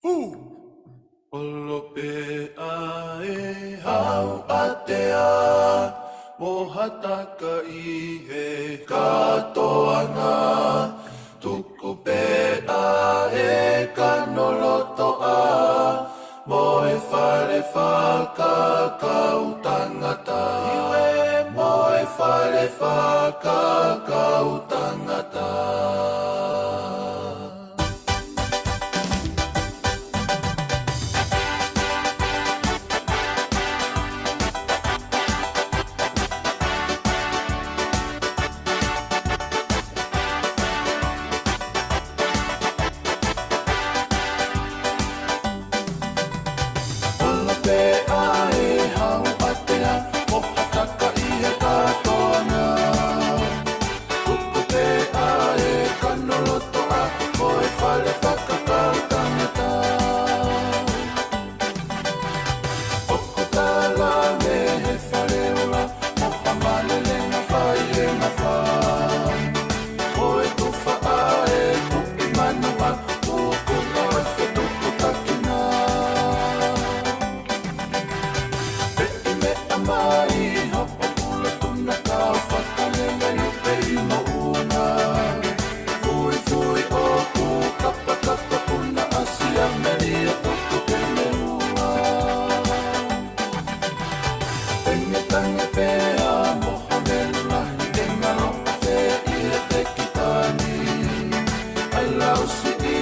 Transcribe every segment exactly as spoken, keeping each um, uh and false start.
Fu! Olo pē ʻa e hau ʻatea, mo ha taka ʻi he kātoanga. Tuku pē ʻa e kanolotoʻa, mo e fale fakakaukau tangata. Iwe, mo e fale fakakaukau tangata. Olo pē ʻa e hau ʻatea, mo ha taka ʻi he kātoanga. Tuku pē ʻa e kanolotoʻa, mo e fale fakakaukau tangata. ʻOku tala mei he fale ola, mo ha malelenga fai e ngafa. Ko e tufa ʻa e tuʻi manu ʻa Tuku na fetuku takina. Pē ʻi meʻa mai, hopo pula tuna kau fakalele lupe ʻi moʻunga. Fuifui ʻoku kapakapa puna ʻasi ʻa melia tuku ke meua. Tangetange pea mo ha velu lahi, ʻe ngalo ʻa fē ʻi he tekitani. ʻAi lau siʻi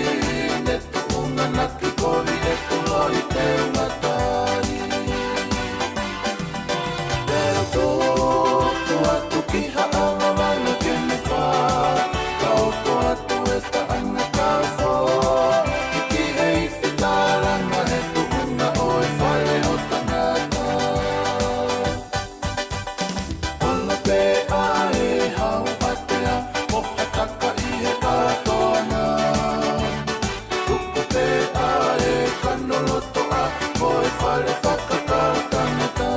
ne tuʻunga na ki kovi e kulo i te ungatai. Pea tō, tō atu ki ha ʻavavanga ke ne fā, ka ʻoku ʻoatu e taʻanga kafo, ki he ifi tālanga he tuʻunga ʻo e fale ʻo tangata. Olo pē ʻa e hau ʻatea, mo ha taka ʻi he kātoanga. Tuku pē ʻa e kanolotoʻa, mo e fale fakakaukau tangata.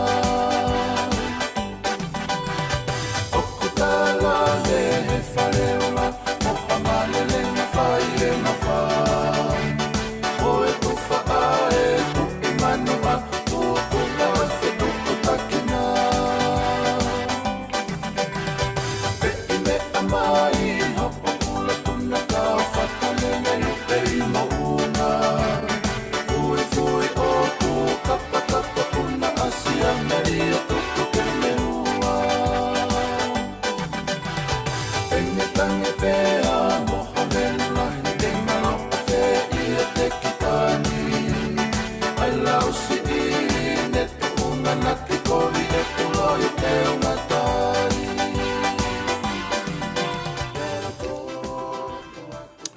ʻOku tala mei he fale ola, mo ha malelenga fai e ngafa. Ko e tufa ʻa e tuʻi manu ʻa Tuku na fetuku takina. Pē ʻi meʻa mai, hopo pula tuna kau fakalele lupe ʻi moʻunga. Fuifui ʻoku kapakapa puna ʻasi ʻa melia tuku ke meua. Tangetange pea mo ha velu lahi, ʻe ngalo ʻa fē ʻi he tekitani. ʻAi lau siʻi ne tuʻunga na ki kovi e kulo i te ungatai.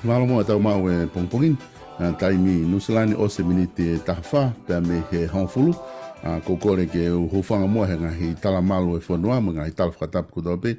Mālō muʻa ʻetau maʻu e pongipongi ni. ʻA, taimi Nuʻusila ni ʻosi e miniti ʻe taha fā pea mei he hongofulu. ʻA, ʻoku ou kole ke u hūfanga muʻa he ngaahi tala malu e fonua mo e ngaahi tala fakatapu kotoa pē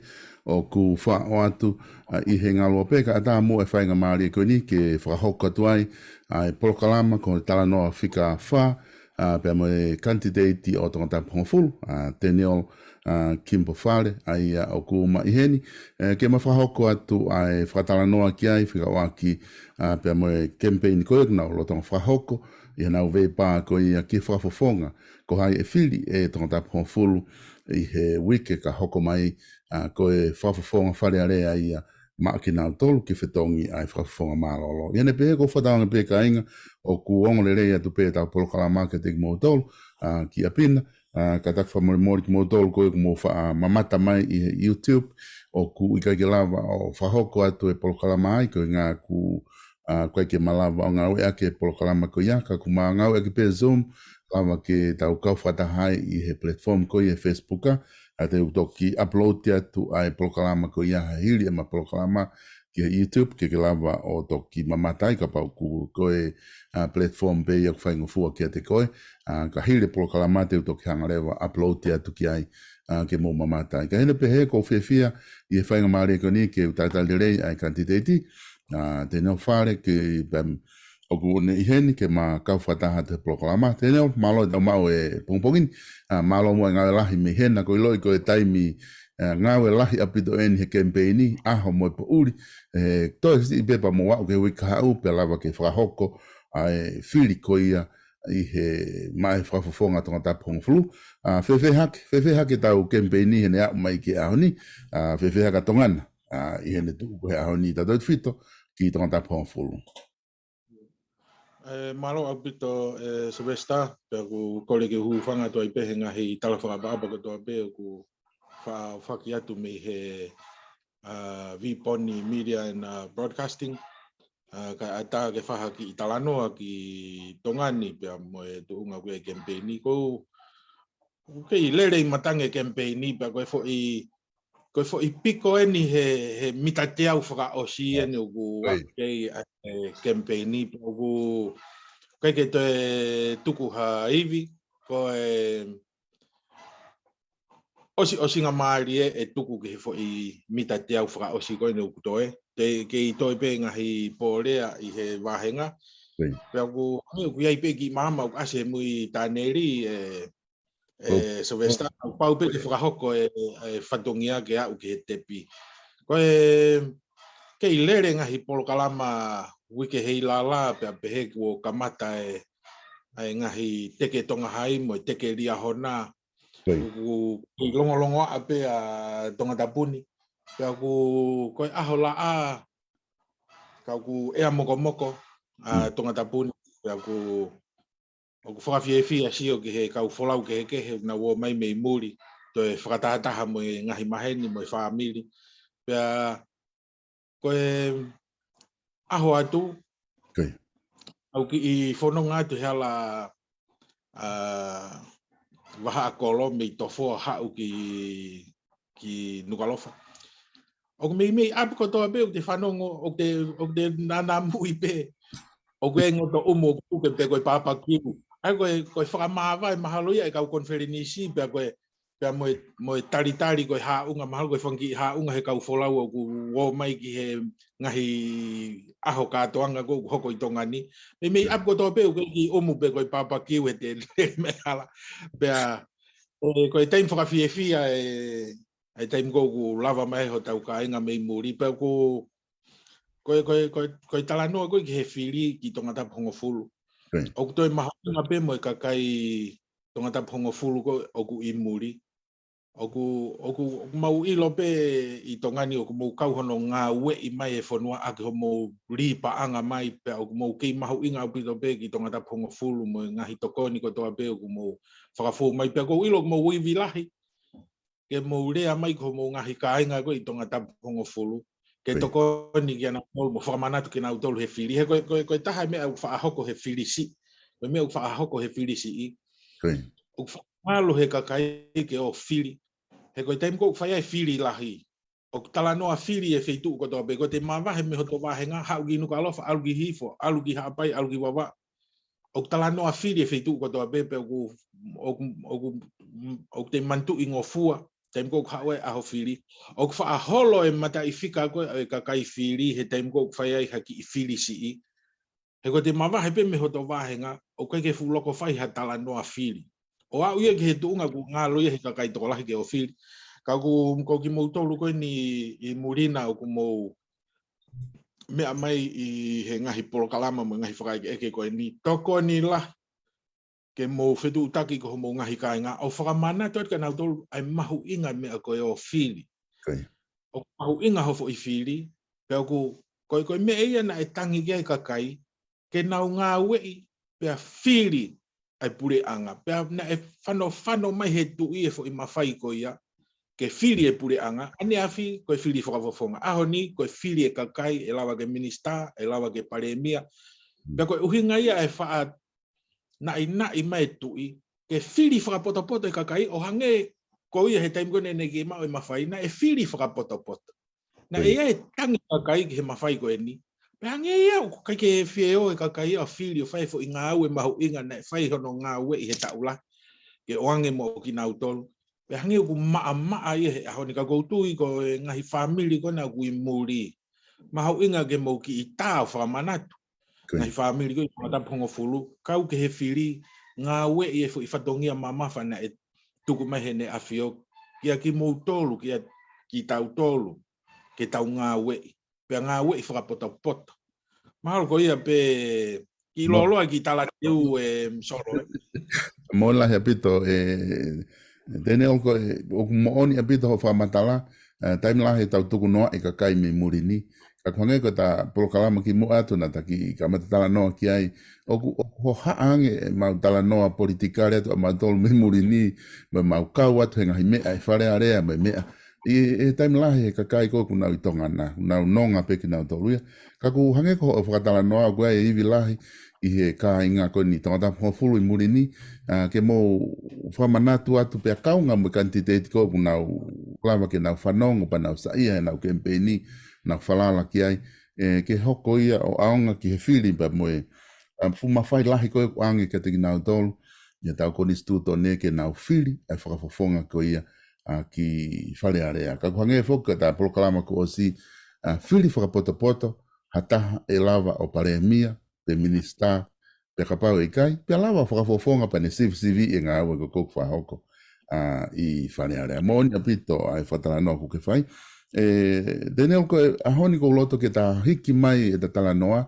ʻoku faʻo atu, ʻa, ʻi he ngaluope, kae ʻatā muʻa e faingamālie ko eni ke fakahoko atu ai ʻa e polokalama ko e Talanoa Fika Fā, ʻa, pea mo e kanititeiti ʻo Tongatapu hongofulu, ʻa, Teniel, ʻa, Kimball Fale, ʻa ia ʻoku ma ʻi heni, ʻe, ke ma fakahoko atu ʻa e fakatalanoa ki ai, fekauʻaki, ʻa, pea mo e kemipeini ko ia ʻoku nau lolotonga fakahoko, ʻi heʻenau veipā ko ia ki he fakafofonga ko hai ʻe fili ʻe Tongatapu hongofulu ʻi he uike ka hoko mai, ʻa, ko e fakafofonga Fale Alea ia maʻa kinautolu ke fetongi ʻa e fakafofonga mālōlō. ʻI heʻene pehē, ʻoku ou fakatauange pē kāinga ʻoku ongo lelei atu pē ʻetau polokalama kiate kimoutolu, ʻa, ki ʻapi na, ʻa, ka tau fakamolemole kimoutolu ko ē ʻoku mou faʻa mamata mai ʻi he YouTube, ʻoku ʻikai ke lava ʻo fakahoko atu e polokalama ai, koeʻuhinga ʻoku, ʻa, ʻikai ke ma lava ʻo ngāueʻaki e polokalama ko ia, ka ʻoku ma ngāueʻaki pē Zoom, lava ke tau kau fakataha ai ʻi he platform ko ia he Facebook, ʻa, te u toki upload atu ʻa e polokalama ko ia he hili ʻema polokalama ki he YouTube, ke ke lava ʻo toki mamata ai kapau ʻoku, ko e, ʻa, platform pē ia ʻoku faingofua kiate koe, ʻa, ka hili e polokalama te u toki hanga leva upload atu ki ai, ʻa, ke mou mamata ai. Ka ʻi heʻene pehē, ʻoku ou fiefia ʻi he faingamālie ko eni ke u talitali lelei ʻa e kanititeiti, ʻa, Teniel Fale, ke pea ʻoku ne ʻi heni ke ma kau fakataha atu he polokalama. Teniel, mālō ʻetau maʻu e pongipongi ni. ʻA, mālō muʻa e ngāue lahi mei hena, ʻoku ou ʻiloʻi ko e taimi, ʻa, ngāue lahi ʻaupito eni he kemipeini, ʻaho mo e poʻuli. ʻE, toe siʻi pē pea mou aʻu ki he uike kahaʻu pea lava ke fakahoko ʻa e fili ko ia ʻi he maʻa e fakafofonga Tongatapu hongofulu. ʻA, fēfē hake, fēfē hake ʻetau kemipeini heʻene aʻu mai ki he ʻaho ni, ʻa, fēfē hake ʻa Tonga na, ʻa, ʻi heʻene tuʻu ko ē he ʻaho ni tautautefito ki Tongatapu hongofulu. ʻE, mālō ʻaupito, ʻe, Sylvester, pea ʻoku ou kole ke u hūfanga atu ai pē he ngaahi tala fakaʻapaʻapa kotoa pē ʻoku fa-, faki atu mei he, ʻa, Viponi Media and, ʻa, Broadcasting. ʻA, kae ʻatā ke fai ha kiʻi talanoa ki Tonga ni pea mo e tuʻunga ko ē kemipeini. ʻOku ou, ʻoku kei lele ʻi matangi e kemipeini pea ko e foʻi, ko e foʻi piko eni he, he mita teau fakaʻosi eni ʻoku ʻai kei ʻa e kemipeini pea ʻoku ʻikai ke toe tuku ha ivi, ko e ʻosiʻosingamālie ʻe tuku ki he foʻi mita teau fakaʻosi ko eni ʻoku toe. Te kei toe pē ngaahi pōlea ʻi he vāhenga. Pea ʻoku, ʻoku ʻi ai pē kiʻi maama ʻoku ʻasi he mui taneli, ʻe, ʻe Sylvester, ʻoku pau pē ke fakahoko e, e fatongia ke aʻu ki he tepi. Ko e kei lele ngaahi polokalama uike hei lala, pea pehē kuo kamata e, e ngaahi teke Tonga Hai mo e teke Liahona. ʻOku kei longolongoaʻa pē ʻa Tongatapu ni. Pea ʻoku, ko e ʻaho laʻā, ka ʻoku ʻea mokomoko ʻa Tongatapu ni. Pea ʻoku, ʻoku fakafiefia sio ki he kau folau kehekehe ʻoku nau ō mai mei muli, toe fakatahataha mo e ngaahi maheni mo e fāmili. Pea ko e ʻaho atu, ʻoku ou kiʻi fononga atu he hala, ʻa, Vahaʻakolo mei Tofoa haʻu ki, ki Nukuʻalofa. ʻOku meimei ʻapi kotoa pē ʻoku te fanongo, ʻoku te, ʻoku te nanamuʻi pē ʻoku ʻi ai e ngotoʻumu ʻoku puke pē ko e papakiu. ʻA ia ko e, ko e fakamāvae mahalo ia e kau konifelenisi pea ko e pea mo e, mo e talitali ko e haʻunga, mahalo ko e fanga kiʻi haʻunga he kau folau ʻoku ō mai ki he ngaahi ʻaho kātoanga ko ē ʻoku hoko ʻi Tonga ni. Meimei ʻapi kotoa pē ʻoku ʻi ai e kiʻi ʻumu pē ko e papakiu he te lele mai hala. Pea, ʻe, ko e taimi fakafiefia e, e taimi ko ē ʻoku lava mai hotau kāinga mei muli. Pea ko, ko e, ko e, ko e, ko e talanoa ko ē ki he fili ki Tongatapu hongofulu. ʻOku toe mahuʻinga pē mo e kakai Tongatapu hongofulu ko ē ʻoku ʻi muli. ʻOku, ʻoku, ʻoku mau ʻilo pē ʻi Tonga ni ʻoku mou kau hono ngāueʻi mai e fonua ʻaki hoʻomou lī paʻanga mai pea ʻoku mou kei mahuʻinga ʻaupito pē ki Tongatapu hongofulu mo e ngaahi tokoni kotoa pē ʻoku mou fakafou mai pea ʻoku ou ʻilo ʻoku mou ivi lahi ke mou lea mai ki hoʻomou ngaahi kāinga ko ē ʻi Tongatapu hongofulu. Ke tokoni kia nautolu mo fakamanatu kia nautolu he fili. He ko e, ko e, ko e taha e meʻa ʻoku faʻa hoko he fili siʻi. Ko e meʻa ʻoku faʻa hoko he fili siʻi. ʻOku faʻa ngalo he kakai ke ō fili. He ko e taimi ko ē ʻoku fai ai e fili lahi, ʻoku talanoa fili e feituʻu kotoa pē. Ko ʻete mavahe mei hoto vāhenga, haʻu ki Nukuʻalofa, ʻalu ki Hihifo, ʻalu ki Haʻapai, ʻalu ki Vavaʻu. ʻOku talanoa fili e feituʻu kotoa pē, pea ʻoku, ʻoku, ʻoku, ʻoku te manatuʻi ngofua, taimi ko ē ʻoku haʻu ai e ʻaho fili. ʻOku faʻa holo e mataʻifika ko ē ʻo e kakai fili, he taimi ko ē ʻoku fai ai ha kiʻi fili siʻi. He ko ʻete mavahe pē mei hoto vāhenga, ʻoku ʻikai ke fuʻu loko fai ha talanoa fili. ʻO aʻu ia ki he tuʻunga ʻoku ngalo ia he kakai tokolahi ke ō fili. Ka ʻoku, ko kimoutolu ko eni ʻi muli na ʻoku mou meʻa mai ʻi he ngaahi polokalama mo e ngaahi fakaʻekeʻeke ko eni, tokoni lahi ke mou fetuʻutaki ki hoʻomou ngaahi kāinga, ʻo fakamanatu atu kia nautolu ʻa e mahuʻinga e meʻa ko e ō fili. ʻOku mahuʻinga hoʻo foʻi fili, pea ʻoku, ko e, ko e meʻa ia naʻe tangi ki ai e kakai, ke nau ngāueʻi, pea fili ʻa e puleʻanga. Pea naʻe fanofano mai he tuʻi e foʻi mafai ko ia, ke fili e puleʻanga, ʻaneafi ko e fili fakafofonga. ʻAho ni, ko e fili e kakai, ʻe lava ke minisitā, ʻe lava ke palēmia. Pea ko e ʻuhinga ia ʻa e faʻa naʻinaʻi mai e tuʻi, ke fili fakapotopoto e kakai ʻo hangē ko ia he taimi ko ē naʻe kei maʻu e mafai, naʻe fili fakapotopoto. Naʻe ʻi ai e tangi kakai ki he mafai ko eni. Pea hangē ia ʻoku ʻikai ke fie ō e kakai ʻo fili ʻo fai e foʻi ngāue mahuʻinga naʻe fai hono ngāueʻi he taʻu lahi ke ʻoange moʻo kinautolu. Pea hangē ʻoku maʻamaʻa ia he ʻaho ni ka ʻoku ou tui ko e ngaahi fāmili ko ē naʻa ʻoku ʻi muli. Mahuʻinga ke mou kiʻi tā ʻo fakamanatu. Ngaahi fāmili ko ē ʻi Tongatapu hongofulu, kau ki he fili, ngāueʻi e foʻi fatongia mamafa naʻe tuku mai heʻene ʻAfio, kia kimoutolu, kia kitautolu, ke tau ngāueʻi, pea ngāueʻi fakapotopoto. Mahalo ko ia pē Kiʻi lōloa kiʻi talateu ē Solo ē. Mālō lahi ʻaupito ē Daniel, ko e, ʻoku moʻoni ʻaupito hoʻo fakamatala, ē, taimi lahi ʻetau tukunoaʻi e kakai mei muli ni. Ka ʻoku hangē ko ʻeta polokalama kimuʻa atu naʻa ta kiʻi kamata talanoa ki ai. ʻOku, ʻoku hohaʻa ange ʻemau talanoa politikale atu ʻamautolu mei muli ni, mo ʻemau kau atu he ngaahi meʻa ʻi Fale Alea mo e meʻa. ʻI he taimi lahi he kakai ko ē ʻoku nau ʻi Tonga na, ʻoku nau nonga pē kinautolu ia. Ka ʻoku hangē ko hoʻo fakatalanoa ʻoku ʻi ai e ivi lahi ʻi he kāinga ko eni Tongatapu hongofulu ʻi muli ni, ā, ke mou fakamanatu atu pea kaunga mo e kanititeiti ko ē ʻoku nau lava ke nau fanongo pea nau saiʻia heʻenau kemipeini, nau falala ki ai, ē, ke hoko ia ʻo ʻaonga ki he fili pea mo e, ā, fuʻu mafai lahi ko ē ʻoku ʻoange kiate kinautolu ʻi heʻetau konisitūtone ke nau fili ʻa e fakafofonga ko ia, ā, ki Fale Alea. Ka ʻoku hangē foki ko ʻeta polokalama kuo ʻosi, ā, fili fakapotopoto ha taha ʻe lava ʻo palēmia, pe minisitā, pea kapau ʻe ʻikai, pea lava fakafofonga pea ne sivisiviʻi e ngāue ko ē ʻoku fakahoko, ā, ʻi Fale Alea. Moʻoni ʻaupito ʻa e fakatalanoa ʻoku ke fai. Ē, Daniel, ko e ʻaho ni ʻoku ou loto ke ta hiki mai ʻeta talanoa,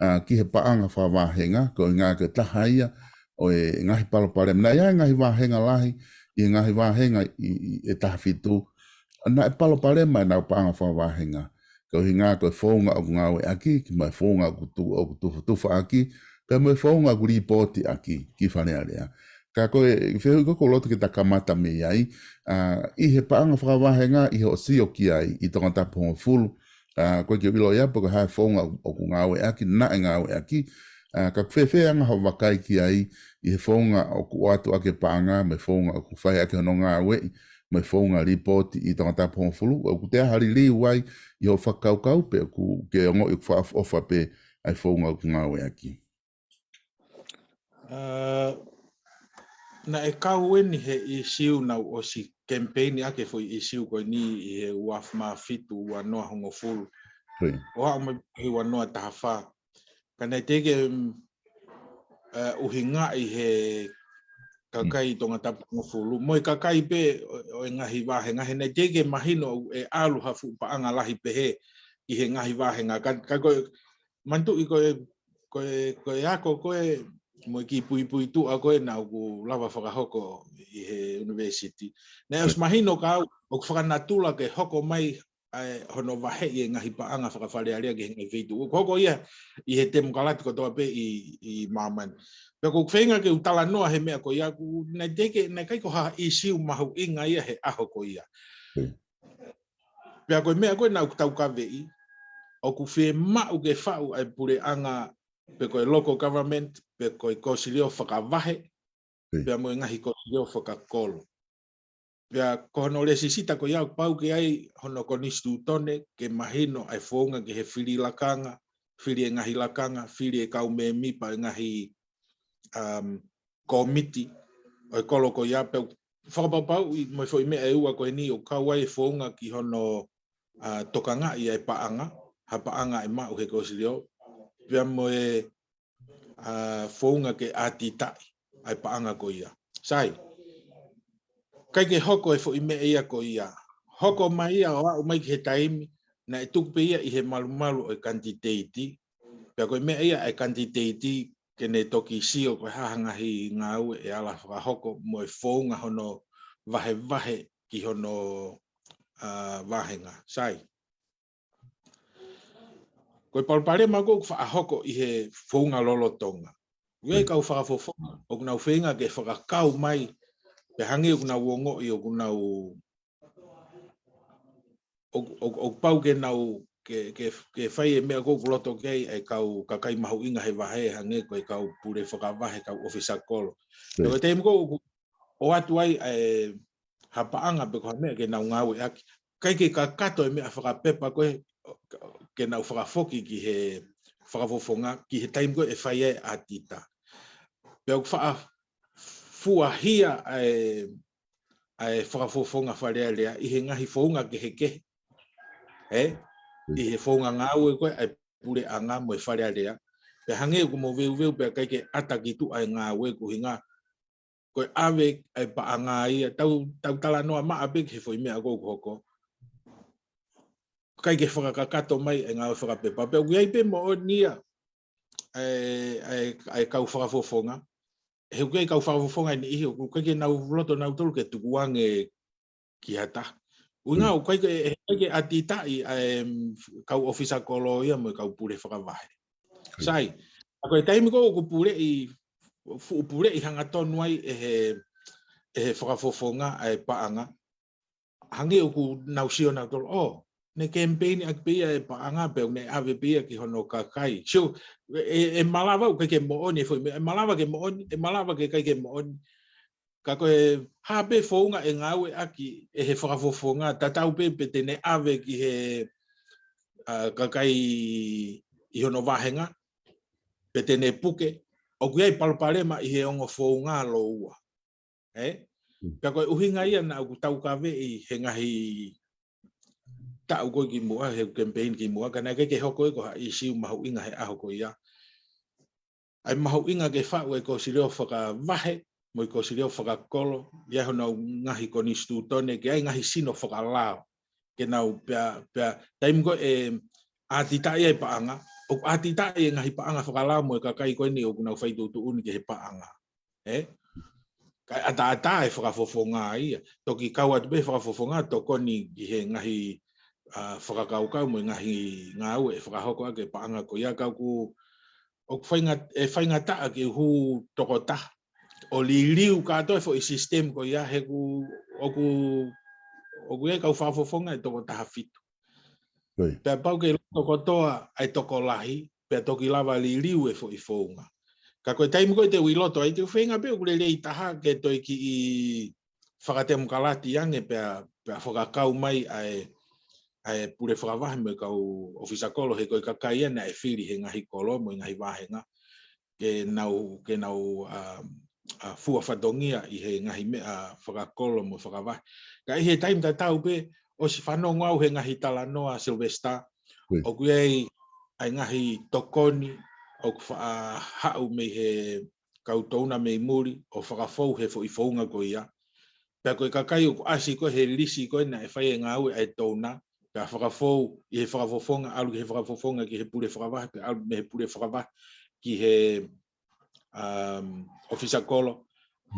ā, ki he paʻanga fakavāhenga, ko e ʻuhinga ko e taha ia ʻo e ngaahi palopalema. Naʻe ʻi ai e ngaahi vāhenga lahi, ʻi he ngaahi vāhenga ʻi, ʻi, ʻe taha fitu. Naʻe palopalema ʻenau paʻanga fakavāhenga. Ko e ʻuhinga ko e founga ʻoku ngāueʻaki, ki he founga ʻoku tu-, ʻoku tufa-, tufaʻaki, pea mo e founga ʻoku līpotiʻaki ki Fale Alea. Ka ko e fehuʻi ko ē ʻoku ou loto ke ta kamata mei ai, ā, ʻi he paʻanga fakavāhenga ʻi hoʻo sio ki ai ʻi Tongatapu hongofulu, ā, ʻoku ʻikai ke u ʻilo ia pe ko e hā e founga ʻoku ngāueʻaki, naʻe ngāueʻaki, ā, ka ʻoku fēfē ʻa hoʻo vakai ki ai ʻi he founga ʻoku ʻoatu ʻaki e paʻanga, mo e founga ʻoku fai ʻaki hono ngāueʻi, mo e founga līpooti ʻi Tongatapu hongofulu, ʻoku toe ʻi ai ha liliu ai ʻi hoʻo fakakaukau pe ʻoku ke ongoʻi ʻoku fakaʻofoʻofa pē ʻa e founga ʻoku ngāueʻaki? Ā, naʻe kau eni he ʻīsiu naʻa ku ʻosi kemipeini ʻaki e foʻi ʻīsiu ko eni ʻi he ua afe mā fitu, ua noa hongofulu. Ko ia. ʻO aʻu mai ki he ua noa taha fā. Ka naʻe teʻeki, mm, ē, ʻuhingaʻi he kakai ʻi Tongatapu hongofulu. Mo e kakai pē ʻo, ʻo e ngaahi vāhenga he naʻe teʻeki mahino ʻe ʻalu ha fuʻu paʻanga lahi pehē ʻi he ngaahi vāhenga. Ka, ka ko e, manatuʻi ko e, ko e, ko e ako ko ē mo e kiʻi puipuituʻa ko ē naʻa ku lava fakahoko ʻi he university. Naʻe ʻosi mahino kiate au ʻoku fakanatula ke hoko mai ʻa e hono vaheʻi e ngaahi paʻanga faka-Fale Alea ki he ngaahi feituʻu. ʻOku hoko ia ʻi he temokalati kotoa pē ʻi, ʻi māmani. Pea ʻoku ou feinga ke u talanoa he meʻa ko ia ʻoku naʻe teʻeki, naʻe ʻikai ko ha ʻīsiu mahuʻinga ia he ʻaho ko ia. Pea ko e meʻa ko ē naʻa ku taukaveʻi, ʻoku fiemaʻu ke faʻu ʻa e puleʻanga pe ko e local government, pe ko e kōsilio fakavahe, pea mo e ngaahi kōsilio fakakolo. Pea ko hono lēsisita ko ia ʻoku pau ke ʻi ai hono konisitūtone ke mahino ʻa e founga ki he fili lakanga, fili e ngaahi lakanga, fili e kau mēmipa e ngaahi, um, kōmiti ʻo e kolo ko ia pea fakapapauʻi mo e foʻi meʻa ʻe ua ko eni ʻoku kau ai e founga ki hono, ā, tokangaʻi ʻa e paʻanga, ha paʻanga ʻe maʻu he kōsilio, pea mo e ā, founga ke ʻātitaʻi ʻa e paʻanga ko ia. Sai, ʻikai ke hoko e foʻi meʻa ia ko ia. Hoko mai ia ʻo aʻu mai ki he taimi, naʻe tuku pē ia ʻi he malumalu ʻo e kanititeiti. Pea ko e meʻa ia ʻa e kanititeiti ke ne toki sio ko e hā ha ngaahi ngāue ʻe ala fakahoko mo e founga hono vahevahe ki hono, ā, vāhenga. Sai. Ko e palopalema ko ē ʻoku faʻa hoko ʻi he founga lolotonga. ʻOku ʻi ai e kau fakafofonga, ʻoku nau feinga ke fakakau mai, pea hangē ʻoku nau ongoʻi, ʻoku nau, ʻoku, ʻoku, ʻoku pau ke nau, ke, ke, ke fai e meʻa ko ē ʻoku loto ki ai e kau kakai mahuʻinga he vahe, hangē ko e kau pule fakavahe, kau ʻōfisa kolo. Pea ko e taimi ko ē ʻoku ʻoatu ai e ha paʻanga pe ko ha meʻa ke nau ngāueʻaki. ʻIkai ke kakato e meʻa fakapepa ko ē ke nau fakafoki ki he fakafofonga, ki he taimi ko ē ʻe fai ai e ʻātita. Pea ʻoku faʻa fuahia ʻa e, ʻa e fakafofonga Fale Alea ʻi he ngaahi founga kehekehe. Ē? ʻI he founga ngāue ko ē ʻa e puleʻanga mo e Fale Alea. Pea hangē ʻoku moveuveu pea ʻikai ke ʻata ki tuʻa e ngāue ko e ʻuhinga ko e ʻave ʻa e paʻanga ia, tau, tau talanoa maʻa pē ki he foʻi meʻa ko ē ʻoku hoko. ʻIkai ke fakakakato mai e ngāue fakapepa. Pea ʻoku ʻi ai pē moʻoni ia ʻa e, ʻa e, ʻa e kau fakafofonga. He ʻoku ʻi ai e kau fakafofonga ʻe niʻihi, ʻoku ʻikai ke nau loto nautolu ke tukuange ki ha taha. ʻUhinga ʻoku ʻikai ke, he ʻikai ke ʻatitaʻi ʻa e, mm, kau ʻofisa kolo ia mo e kau pule fakavahe. Sai, ʻa ko e taimi ko ē ʻoku puleʻi, fuʻu puleʻi hangatonu ai ʻe he, ʻe he fakafofonga ʻa e paʻanga. Hangē ʻoku nau sio nautolu, ʻo, ne kemipeini ʻaki pē ia e paʻanga pea ne ʻave pē ia ki hono kakai. So, ʻe, ʻe malava ʻoku ʻikai ke moʻoni e foʻi meʻa, ʻe malava ke moʻoni, ʻe malava ke ʻikai ke moʻoni. Ka ko e hā pē founga ʻe ngāueʻaki ʻe he fakafofonga, tatau pē pe te ne ʻave ki he, ʻa, kakai ʻi hono vāhenga, pe te ne puke, ʻoku ʻi ai e palopalema ʻi he ongo founga lōua. Ē? Pea ko e ʻuhinga ia naʻa ku taukaveʻi he ngaahi taʻu ko ē ki muʻa, he kemipeini ki muʻa, ka naʻe ʻikai ke hoko ia ko ha ʻīsiu mahuʻinga he ʻaho ko ia. ʻA e mahuʻinga ke faʻu e kosilio fakavahe, mo e kosilio fakakolo, ʻi ai honau ngaahi konisitūtone, ke ʻi ai ngaahi sino fakalao. Ke nau pea, pea, taimi ko ē ʻatitaʻi ai e paʻanga, ʻoku ʻatitaʻi e ngaahi paʻanga fakalao mo e kakai ko eni ʻoku nau fai tuʻutuʻuni ki he paʻanga. Ē? Ka ʻe ʻataʻatā e fakafofonga ia. Toki kau atu pē fakafofonga, tokoni ki he ngaahi, ʻa, fakakaukau mo e ngaahi ngāue ʻe fakahoko ʻaki e paʻanga ko ia ka ʻoku, ʻoku fainga-, ʻe faingataʻa ke hū tokotaha. ʻO liliu kātoa e foʻi sisitemi ko ia he ʻoku, ʻoku, ʻoku ʻi ai e kau fakafofonga ʻe tokotaha fitu. Pea pau ke loto kotoa ʻa e tokolahi, pea toki lava liliu e foʻi founga. Ka ko e taimi ko ē te u ʻi loto ai, te u feinga pē ʻoku lelei taha ke toe kiʻi fakatemokalati ange pea, pea fakakau mai ʻa e, ʻa e pule fakavahe mo e kau ʻofisa kolo he ko e kakai ia naʻe fili he ngaahi kolo mo e ngaahi vāhenga. Ke nau, ke nau, ʻa, ʻa, fua fatongia ʻi he ngaahi meʻa fakakolo mo fakavahe. Ka ʻi he taimi tatau pē, ʻosi fanongo au he ngaahi talanoa Sylvester, ʻoku ʻi ai ʻa e ngaahi tokoni, ʻoku faʻa haʻu mei he kau touna mei muli, ʻo fakafou he foʻi founga ko ia. Pea ko e kakai ʻoku ʻasi ko ē he lisi ko ē naʻe fai e ngāue ʻa e touna, pea fakafou ʻi he fakafofonga, ʻalu ki he fakafofonga ki he pule fakavahe, pea ʻalu mei he pule fakavahe ki he, um, ʻofisa kolo.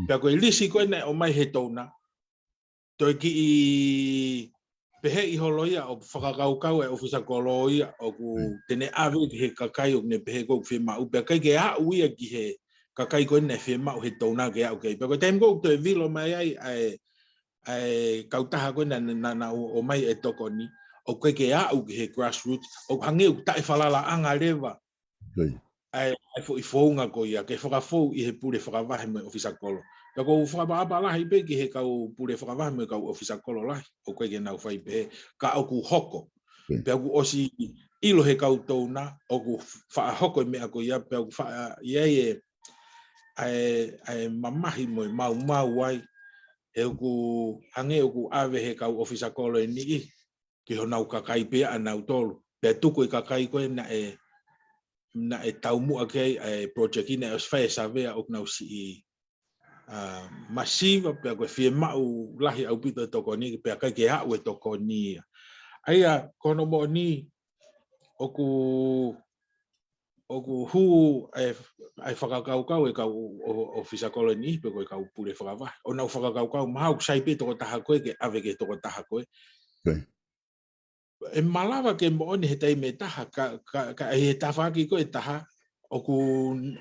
Pea ko e lisi ko ē naʻe ʻomai he touna, toe kiʻi pehē ʻi holo ia ʻo fakakaukau e ʻofisa kolo ia ʻoku te ne ʻave ki he kakai ʻoku ne pehē ʻoku fiemaʻu, pea ʻikai ke aʻu ia ki he kakai ko ē naʻe fiemaʻu he touna ke aʻu ki ai. Pea ko e taimi ko ē ʻoku toe vilo mai ai ʻa e, ʻa e kautaha ko ē naʻa, naʻa, naʻa ʻomai e tokoni, ʻoku ʻikai ke aʻu ki he grassroots, ʻoku hangē ʻoku taʻefalalaʻanga leva ʻa e, ʻa e foʻi founga ko ia ke fakafou ʻi he pule fakavahe mo e ʻofisa kolo. Pea ʻoku ou fakaʻapaʻapa lahi pē ki he kau pule fakavahe mo e kau ʻofisa kolo lahi, ʻoku ʻikai ke nau fai pehē, ka ʻoku hoko. Pea ʻoku ʻosi ʻilo he kau touna, ʻoku faʻa hoko e meʻa ko ia, pea ʻoku faʻa ʻi ai e, ʻa e, ʻa e mamahi mo e maumau ai, he ʻoku hangē ʻoku ʻave he kau ʻofisa kolo ʻe niʻihi ki honau kakai pē ʻanautolu. Pea tuku e kakai ko ē naʻe, naʻe taumuʻa ki ai ʻa e project ʻi naʻe ʻosi fai e savea ʻoku nau siʻi, ʻa, masiva pea ko e fiemaʻu lahi ʻaupito e tokoni, pea ʻikai ke aʻu e tokoni ia. ʻA ia, ko hono moʻoni, ʻoku, ʻoku hū ʻa e, ʻa e fakakaukau e kau ʻo, ʻo, ʻofisa kolo ʻe niʻihi pe ko e kau pule fakavahe. ʻO nau fakakaukau, mahalo ʻoku sai pē tokotaha ko ē ke ʻave ki he tokotaha ko ē. ʻE malava ke moʻoni he taimi ʻe taha, ka, ka, ka ʻi he tafaʻaki ko ē ʻe taha, ʻoku,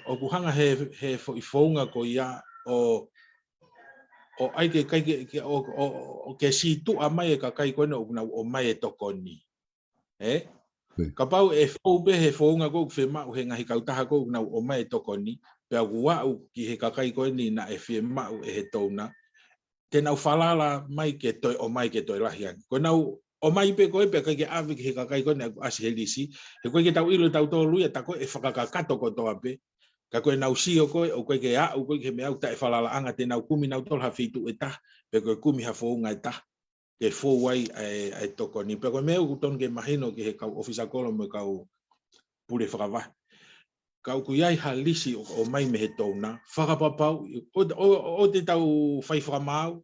ʻoku hanga he, he foʻi founga ko ia ʻo, ʻo ʻai ke, kai ke, ke, ʻo, ʻo, ʻo ke sītuʻa mai e kakai ko ena ʻoku nau ʻomai e tokoni. Ē? Kapau ʻe fou pē he founga ko ē ʻoku fiemaʻu he ngaahi kautaha ko ē ʻoku nau ʻomai e tokoni, pea ʻoku aʻu ki he kakai ko eni naʻe fiemaʻu ʻe he touna, te nau falala mai ke toe ʻomai ke toe lahi ange. Ko ʻenau ʻomai pē ko ē pea ʻikai ke ʻave ki he kakai ko ē naʻe ʻoku ʻasi he lisi, he ʻoku ʻikai ke tau ʻilo ʻe tautolu ia tā ko ē ʻe fakakakato kotoa pē. Ka ko ʻenau sio ko ē, ʻoku ʻikai ke aʻu ko ē ki he meʻa ʻoku taʻefalalaʻanga, te nau kumi nautolu ha feituʻu ʻe taha, pe ko e kumi ha founga ʻe taha ke fou ai ʻa e, ʻa e tokoni. Pea ko e meʻa ʻoku tonu ke mahino ki he kau ʻofisa kolo mo e kau pule fakavahe. Ka ʻoku ʻi ai ha lisi ʻoku ʻomai mei he touna, fakapapauʻi, ʻo, ʻo, ʻo, ʻoua te tau fai fakamaau,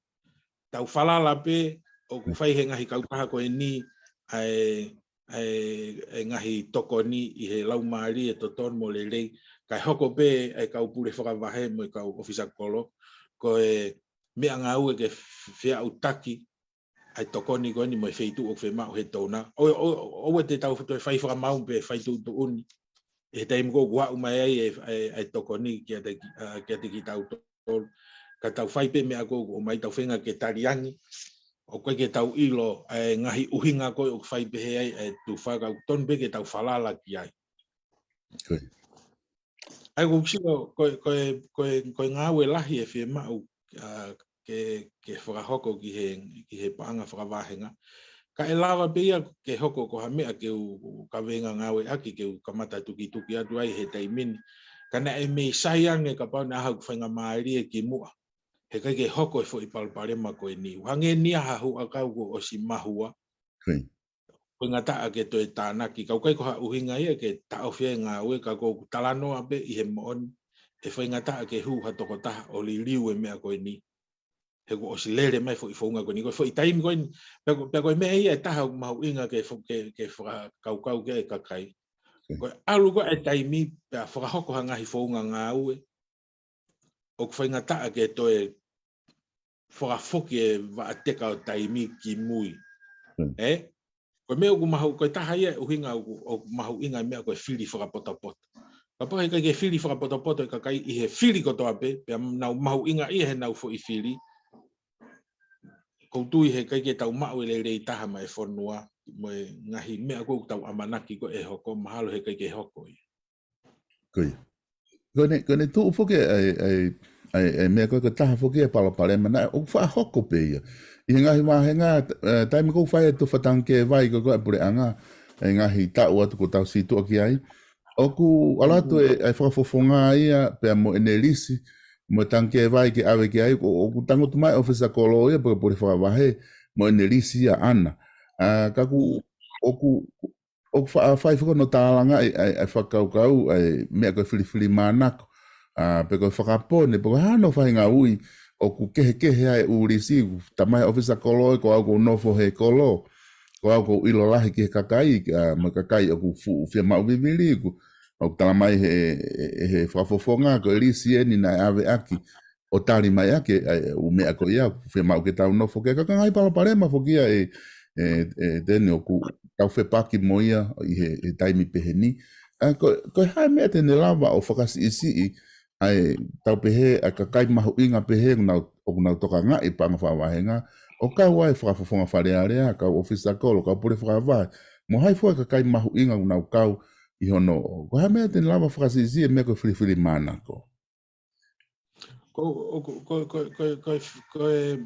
tau falala pē, ʻoku fai he ngaahi kautaha ko eni, ʻa e, ʻa e, ʻa e ngaahi tokoni ʻi he laumālie totonu mo lelei, kae hoko pē ʻa e kau pule fakavahe mo e kau ʻōfisa kolo, ko e meʻangāue ke feʻautaki ʻa e tokoni ko eni mo e feituʻu ʻoku fiemaʻu he touna. ʻO, ʻo, ʻo, ʻoua te tau toe fai fakamaau pe fai tuʻutuʻuni ʻi he taimi ko ē ʻoku aʻu mai ai e, e, e tokoni kiate ki-, ʻa, kiate kitautolu. Ka tau fai pē meʻa ko ē ʻoku ʻomai, tau feinga ke tali ange. ʻOku ʻikai ke tau ʻilo ʻa e ngaahi ʻuhinga ko ē ʻoku fai pehē ai ʻa e tufa, ka ʻoku tonu pē ke tau falala ki ai. Ko ia. ʻA ia ʻoku ou sio, ko e, ko e, ko e, ko e ngāue lahi ʻe fiemaʻu, ʻa, ke, ke fakahoko ki he, ki he paʻanga fakavahenga. Ka ʻe lava pē ia ke hoko ko ha meʻa ke u kaveinga ngāueʻaki, ke u kamata tukituki atu ai he taimi ni. Ka naʻe mei sai ange kapau naʻe ʻi ai haʻaku faingamālie kimuʻa, he ʻikai ke hoko e foʻi palopalema ko eni. Hangē ni ia ha huʻakau kuo ʻosi mahua. Ko ia. Faingataʻa ke toe tānaki, ka ʻoku ʻikai ko ha ʻuhinga ia ke taʻofi e ngāue, ka ʻoku ou talanoa pē ʻi he moʻoni, ʻe faingataʻa ke hū ha tokotaha ʻo liliu e meʻa ko eni. He kuo ʻosi lele mai foʻi founga ko eni, ko e foʻi taimi ko eni, pea ko, pea ko e meʻa ia ʻe taha ʻoku mahuʻinga ke fo-, ke, ke fakakaukau ki ai e kakai. Ko ia. Ko e ʻalu ko ē e taimi, pea fakahoko ha ngaahi founga ngāue, ʻoku faingataʻa ke toe fakafoki e vaʻa teka ʻo taimi ki mui. Hmm. Ē? Ko e meʻa ʻoku mahu, ko e taha ia e ʻuhinga ʻoku, ʻoku mahuʻinga e meʻa ko e fili fakapotopoto. Kapau he ʻikai ke fili fakapotopoto e kakai ʻi he fili kotoa pē, pea nau mahuʻingaʻia heʻenau foʻi fili, ʻoku ou tui he ʻikai ke tau maʻu e lelei taha maʻa e fonua, mo e ngaahi meʻa ko ē ʻoku tau ʻamanaki ko ē ʻe hoko, mahalo he ʻikai ke hoko ia. Ko ia. Ko ʻene, ko ʻene tuʻu foki ʻa e, ʻa e, ʻa e, ʻa e meʻa ko ē ko e taha foki e palopalema naʻe ʻoku faʻa hoko pē ia. ʻI he ngaahi vāhenga, ē, taimi ko ē ʻoku fai e tufa tangikē vai ko ē ko ē ʻa e puleʻanga, ʻi he ngaahi taʻu atu kuo tau sītuʻa ki ai. ʻOku ʻalu atu e, e fakafofonga ia, pea mo ʻene lisi, mo e tangikē vai ke ʻave ki ai, ʻo, ʻoku tangutu mai ʻōfisa kolo ia, pe ko e pule fakavahe, mo ʻene lisi ia ʻaʻana. ʻA, ka ʻoku, ʻoku, ʻoku faʻa fai foki hono tālangaʻi ʻa e, ʻa e fakakaukau, ʻa e meʻa ko e filifilimānako. ʻA, pe ko e fakapone, pe ko e hā hono faʻahinga ui, ʻoku kehekehe ai e ʻū lisi, ʻoku talamai ʻe he ʻōfisa kolo, ko au ʻoku ou nofo he kolo, ko au ʻoku ou ʻilo lahi ki he kakai, ʻa, mo e kakai ʻoku fuʻu fiemaʻu vivili, ʻoku, ʻoku talamai ʻe he, ʻe he fakafofonga, ko e lisi eni naʻe ʻave ʻaki, ʻo tali mai ʻaki, ʻa e, ʻū meʻa ko ia, ʻoku fiemaʻu ke tau nofo ki ai. Ka ko e ngaahi palopalema foki ia ē, ē, ē, Teni, ʻoku tau fepaki mo ia ʻi he, he taimi pehē ni. ʻA, ko, ko e hā e meʻa te ne lava ʻo fakasiʻisiʻi, ʻa e tau pehē, ʻa e kakai mahuʻinga pehē, ʻoku nau, ʻoku nau tokangaʻi paʻanga fakavahenga, ʻo kau ai e fakafofonga Fale Alea, kau ʻōfisa kolo, kau pule fakavahe, mo hai fua e kakai mahuʻinga ʻoku nau kau ʻi hono, ko e hā e meʻa te ne lava fakasiʻisiʻi e meʻa ko e filifilimānako. Ko, ʻo, ko, ko, ko, ko, ko, ko e,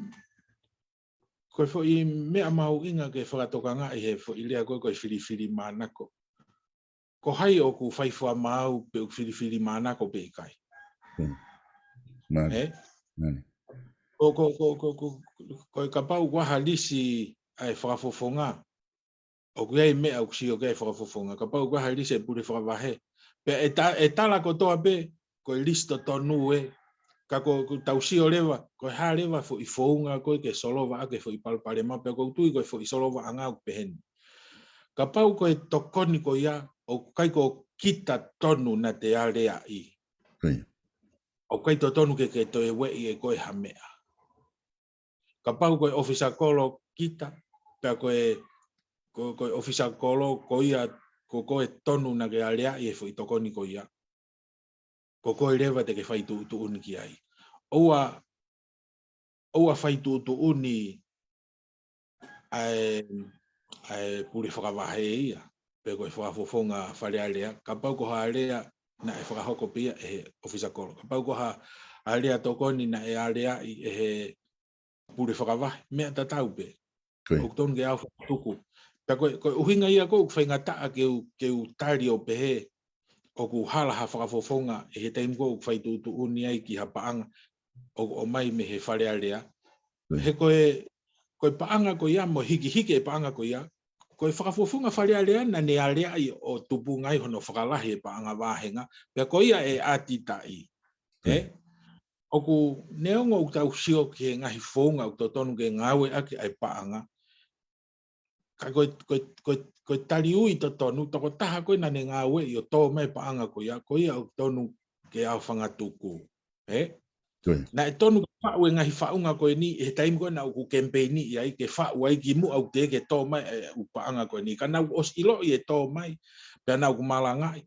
ko e foʻi meʻa mahuʻinga ke fakatokangaʻi he foʻi lea ko ē, ko e filifilimānako. Ko hai ʻoku fai fakamaau pe ʻoku filifilimānako pe ʻikai. Hmm. Mālie. Ē? Mālie. Ko, ko, ko, ko, ko, ko e kapau ʻoku ʻi ai ha lisi ʻa e fakafofonga, ʻoku ʻi ai e meʻa ʻoku sio ki ai e fakafofonga, kapau ʻoku ʻi ai ha lisi e pule fakavahe. Pea ʻe ta-, ʻe tala kotoa pē, ko e lisi totonu ē, ka ko, ko ʻetau sio leva, ko e hā leva foʻi founga ko ē ke solova ʻaki e foʻi palopalema, pea ʻoku ou tui ko e foʻi solovaʻanga ʻoku pehē ni. Kapau ko e tokoni ko ia, ʻoku ʻikai ko kita tonu naʻa te aleaʻi. Ko ia. ʻOku ʻikai totonu ke, ke toe ueʻi ʻe koe ha meʻa. Kapau ko e ʻōfisa kolo kita, pea ko e, ko, ko e ʻōfisa kolo ko ia, ko koe tonu naʻa ke aleaʻi e foʻi tokoni ko ia, ko koe leva te ke fai tuʻutuʻuni ki ai. ʻOua, ʻoua fai tuʻutuʻuni ʻa e, ʻa e pule fakavahe ia, pe ko e fakafofonga Fale Alea, kapau ko ha alea naʻe fakahoko pē ia ʻe he ʻōfisa kolo. Kapau ko ha alea tokoni naʻe aleaʻi ʻe he pule fakavahe, meʻa tatau pē. Ko ia. ʻOku tonu ke ʻau fakatuku. Pea ko e, ko e ʻuhinga ia ko ē ʻoku faingataʻa ke u, ke u tali ʻo pehē ʻoku hala ha fakafofonga ʻi he taimi ko ē ʻoku fai tuʻutuʻuni ai ki ha paʻanga ʻoku ʻomai mei he Fale Alea. Ko ia. He ko e, ko e paʻanga ko ia mo e hikihiki e paʻanga ko ia, ko e fakafofonga Fale Alea naʻa ne aleaʻi ʻo tupunga ai hono fakalahi e paʻanga vahenga, pea ko ia ʻe ʻatitaʻi. Ko ia. Ē? ʻOku neongo ʻoku tau sio ki he ngaahi founga ʻoku totonu ke ngāueʻaki ʻa e paʻanga, ka ko e, ko e, ko e, ko e tali ui totonu, tokotaha ko ē naʻa ne ngāueʻi ʻo tō mai paʻanga ko ia, ko ia ʻoku tonu ke aofangatuku. Ē? Naʻe tonu ke faʻu e ngaahi faʻunga ko eni, he taimi ko ē naʻa ku kemipeini ai, ke faʻu ai kimuʻa ʻoku teʻeki ke tō mai e ʻū paʻanga ko eni. Ka naʻa ku ʻosi ʻiloʻi ʻe tō mai, pea naʻa ku malangaʻi.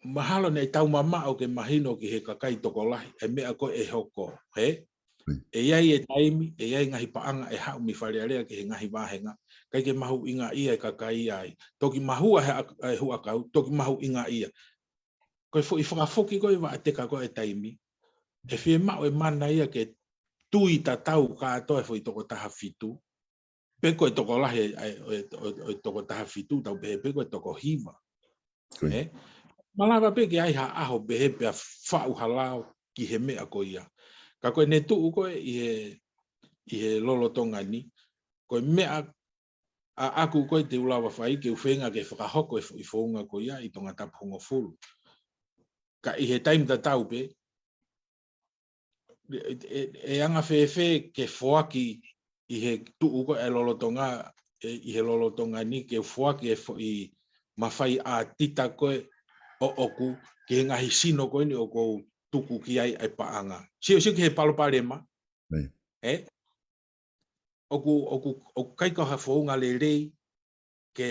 Mahalo naʻe tau mamaʻo ke mahino ki he kakai tokolahi, e meʻa ko ē ʻe hoko, hē? ʻE ʻi ai e taimi, ʻe ʻi ai ngaahi paʻanga ʻe haʻu mei Fale Alea ki he ngaahi vāhenga, ʻikai ke mahuʻingaʻia e kakai ai. Toki mahua he ak-, e huʻakau, toki mahuʻingaʻia. Ko e foʻi fakafoki ko ē vaʻateka ko ē taimi, ʻe fiemaʻu e mana ia ke tui tatau kātoa e foʻi toko taha fitu, pe ko e tokolahi e, e, e, e, e toko taha fitu, tau pehē pe ko e toko hiva. Ē? Malava pē ke ʻi ai ha ʻaho pehē pea faʻu ha lao ki he meʻa ko ia. Ka ko ʻene tuʻu ko ē ʻi he, ʻi he lolotonga ni, ko e meʻa ʻaʻaku ko ē te u lava fai ke u feinga ke fakahoko e foʻi founga ko ia ʻi Tongatapu hongofulu. Ka ʻi he taimi tatau pē, ʻe, ʻe, ʻe anga fēfē ke foaki ʻi he tuʻu ko ē lolotonga, ʻe, ʻi he lolotonga ni ke foaki e foʻi mafai ʻātita ko ē ʻoʻoku ki he ngaahi sino ko eni ʻoku ou tuku ki ai e paʻanga. Sio, sio ki he palopalema. Ē? ʻOku, ʻoku, ʻoku ʻikai ko ha founga lelei ke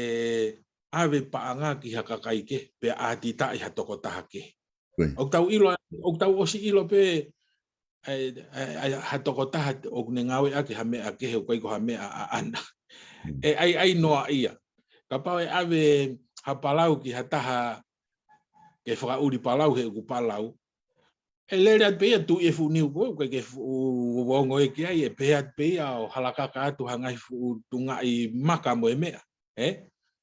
ʻave paʻanga ki ha kakai kehe, pea ʻātitaʻi ha tokotaha kehe. ʻOku tau ʻilo, ʻoku tau ʻosi ʻilo pē, e, e, e, ha tokotaha ʻoku ne ngāueʻaki ha meʻa kehe, ʻoku ʻikai ko ha meʻa ʻaʻana. ʻE ʻai, ʻai noa ia. Kapau ʻe ʻave ha palau ki ha taha ke fakaʻuli palau he ʻoku palau, ʻe lele atu pē ia tuʻi e fuʻu niu ko ē, ʻoku ʻikai ke fuʻu ongo ʻe ki ai, ʻe pehē atu pē ia ʻo halakaka atu ha ngaahi fuʻu tungaʻi maka mo e meʻa. Ē?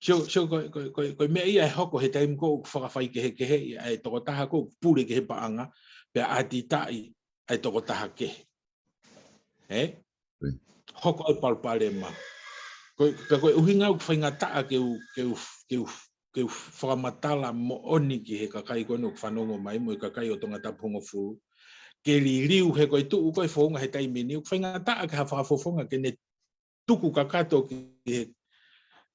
Sio, sio ko, ko, ko, ko e meʻa ia ʻe hoko he taimi ko ē ʻoku fakafaikehekeheʻi ʻa e tokotaha ko ē ʻoku pule ki he paʻanga, pea ʻātitaʻi ʻa e tokotaha kehe. Ē? Hoko ai palopalema. Ko, ka ko e ʻuhinga ʻoku faingataʻa ke u, ke u, ke u, ke u fakamatala moʻoni ki he kakai ko eni ʻoku fanongo mai mo e kakai ʻo Tongatapu hongofulu. Ke liliu he ko e tuʻu ko ē founga he taimi ni, ʻoku faingataʻa ke ha fakafofonga ke ne tuku kakato ki he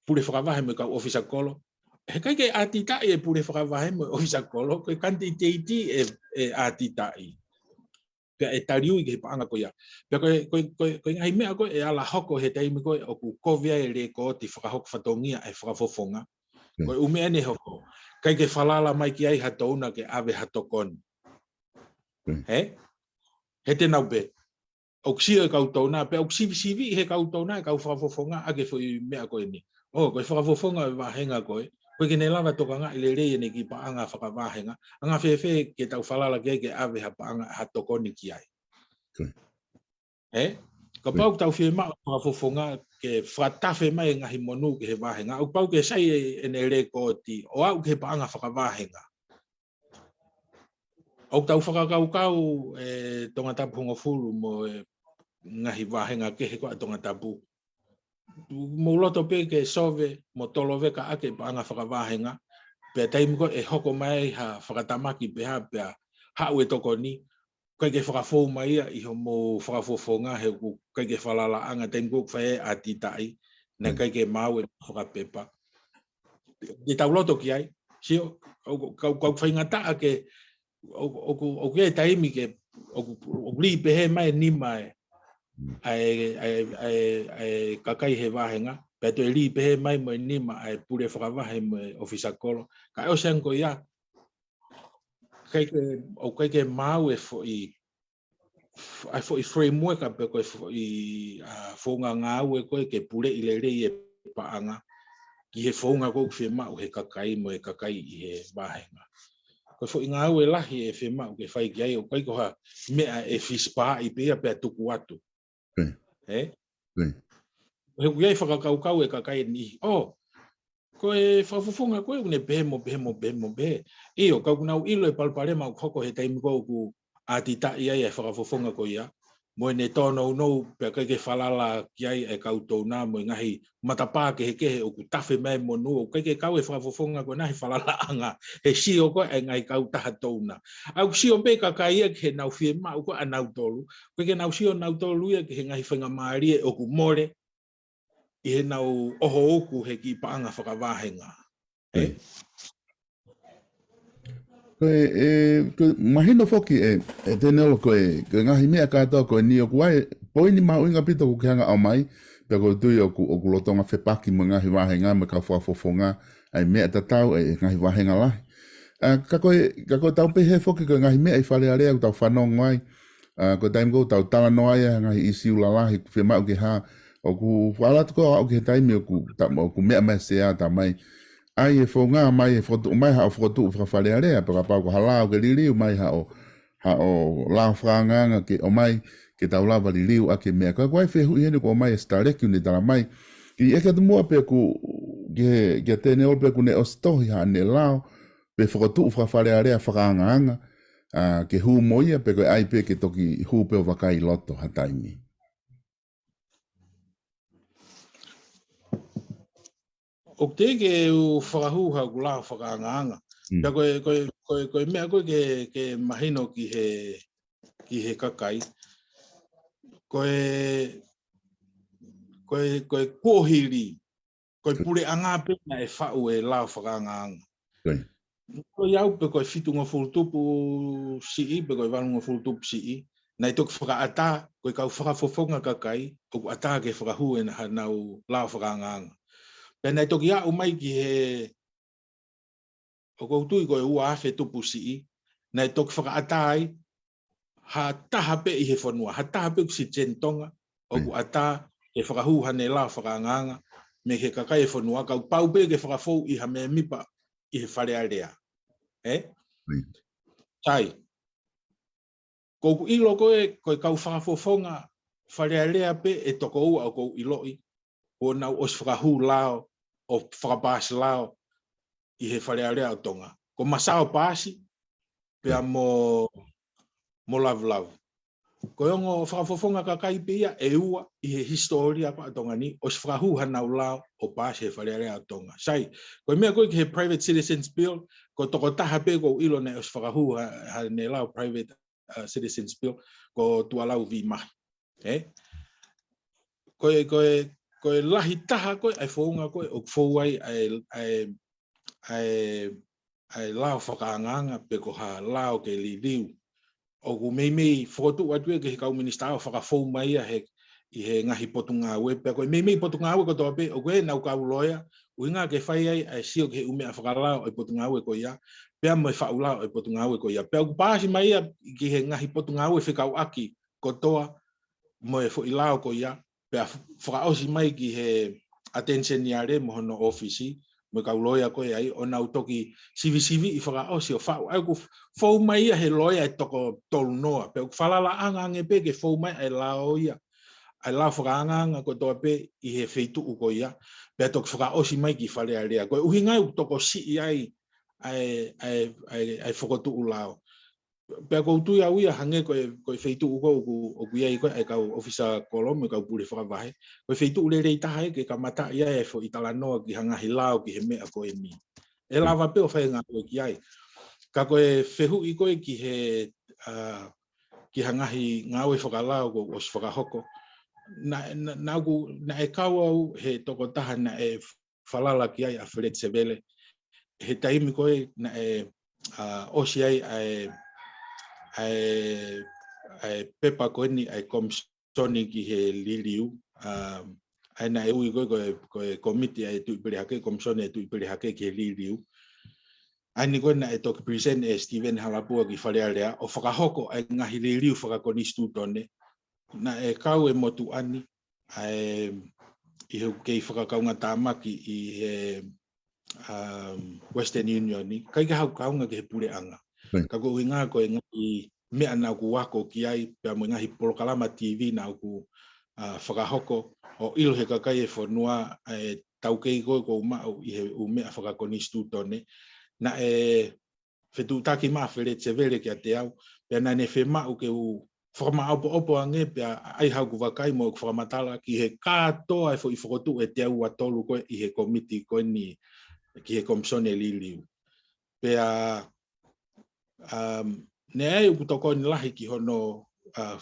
pule fakavahe mo e kau ʻōfisa kolo. He ʻikai ke ʻātitaʻi e pule fakavahe mo e ʻōfisa kolo, ko e kanititeiti ʻe, ʻe ʻātitaʻi. Pea ʻe taliui ki he paʻanga ko ia. Pea ko e, ko e, ko e, ko e ngaahi meʻa ko ē ʻe ala hoko he taimi ko ē ʻoku kovi ai e lekooti fakahoko fatongia e fakafofonga. Ko e ʻū meʻa eni ʻe hoko. ʻIkai ke falala mai ki ai ha touna ke ʻave ha tokoni. Ē? He te nau pē ʻoku sio e kau touna, pea ʻoku sivisiviʻi he kau touna, e kau fakafofonga ʻa e foʻi meʻa ko eni. ʻŌ, ko e fakafofonga e vāhenga ko ē, ʻoku ʻikai ke ne lava tokangaʻi lelei ʻene kiʻi paʻanga fakavāhenga, anga fēfē ke tau falala ki ai ke ʻave ha paʻanga ha tokoni ki ai. Ē? Kapau ʻoku tau fiemaʻu fakafofonga ke fakatafe mai e ngaahi monū ki he vāhenga, ʻoku pau ke sai e, ʻene lekooti, ʻo aʻu ki he paʻanga fakavāhenga. ʻOku tau fakakaukau e Tongatapu hongofulu mo e ngaahi vāhenga kehe ko ē ʻa Tongatapu. Mou loto pē ke sove mo toloveka ʻaki e paʻanga fakavāhenga, pea taimi ko ē ʻe hoko mai ha fakatamaki pehē pea haʻu e tokoni, ʻikai ke fakafou mai ia ʻi hoʻomou fakafofonga he ʻoku ʻikai ke falalaʻanga taimi ko ē ʻoku fai ai e ʻātitaʻi, naʻe ʻikai ke maau e fakapepa. Te tau loto ki ai, sio, ʻoku, ʻoku, ʻoku faingataʻa ke, ʻoku, ʻoku, ʻoku ʻi ai e taimi ke, ʻoku, ʻoku lī pehē mai e nima e, ʻa e, ʻa e, ʻa e, ʻa e kakai he vāhenga, pea toe lī pehē mai mo e nima ʻa e pule fakavahe mo e ʻōfisa kolo. Ka ʻosi ange ko ia, ʻikai ke, ʻoku ʻikai ke maau e foʻi, ʻa e foʻi framework ʻa pe ko e foʻi, ʻa, founga ngāue ko ē ke puleʻi lelei e paʻanga ki he founga ko ē ʻoku fiemaʻu he kakai mo e kakai ʻi he vāhenga. Ko e foʻi ngāue lahi ʻe fiemaʻu ke fai ki ai, ʻoku ʻikai ko ha meʻa ʻe fisipāʻi pē ia pea tuku atu. Ē? He ʻoku ʻi ai e fakakaukau e kakai ʻe niʻihi, ʻō, ko e fakafofonga ko ē ʻoku ne pehē mo pehē mo pehē mo pehē. ʻIo, ka ʻoku nau ʻilo e palopalema ʻoku hoko he taimi ko ē ʻoku ʻātitaʻi ai e fakafofonga ko ia, mo ʻene tōnounou pea ʻikai ke falala ki ai e kau touna mo e ngaahi matapā kehekehe ʻoku tafe mai e monū, ʻoku ʻikai ke kau e fakafofonga ko ena he falalaʻanga, he sio ko ē e ngaahi kautaha touna. ʻOku sio pē kakai ia ki heʻenau fiemaʻu ko ē ʻanautolu, ʻoku ʻikai ke nau sio nautolu ia ki he ngaahi faingamālie ʻoku mole. ʻi heʻenau ʻoho uku he kiʻi paʻanga fakavāhenga. Ē? Ko e, e, ko e mahino foki ē, e Tēnelo, ko e, ko e ngaahi meʻa kātoa ko eni ʻoku ʻi ai e poini mahuʻinga ʻaupito ʻoku ke hanga ʻo ʻomai, pea ʻoku ou tui ʻoku, ʻoku lolotonga fepaki mo e ngaahi vāhenga mo e kau fakafofonga, ʻa e meʻa tatau, ʻa e ngaahi vāhenga lahi. ʻA, ka ko e, ka ko e tau pehē foki ko e ngaahi meʻa ʻi Fale Alea ʻoku tau fanongo ai. ʻA, ko e taimi ko ē ʻoku tau talanoa ai ʻa e ngaahi ʻīsiu lalahi, fiemaʻu ke hā, ʻoku fakalata ko ē ʻo aʻu ki he taimi ʻoku ta-, ʻoku meʻa mai Sea, tā mai ʻa e founga mai e fokotuʻu mai haʻo fokotuʻu faka-Fale Alea, pea kapau ko ha lao ke liliu mai haʻo, haʻo lao fakaangaanga ke ʻomai, ke tau lava liliu ʻaki e meʻa. Ka ko e fehuʻi heni ʻoku ʻomai ʻe Sitaleki ʻoku ne tala mai. ʻI he ʻeke atu muʻa pē ʻoku, ki he, kia Tēnelo pē ʻoku ne ʻosi tohi haʻane lao, pe fokotuʻu faka-Fale Alea fakaangaanga, ʻa, ke hū mo ia pe ko e ʻai pē ke toki hū pē ʻo vakai ʻi loto ha taimi. ʻOku teʻeki ke u fakahū haʻaku lao fakaangaanga. Mm. Pea ko e, ko e, ko e, ko e meʻa ko ē ke, ke mahino ki he, ki he kakai. Ko e, ko e, ko e kuohili, ko e puleʻanga pē naʻe faʻu e lao fakaangaanga. Ko e. Ko ia au pe ko e fitungofulu tupu siʻi, pe ko e valungofulu tupu siʻi, naʻe toki fakaʻatā, ko e kau fakafofonga kakai, ʻoku ʻatā ke fakahū ʻe hanau lao fakaangaanga. Pea naʻe toki aʻu mai ki he, ʻoku ou tui ko e ua afe tupu siʻi, naʻe toki fakaʻatā ai, ha taha pē ʻi he fonua, ha taha pē ʻoku citizen Tonga, ʻoku ʻatā ke fakahū haʻane lao fakaangaanga, mei he kakai e fonua, kapau pē ke fakafou ʻi ha mēmipa ʻi he Fale Alea. Ē? Sai. ʻOku ou ʻilo ko e, ko e kau fakafofonga Fale Alea pē ʻe toko ua ʻoku ou ʻiloʻi, ʻoku nau ʻosi fakahū lao, ʻo fakapaasi lao, ʻi he Fale Alea ʻo Tonga. Ko Masao Paasi, pea mo, mo Lavulavu. Ko e ongo fakafofonga kakai pē ia ʻe ua ʻi he hisitōlia ko ē ʻa Tonga ni, ʻosi fakahū hanau lao ʻo paasi he Fale Alea ʻo Tonga. Sai, ko e meʻa ko ē ki he Private Citizens Bill, ko e tokotaha pē ʻoku ou ʻilo naʻe ʻosi fakahū ha, haʻane lao Private, uh, Citizens Bill, ko Tuʻalau Vīmahi. Ē? Ko e, ko e, ko e lahi taha ko ē, ʻa e founga ko ē, ʻoku fou ai, ʻa e, ʻa e, ʻa e, ʻa e lao fakaangaanga pe ko ha lao ke liliu. ʻOku meimei fokotuʻu atu ia ki he kau minisitā ʻo fakafou mai ia he, ʻi he ngaahi potungāue, pea ko e meimei potungāue kotoa pē, ʻoku ʻi ai ʻenau kau loea, ʻuhinga ke fai ai, ʻa e sio ki he ʻū meʻa fakalao ʻo e potungāue ko ia, pea mo e faʻu lao ʻo e potungāue ko ia. Pea ʻoku paasi mai ia ki he ngaahi potungāue fekauʻaki kotoa mo e foʻi lao ko ia, pea f-, fakaʻosi mai ki he ʻAteni Seniale mo hono ʻōfisi, mo e kau loea ko ē ai, ʻo nau toki sivisiviʻi fakaʻosi ʻo faʻu. ʻA ia ʻoku f-, fou mai ia he loea ʻe toko tolu noa, pea ʻoku falalaʻanga ange pē ke fou mai ʻa e lao ia, ʻa e lao fakaangaanga kotoa pē ʻi he feituʻu ko ia, pea toki fakaʻosi mai ki Fale Alea. Ko e ʻuhinga ia ʻoku tokosiʻi ai ʻa e, ʻa e, ʻa e, ʻa e fokotuʻu lao. Pea ʻoku ou tui au ia hangē ko e, ko e feituʻu ko ē ʻoku, ʻoku ʻi ai ko ē ʻa e kau ʻōfisa kolo mo e kau pule fakavahe. Ko e feituʻu lelei taha ia ke kamataʻi ai e foʻi talanoa ki ha ngaahi lao ki he meʻa ko eni. ʻE lava pē ʻo fai e ngāue ki ai. Ka ko e fehuʻi ko ē ki he, ʻa, ki ha ngaahi ngāue fakalao kuo ʻosi fakahoko. Naʻe, naʻe, naʻa ku, naʻe kau au he tokotaha naʻe falala ki ai ʻa Feleti Sevele. He taimi ko ē naʻe, ʻa, ʻosi ai ʻa e, ʻa e, ʻa e pepa ko eni ʻa e komisoni ki he liliu, ʻa, ʻa ia naʻe ui ko ē, ko e, ko e komiti ʻa e Tuʻipelehake, komisoni ʻa e Tuʻipelehake ki he liliu. ʻA eni ko ē naʻe toki present ʻe Steven Halapua ki Fale Alea, ʻo fakahoko ʻa e ngaahi liliu fakakonisitūtone. Naʻe kau e motuʻa ni, ʻa e, ʻi heʻeku kei fakakaungatāmaki ʻi he, um, Western Union ni, ʻikai ke haʻaku kaunga ki he puleʻanga. Right. Ka ko e ʻuhinga ko e ngaahi meʻa naʻa ku ako ki ai, pea mo e ngaahi polokalama TV naʻa ku, ʻa, fakahoko, ʻo ʻilo he kakai e fonua, ʻa e taukei ko ē ʻoku ou maʻu ʻi he ʻū meʻa fakakonisitūtone. Naʻe fetuʻutaki mai ʻa Feleti Sevele kiate au, pea naʻa ne fiemaʻu ke u fakamāʻopoʻopo ange pea ʻai haʻaku vakai mo ʻeku fakamatala ki he kātoa e foʻi fokotuʻu ʻe teau ua tolu ko ē ʻi he komiti ko eni ki he komisoni liliu. Pea, um, naʻe ʻi ai ʻeku tokoni lahi ki hono, ʻa,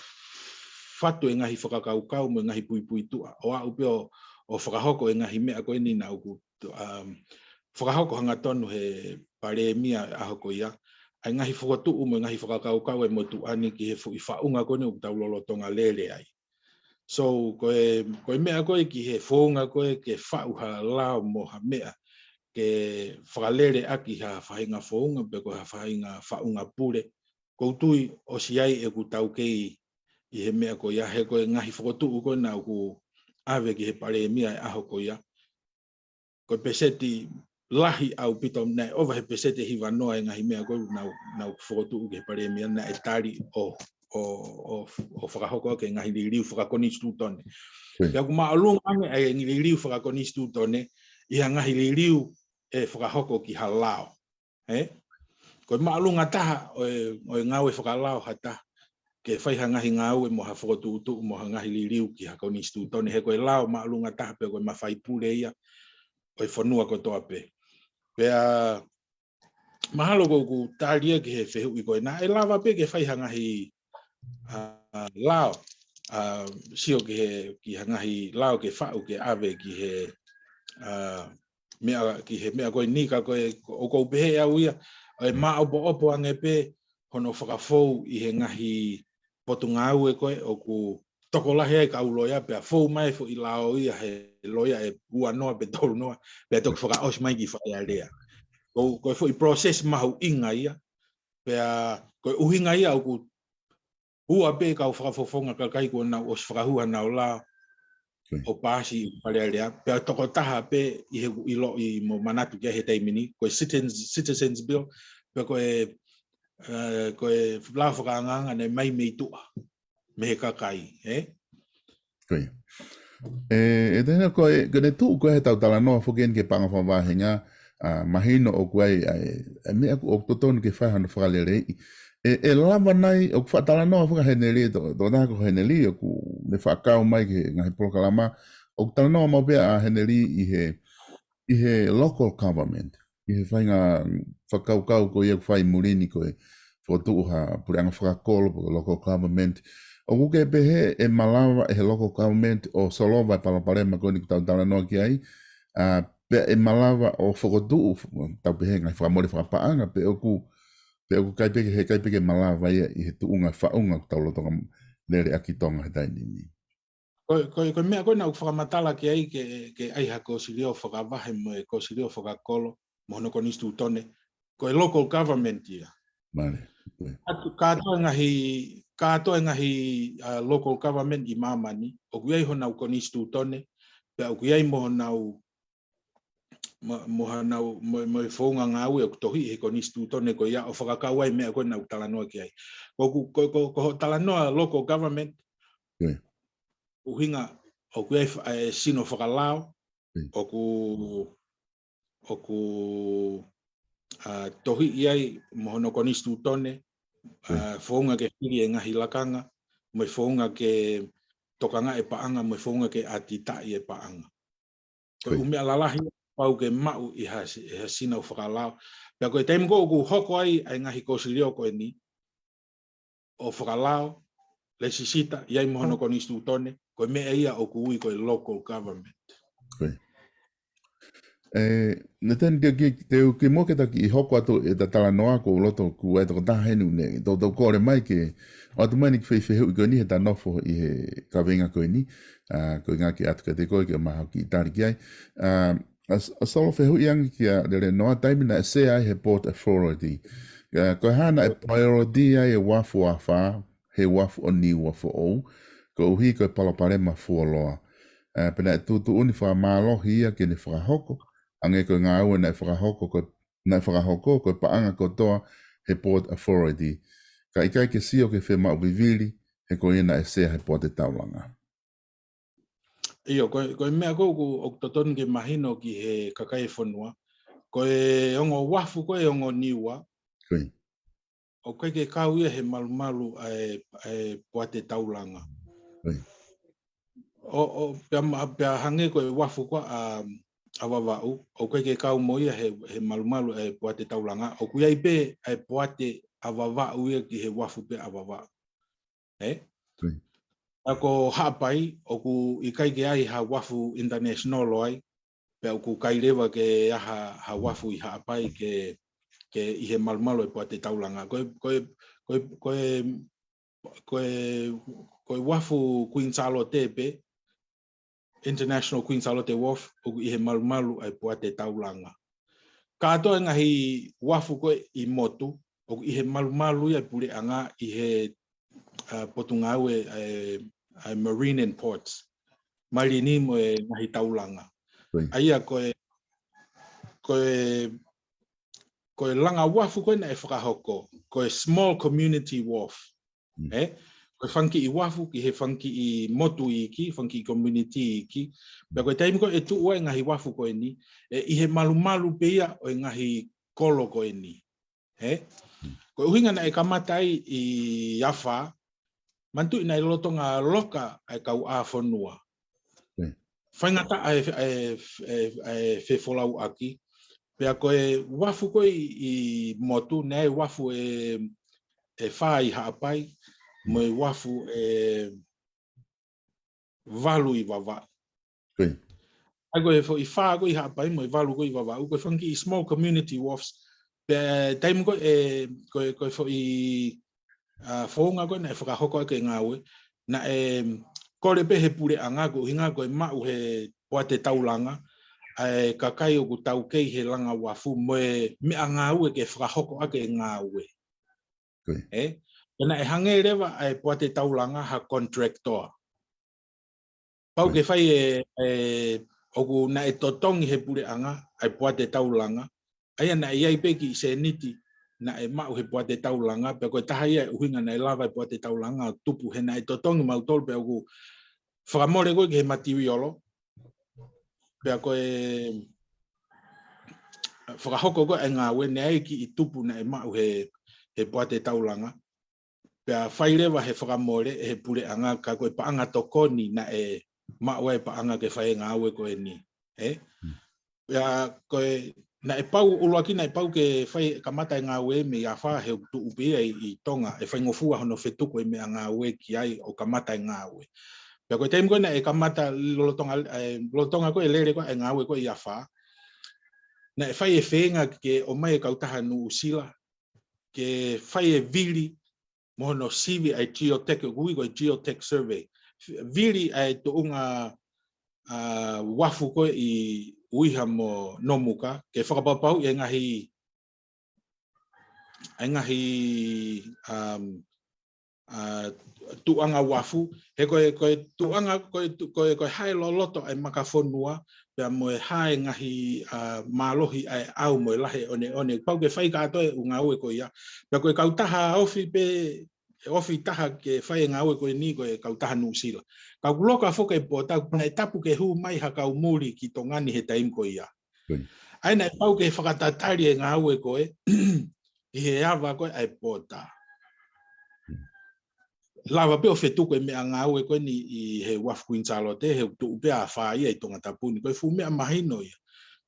fatu e ngaahi fakakaukau mo e ngaahi puipuituʻa, ʻo aʻu pē ʻo, ʻo fakahoko e ngaahi meʻa ko eni naʻa ku, um, fakahoko hangatonu he palēmia ʻaho ko ia, ʻa e ngaahi fokotuʻu mo e ngaahi fakakaukau ʻa e motuʻa ni ki he foʻi faʻunga ko eni ʻoku tau lolotonga lele ai. So, ko e, ko e meʻa ko ē ki he founga ko ē ke faʻu ha lao mo ha meʻa, ke fakalele ʻaki ha faʻahinga founga, pe ko ha faʻahinga faʻunga pule. ʻOku ou tui ʻosi ʻi ai ʻeku taukei ʻi he meʻa ko ia he ko e ngaahi fokotuʻu ko ē naʻa ku ʻave ki he palēmia ʻi he ʻaho ko ia. Ko e peseti lahi ʻaupito naʻe ʻova he peseti ʻe hiva noa e ngaahi meʻa ko ē naʻa ku, naʻa ku fokotuʻu ki he palēmia naʻe tali ʻo, ʻo, ʻo, ʻo fakahoko ʻaki e ngaahi liliu fakakonisitūtone. Pea ʻoku māʻolunga ange ʻa e liliu fakakonisitūtone ʻi ha ngaahi liliu ʻe fakahoko ki ha lao. Ē? Ko e māʻolunga taha ʻo e, ʻo e ngāue fakalao ha taha ke fai ha ngaahi ngāue mo ha fokotuʻutuʻu mo ha ngaahi liliu ki ha konisitūtone, he ko e lao māʻolunga taha pea ko e mafai pule ia ʻo e fonua kotoa pē. Pea mahalo ko ʻeku tali ia ki he fehuʻi ko ena, ʻe lava pē ke fai ha ngaahi, ʻa, lao, ʻa, sio ki he, ki ha ngaahi lao ke faʻu ke ʻave ki he, ʻa, meʻa, ki he meʻa ko eni ka ko e, ʻoku ou pehē au ia, ʻe māʻopoʻopo ange pē hono fakafou ʻi he ngaahi potungāue ko ē ʻoku tokolahi ai kau loea pea fou mai foʻi lao ia he loea ʻe ua noa pe tolu noa, pea toki fakaʻosi mai ki Fale Alea. Ko, ko e foʻi process mahuʻinga ia, pea ko e ʻuhinga ia ʻoku ua pē kau fakafofonga kakai kuo nau ʻosi fakahū hanau lao ʻo paasi ʻi Fale Alea, pea tokotaha pē ʻi he ʻiloʻi mo manatu ki ai he taimi ni, ko e Citizens, Citizens Bill, pea ko e, ē, ko e lao fakaangaanga naʻe mai mei tuʻa, mei he kakai, ē? Ko ia. ʻE, ʻe tena ko e, ko ʻene tuʻu ko ē he tau talanoa foki eni ki he paʻanga fakavahenga, ʻa, mahino ʻoku ʻi ai, ʻa e, ʻa e meʻa ʻoku, ʻoku totonu ke fai hano fakaleleiʻi. ʻE, ʻe lava nai, ʻoku faʻa talanoa foki ʻa Heneli, to, tokotaha ko Heneli, ʻoku ne faʻa kau mai ki he ngaahi polokalama, ʻoku talanoa maʻu pē ʻa Heneli ʻi he, ʻi he local government, ʻi he faʻahinga fakakaukau ko ia ʻoku fai muli ni ko e fokotuʻu ha puleʻanga fakakolo pe ko e local government. ʻOku ke pehē ʻe malava ʻe he local government ʻo solova e palopalema ko eni ʻoku tau talanoa ki ai, ʻa, pea ʻe malava ʻo fokotuʻu, tau pehē ngaahi fakamole fakapaʻanga, pe ʻoku, pe ʻoku ʻikai pē ke, he ʻikai pē ke malava ia ʻi he tuʻunga faʻunga ʻoku tau lolotonga lele ʻaki ʻi Tonga he taimi ni. Ko, ko, ko e meʻa ko ē naʻa ku fakamatala ki ai ke, ke ʻai ha kosilio fakavahe mo e kosilio fakakolo mo hono konisitūtone, ko e local government ia. Male. Ko ia. Kātoa e ngaahi, kātoa e ngaahi, ʻa, local government ʻi māmani, ʻoku ʻi ai honau konisitūtone, pea ʻoku ʻi ai mo honau, mo, mo hanau, mo, mo e founga ngāue ʻoku tohi he konisitūtone ko ia ʻo fakakau ai meʻa ko ē naʻa ku talanoa ki ai. Ko ʻeku, ko, ko, ko hoʻo talanoa local government, ʻuhinga ʻoku ʻi ai fa-, e sino fakalao, ʻoku, ʻoku, ʻa, tohi ʻi ai mo hono konisitūtone, ʻa, founga ke fili e ngaahi lakanga, mo e founga ke tokangaʻi e paʻanga, mo e founga ke ʻatitaʻi e paʻanga. Ko e ʻū meʻa lalahi pau ke maʻu ʻi ha si-, ʻi ha sino fakalao. Pea ko e taimi ko ē ʻoku hoko ai ʻa e ngaahi kosilio ko eni, ʻo fakalao, lēsisita, ʻi ai mo hono konisitūtone, ko e meʻa ia ʻoku ui ko e local government. Ko ia. ʻE, ne teni ke, ke, te u kimuʻa ke ta kiʻi hoko atu ʻeta talanoa ko u loto ʻoku ʻi ai e tokotaha heni ʻoku ne, tau, tau kole mai ke, ʻoatu mai ʻene kiʻi fehuʻi ko eni he ta nofo ʻi he kaveinga ko eni, ʻa, ko e ʻuhinga ke ʻatu kiate koe ke maʻu ha kiʻi tali ki ai. ʻA, ʻa, ʻa Solo fehuʻi ange kia Lelenoa, taimi naʻe sea ai he Port Authority. ʻA, ko e hā naʻe priority ai e uafu ʻo Afā, he uafu ʻo Niuafoʻou, koeʻuhi ko e palopalema fuoloa. ʻA, pea naʻe tuʻutuʻuni fakamālohi ia ke ne fakahoko, hangē ko e ngāue naʻe fakahoko ko e, naʻe fakahoko ko e paʻanga kotoa he Port Authority. Ka ʻikai ke sio ki he fiemaʻu vivili, he ko ia naʻe sea he Poate Taulanga. ʻIo, ko e, ko e meʻa ko ē ʻoku, ʻoku totonu ke mahino ki he kakai e fonua. Ko e ongo uafu ko ē, ongo Niua, ʻoku ʻikai ke kau ia he malumalu ʻa e, ʻa e Poate Taulanga. ʻO, ʻo, pea ma-, pea hangē ko e uafu ko ē ʻa, ʻa Vavaʻu, ʻoku ʻikai ke kau mo ia he, he malumalu ʻa e Poate Taulanga, ʻoku ʻi ai pē ʻa e poate ʻa Vavaʻu ia ki he uafu pē ʻa Vavaʻu. Ē? Ka ko Haʻapai, ʻoku ʻikai ke ʻi ai ha uafu international ʻo ai, pea ʻoku ʻikai leva ke ʻi ai ha, ha uafu ʻi Haʻapai ke, ke ʻi he malumalu e Poate Taulanga. Ko e, ko e, ko e, ko e, ko e, ko e uafu Queen Sālote pē, International Queen Sālote Wharf, ʻoku ʻi he malumalu e Poate Taulanga. Kātoa e ngaahi uafu ko ē ʻi motu, ʻoku ʻi he malumalu ia e puleʻanga ʻi he, ʻa, potungāue, ʻa e, ʻa e Marine and Ports, Malini mo e Ngaahi Taulanga. ʻA ia ko e, ko e, ko e langa uafu ko ē naʻe fakahoko, ko e small community wharf. ʻE, ko e fanga kiʻi uafu ki he fanga kiʻi motu iiki, fanga kiʻi community iiki. Pea ko e taimi ko ē ʻe tuʻu ai e ngaahi uafu ko eni, ʻe ʻi he malumalu pē ia ʻo e ngaahi kolo ko eni. ʻE, ko e ʻuhinga naʻe kamata ai ʻi Afā, manatuʻi naʻe lolotonga loka ʻa e kau ʻāfonua. Faingataʻa e, e, e, e fefolauʻaki. Pea ko e uafu ko ē ʻi, ʻi motu, naʻe uafu ʻe, ʻe fā ʻi Haʻapai, mo e uafu ʻe valu ʻi Vavaʻu. ʻA ia ko e foʻi fā ko ē ʻi Haʻapai mo e valu ko ē ʻi Vavaʻu, ko e fanga kiʻi small community wharfs. Pea taimi ko ē, ko e, ko e foʻi, ʻa, founga ko ē naʻe fakahoko ʻaki e ngāue, naʻe kole pē he puleʻanga ko e ʻuhinga ko e maʻu he Poate Taulanga ʻa e kakai ʻoku taukei he langa uafu mo e meʻangāue ke fakahoko ʻaki e ngāue. ʻE, pea naʻe hangē leva ʻa e Poate Taulanga ha contractor. Pau ke fai e, e, ʻoku naʻe totongi he puleʻanga ʻa e Poate Taulanga. ʻA ia naʻe ʻi ai pē kiʻi sēniti naʻe maʻu he Poate Taulanga, pea ko e taha ia e ʻuhinga naʻe lava e Poate Taulanga ʻo tupu, he naʻe totongi mautolu pea ʻoku fakamole ko ē ki he material, pea ko e fakahoko ko ē e ngāue, naʻe ʻi ai e kiʻi tupu naʻe maʻu he, he Poate Taulanga. Pea fai leva he fakamole ʻe he puleʻanga ka ko e paʻanga tokoni naʻe maʻu ai e paʻanga ke fai e ngāue ko eni. ʻE? Pea ko e, naʻe pau, ʻuluaki naʻe pau ke fai kamata e ngāue mei Afā he ʻoku tuʻu pē ia ʻi, ʻi Tonga, ʻe faingofua hono fetuku e meʻangāue ki ai ʻo kamata e ngāue. Pea ko e taimi ko ē naʻe kamata lolotonga, ʻe, lolotonga ko ē lele ko ē e ngāue ko ē ʻi Afā, naʻe fai e feinga ke ʻomai e kautaha Nuʻusila, ke fai e vili mo hono sivi ʻa e geotech, ʻoku ui ko e geotech survey. Vili ʻa e tuʻunga, ʻa, uafu ko ē ʻi ʻUiha mo Nomuka, ke fakapapauʻi e ngaahi, e ngaahi, um, ʻa, tuʻuʻanga uafu. He ko e, ko e tuʻuʻanga, ko e tu-, ko e, ko e hā e loloto ʻa e makafonua, pea mo e hā e ngaahi, ʻa, mālohi ʻa e ʻau mo e lahi ʻoneʻone. Pau ke fai kātoa e ʻū ngāue ko ia. Pea ko e kautaha ofi pē, ofi taha ke fai e ngāue ko eni ko e kautaha Nuʻusila. Ka ʻoku loka foki e pota, naʻe tapu ke hū mai ha kau muli ki Tonga ni he taimi ko ia. ʻA ia naʻe pau ke fakatatali e ngāue ko ē, ʻi he ava ko ē ʻa e pota. Lava pē ʻo fetuku e meʻangāue ko eni ʻi he uafu Queen Sālote, he ʻoku tuʻu pē Afā ia ʻi Tongatapu ni, ko e fuʻu meʻa mahino ia.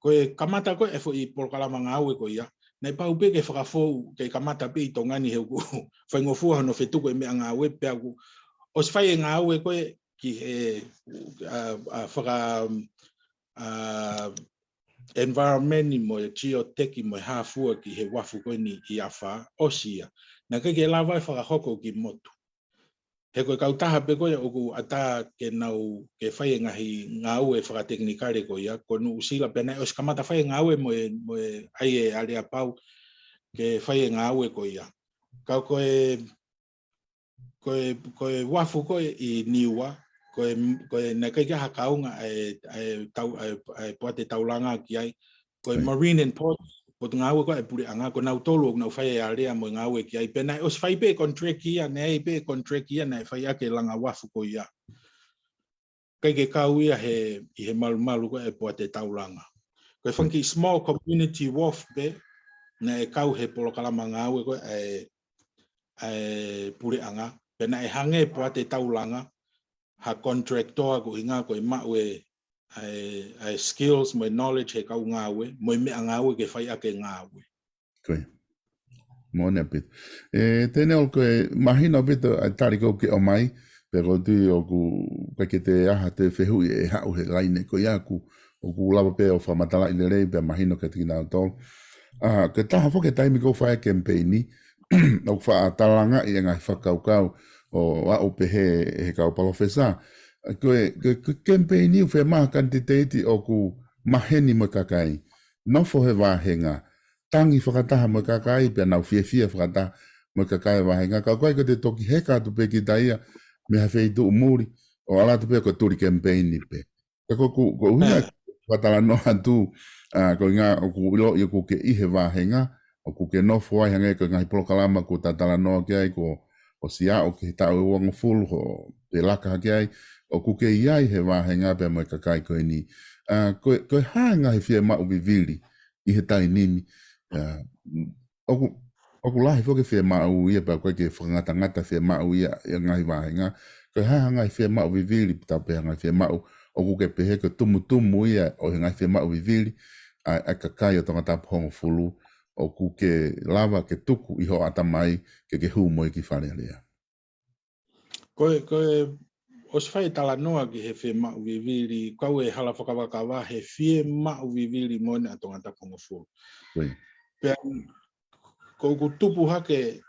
Ko e kamata ko ē e foʻi polokalama ngāue ko ia, naʻe pau pē ke fakafou, ke kamata pē ʻi Tonga ni he ʻoku faingofua hono fetuku e meʻangāue, pea ʻoku ʻosi fai e ngāue ko ē ki he, ʻa, ʻa, faka-, ʻa, environment mo e geotech mo e hā fua ki he uafu ko eni ʻi Afā, ʻosi ia. Naʻe ʻikai ke lava e fakahoko ki motu. He ko e kautaha pē ko ia ʻoku ʻatā ke nau, ke fai e ngaahi ngāue fakatekinikale ko ia, ko Nuʻusila, pea naʻe ʻosi kamata fai e ngāue mo e, mo e ʻai e aleapau ke fai e ngāue ko ia. Ka ko e, ko e, ko e uafu ko ē ʻi Niua, ko e, ko e naʻe ʻikai ke ʻi ai ha kaunga ʻa e, ʻa e tau, ʻa e, ʻa e Poate Taulanga ki ai. Ko e Marine and Port, potungāue ko ē e puleʻanga, ko nautolu ʻoku nau fai e alea mo e ngāue ki ai. Pea naʻe ʻosi fai pē e contract ia, naʻe ʻi ai pē e contract ia, naʻe fai ʻaki e langa uafu ko ia. ʻIkai ke kau ia he, ʻi he malumalu ko ē e Poate Taulanga. Ko e fanga kiʻi small community wharf pē, naʻe kau he polokalama ngāue ko ē ʻa e, ʻa e puleʻanga. Pea naʻe hangē e Poate Taulanga ha contractor ko e ʻuhinga ko e maʻu e, ʻa e, ʻa e skills mo e knowledge he kau ngāue, mo e meʻangāue ke fai ʻaki e ngāue. Ko ia. Moʻoni ʻaupito. ʻE, Tēnelo, ko e mahino ʻaupito ʻa e tali ʻoku ke ʻomai, He ko e tui ʻoku ʻikai ke te ʻaha te fehuʻi ʻe haʻu he laine ko ia ʻoku, ʻoku lava pē ʻo fakamatalaʻi lelei pea mahino kiate kinautolu. ʻA, ko e taha foki e taimi ko ē ʻoku fai e kemipeini, ʻoku faʻa talangaʻi e ngaahi fakakaukau ʻo aʻu pē he, he kau palōfesa. Ko e, ko e, ko e kemipeini ʻoku fiemaʻu ha kanititeiti ʻoku maheni mo e kakai. Nofo he vāhenga. Tangi fakataha mo e kakai, pea nau fiefia fakataha mo e kakai vāhenga. Ka ʻoku ʻikai ko e te toki heka atu pē kita ia, mei ha feituʻu muli, ʻo ʻalu atu pē ko e tuli kemipeini pē. Ka ko, ko, ko e ʻuhinga ʻeku talanoa atu, ʻa, ko e ʻuhinga ʻoku ʻiloʻi ʻoku ke ʻi he vāhenga, ʻoku ke nofo ai hangē ko e ngaahi polokalama ʻoku ta talanoa ki ai, ko ʻosi aʻu ki he taʻu ʻe uangofulu ʻo te laka hake ai, ʻoku ke ʻi ai he vāhenga pea mo e kakai ko eni. ʻA, ko e, ko e hā e ngaahi fiemaʻu vivili ʻi he taimi ni, ʻa, ʻoku, ʻoku lahi foki e fiemaʻu ia pea ʻoku ʻikai ke fakangatangata fiemaʻu ia ʻi he ngaahi vāhenga. Ko e hā e ngaahi fiemaʻu vivili, pe ta pehē ngaahi fiemaʻu, ʻoku ke pehē ko e tumutumu ia ʻo e ngaahi fiemaʻu vivili ʻa, ʻa e kakai ʻo Tongatapu hongofulu, ʻoku ke lava ke tuku ʻi hoʻo ʻatamai ke ke hū mo ia ki Fale Alea. Ko e, ko e, ʻosi fai e talanoa ki he fiemaʻu vivili, kau e hala fakavakava he fiemaʻu vivili moʻoni ʻa Tongatapu hongofulu. Pea, ko ʻeku tupu hake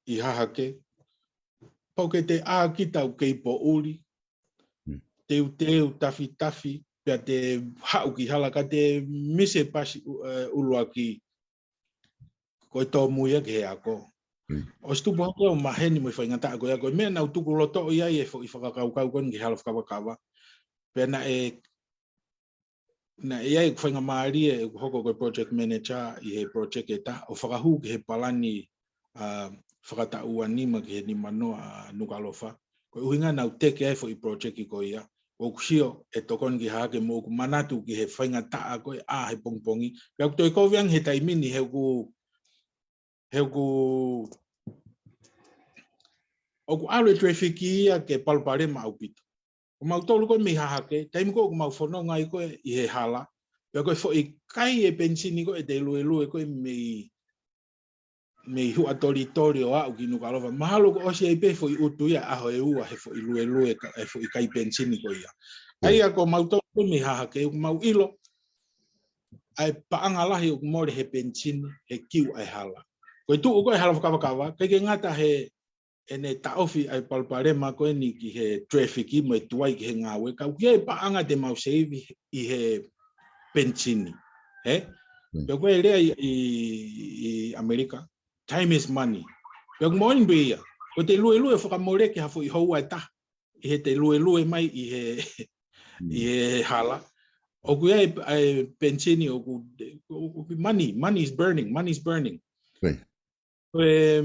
ʻi Hahake, pau ke te ʻā kita ʻoku kei poʻuli, teuteu, tafitafi, pea te haʻu ki hala ka te misi e pasi ʻu-, ʻe, ʻuluaki, ko e tōmui ia ki he ako. ʻOsi tupu hake ʻo maheni mo e faingataʻa ko ia ko e meʻa naʻa ku tuku loto ʻi ai e foʻi fakakaukau ko eni ki he hala fakavakava. Pea naʻe, naʻe ʻi ai ʻeku faingamālie ʻeku hoko ko e project manager ʻi he project ʻe taha ʻo fakahū ki he palani, ʻa, fakataʻu ua nima ki he nima noa ʻa Nukuʻalofa. Ko e ʻuhinga naʻa ku teke ai e foʻi project ko ia. ʻOku sio ʻe tokoni ki Hahake mo ʻeku manatu ki he faingataʻa ko e ʻā he pongipongi. Pea ʻoku toe kovi ange he taimi ni he ʻoku, he ʻoku, ʻoku ʻalu e traffic ia ke palopalema ʻaupito. Ko mautolu ko ē mei Hahake, taimi ko ē ʻoku mau fononga ai ko ē ʻi he hala, pea ko e foʻi kai e penisini ko ē ʻe te luelue ko ē mei, mei Huʻatolitoli ʻo aʻu ki Nukuʻalofa. Mahalo kuo ʻosi ai pē foʻi utu ia ʻaho ʻe ua he foʻi luelue ka, e foʻi kai penisini ko ia. ʻA ia ko mautolu ko ē mei Hahake, ʻoku mau ʻilo ʻa e paʻanga lahi ʻoku mole he penisini, he kiu ʻa e hala. Ko e tuʻu ko ē hala fakavakava, ʻikai ke ngata he ʻene taʻofi ʻa e palopalema ko eni ki he traffic mo e tuai ki he ngāue, ka ʻoku ʻi ai e paʻanga te mau save ʻi he penisini. He? Pea ko e lea ʻi, ʻi, ʻi ʻAmelika, time is money. Pea ʻoku moʻoni pē ia. Ko e te luelue fakamole ki ha foʻi houa ʻe taha ʻi he te luelue mai ʻi he, ʻi he hala. ʻOku ʻi ai e penisini ʻoku, ʻoku money, money is burning, money is burning. Ko e,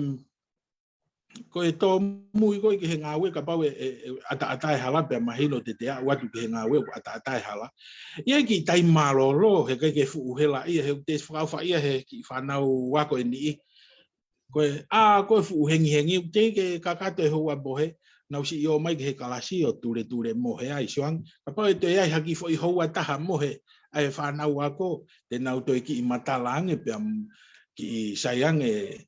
ko e tōmui ko ē ki he ngāue kapau ʻe, ʻe, ʻe ʻataʻatā e hala pea mahino te te aʻu atu ki he ngāue ʻoku ʻataʻatā e hala. ʻI ai e kiʻi taimi mālōlō, he ʻikai ke fuʻu hela ia, he ʻoku te fakaʻofa ia he kiʻi fānau ako ʻe niʻihi. Ko e, ʻa, ko e fuʻu hengihengi, ʻoku teʻeki ke kakato e houa mohe, nau siʻi ō mai ki he kalasi ʻo tuletule mohe ai, sio ange. Kapau ʻe toe ʻi ai ha kiʻi foʻi houa ʻe taha mohe ʻa e fānau ako, te nau toe kiʻi matala ange pea m-, kiʻi sai ange ʻe,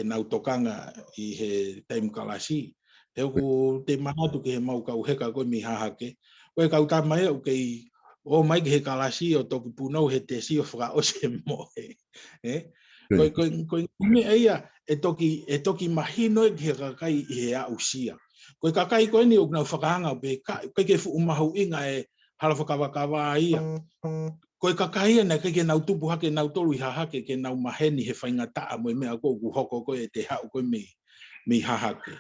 ʻenau tokanga ʻi he taimi kalasi. He ʻoku te manatu ki he mau kau heka ko ē mei Hahake. Ko e kau tama ia ʻoku kei ō mai ki he kalasi ʻo toki punou he tesi ʻo fakaʻosi e mohe. Ē? Ko e, ko e, ko e meʻa ia ʻe toki, ʻe toki mahino ʻe ki he kakai ʻi he aʻusia. Ko e kakai ko eni ʻoku nau fakahanga pē ka, ʻikai ke fuʻu mahuʻinga e hala fakavakava ia. Ko e kakai ia naʻe ʻikai ke nau tupu hake nautolu ʻi Hahake ke nau maheni he faingataʻa mo e meʻa ko ē ʻoku hoko ko ē ʻe te haʻu ko ē mei, mei Hahake.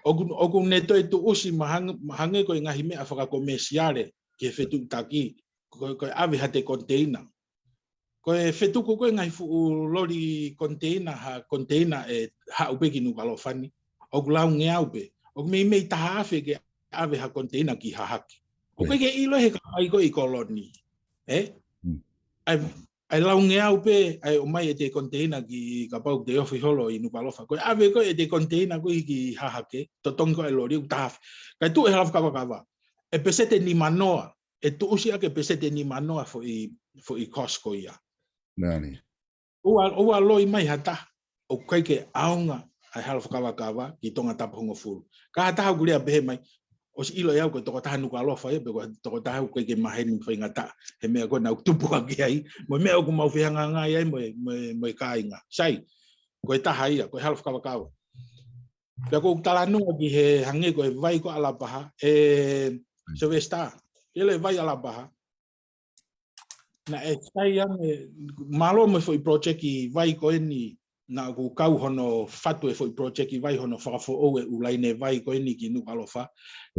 ʻOku, ʻoku ne toe tuʻusi mahang-, hangē ko e ngaahi meʻa fakakomesiale ki he fetuʻutaki, ko, ko e ʻave ha te konteina. Ko e fetuku ko ē ngaahi fuʻu loli konteina, ha konteina ʻe haʻu pē ki Nukuʻalofa ni. ʻOku laungeau pē. ʻOku meimei taha afe ke ʻave ha konteina ki Hahake. ʻOku ʻikai ke ʻilo he kakai ko ē ʻi Koloni. Ē? ʻAi, ʻai laungeau pē, ʻai ʻomai e te konteina ki kapau te ofi holo ʻi Nukuʻalofa. Ko e ʻave ko ē e te konteina ko ē ki Hahake, totongi ko ē loli ʻoku taha afe. Kae tuʻu e hala fakavakava. ʻE peseti nima noa, ʻe tuʻusi ʻaki e peseti nima noa foʻi, foʻi cost ko ia. Nani. ʻOua, ʻoua loi mai ha taha, ʻoku ʻikai ke ʻaonga ʻa e hala fakakavakava ki Tongatapu hongofulu. Ka ha taha ʻoku lea pehē mai, ʻosi ʻilo ʻe au ko e tokotaha Nukuʻalofa ia, pe ko e tokotaha ʻoku ʻikai ke maheni faingataʻa he meʻa ko ē naʻa ku tupu hake ai, mo e meʻa ʻoku mau fehangahangai ai mo e, mo e, mo e kāinga. Sai, ko e taha ia, ko e hala fakakavakava. Pea ʻoku ou talanoa ki he hangē ko e vai ko ē ʻa Lapaha, ʻe Sylvester, ʻilo e vai ʻa Lapaha. Naʻe sai ange, mālō mo e foʻi project vai ko eni, naʻa ku kau hono fatu e foʻi project vai hono fakafoʻou e ʻū laine vai ko eni ki Nukuʻalofa,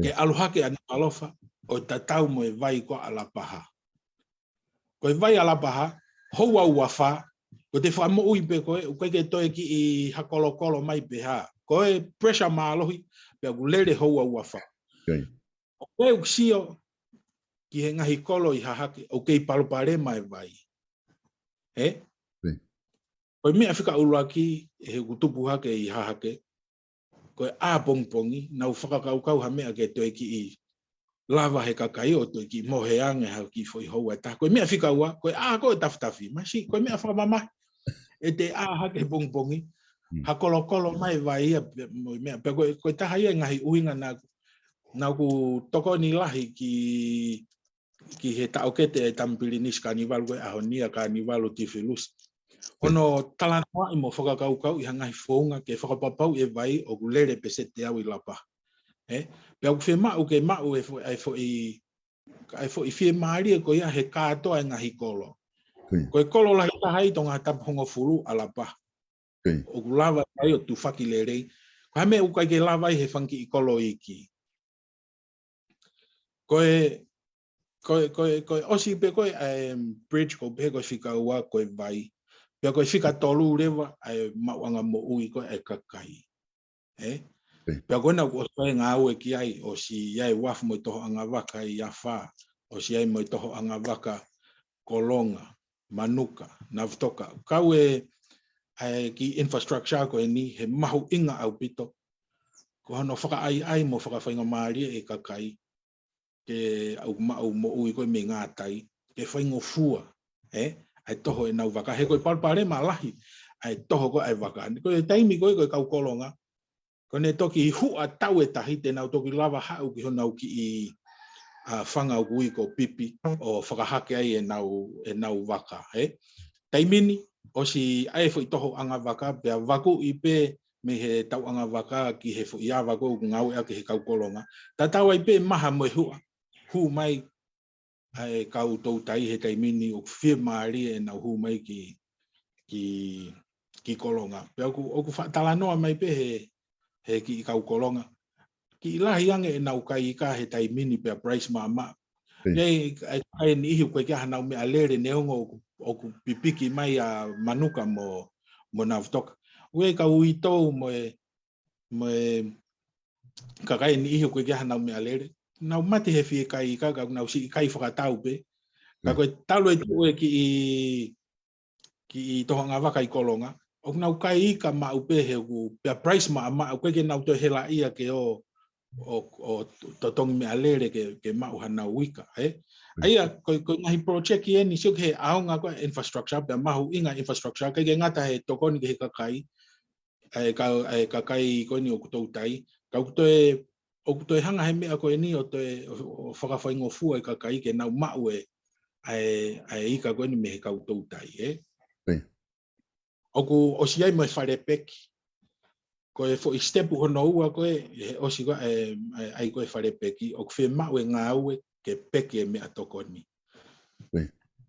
ke ʻalu hake ʻa Nukuʻalofa ʻo tatau mo e vai ko ē ʻa Lapaha. Ko e vai ʻa Lapaha, houa ua fā, ko e fakamoʻui pē ko ē, ʻoku ʻikai ke toe kiʻi hakolokolo mai pe hā. Ko e pressure mālohi, pea ʻoku lele houa ua fā. ʻOku ou sio ki he ngaahi kolo ʻi Hahake, ʻoku kei palopalema e vai. Ē? Ko e meʻa fika ʻuluaki, ʻi heʻeku tupu hake ʻi Hahake, ko e ʻā pongipongi, nau fakakaukau ha meʻa ke toe kiʻi lava he kakai ʻo toe kiʻi mohe ange ha kiʻi foʻi houa ʻe taha. Ko e meʻa fika ua, ko e ʻā ko ē tafitafi. Masi, ko e meʻa fakamamahi. ʻE te ʻā hake he pongipongi, hakolokolo mai vai ia, mo e meʻa, pea ko e, ko e taha ia e ngaahi ʻuhinga naʻa, naʻa ku tokoni lahi ki, ki he taʻokete e Tama Pilinisi Kānivalu ko e ʻaho ni ʻa Kānivalu Tifilusi. Hono talanoaʻi mo fakakaukauʻi ha ngaahi founga ke fakapapauʻi e vai ʻoku lele pēseti ʻe teau ʻi Lapaha. Ē? Pea ʻoku fiemaʻu ke maʻu e fo-, e foʻi, e foʻi fiemālie ko ia he kātoa e ngaahi kolo. Ko e kolo lahi taha ʻi Tongatapu hongofulu ʻa Lapaha. ʻOku lava ai ʻo tufaki lelei. Ko ha meʻa ʻoku ʻikai ke lava ai he fanga kiʻi kolo iiki. Ko e, ko e, ko e, ko e ʻosi pē ko e, ʻa e bridge ko pē ko e fika ua ko e vai. Pea ko e fika tolu leva ʻa e maʻuʻanga moʻui ko e ʻa e kakai. Ē? Pea ko ena ʻoku ʻosi ʻa e ngāue ki ai, ʻosi ʻa e uafu mo e tohoʻanga vaka ʻi Afā, ʻosi ʻa e mo e tohoʻanga vaka Kolonga, Manuka, Navutoka. Kau e, ʻa e kiʻi infrastructure ko eni, he mahuʻinga ʻaupito. Ko hono fakaʻaiʻai mo fakafaingamālie e kakai, ke ʻoku maʻu moʻui ko ē mei ngātai, ke faingofua, ē? ʻA e toho ʻenau vaka, he ko e palopalema lahi, ʻa e toho ko ē ʻa e vaka. Ko e taimi ko ē ko e kau Kolonga, ko ʻene toki huʻa tau e tahi te nau toki lava haʻu ki honau kiʻi, ʻa, fanga ʻoku ui ko pipi, ʻo fakahake ai ʻenau, ʻenau vaka, ē? Taimi ni, ʻosi ʻa e foʻi tohoʻanga vaka, pea vakuʻi pē mei he tauʻanga vaka ki he foʻi ava ko ē ʻoku ngāueʻaki he kau Kolonga. Tatau ai pē maha mo e huʻa, hū mai ʻa e kau toutai he taimi ni ʻoku fiemālie ʻenau hū mai ki, ki, ki Kolonga. Pea ʻoku, ʻoku faʻa talanoa mai pē he, he kiʻi kau Kolonga. Kiʻi lahi ange ʻenau kai ika he taimi ni pea price maʻamaʻa. ʻI ai, ʻa e, ʻa e niʻihi ʻoku ʻikai ke ʻi ai hanau meʻalele neongo ʻoku, ʻoku pipiki mai ʻa Manuka mo, mo Navutoka. ʻOku ʻi ai e kau uitou mo e, mo e kakai niʻihi ʻoku ʻikai ke ʻi ai hanau meʻalele. Nau mate he fie kai ika, ka nau siʻi kai fakatau pē. Ka ko e talu e tuʻu e kiʻi, kiʻi tohoʻanga vaka ʻi Kolonga, ʻoku nau kai ika maʻu pē he ʻoku, pea price maʻamaʻa, ʻoku ʻikai ke nau toe helaʻia ke ō, ʻo, ʻo totongi meʻalele ke, ke maʻu hanau ika, ē? ʻA ia, ko, ko e ngaahi project eni, sio ki he ʻaonga ko e infrastructure, pea mahuʻinga infrastructure, ʻikai ke ngata he tokoni ki he kakai, ʻa e ka, ʻa e kakai ko eni ʻoku toutai. Ka ʻoku toe, ʻoku toe hanga he meʻa ko eni ʻo toe, ʻo, ʻo fakafaingofua e kakai ke nau maʻu e, ʻa e, ʻa e ika ko eni mei he kau toutai, ē? ʻOku ʻosi ʻi ai mo e fale peki. Ko e foʻi step hono ua ko ē, he ʻosi ko ē, ʻe, ʻe, ʻai ko e fale peki, ʻoku fiemaʻu e ngāue ke peki e meʻatokoni.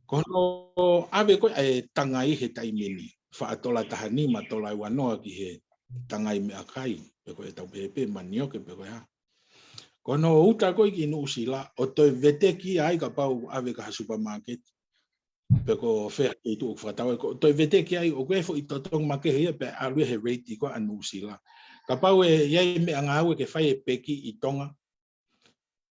Ko hono ʻave ko ē ʻa e tangai he taimi ni, faʻa tola taha nima, tola ua noa ki he tangai meʻakai, pe ko e tau pehē pē manioke, pe ko e hā. Ko hono uta ko ē ki Nuʻusila, ʻo toe veteki ai kapau ʻave ki ha supermarket, pe ko fē ha feituʻu ʻoku fakatau ai, ko e toe veteki ai, ʻoku ʻi ai e foʻi totongi makehe ia, pea ʻalu ia he rate ko ē ʻa Nuʻusila. Kapau ʻe ʻi ai e meʻangāue ke fai e peki ʻi Tonga,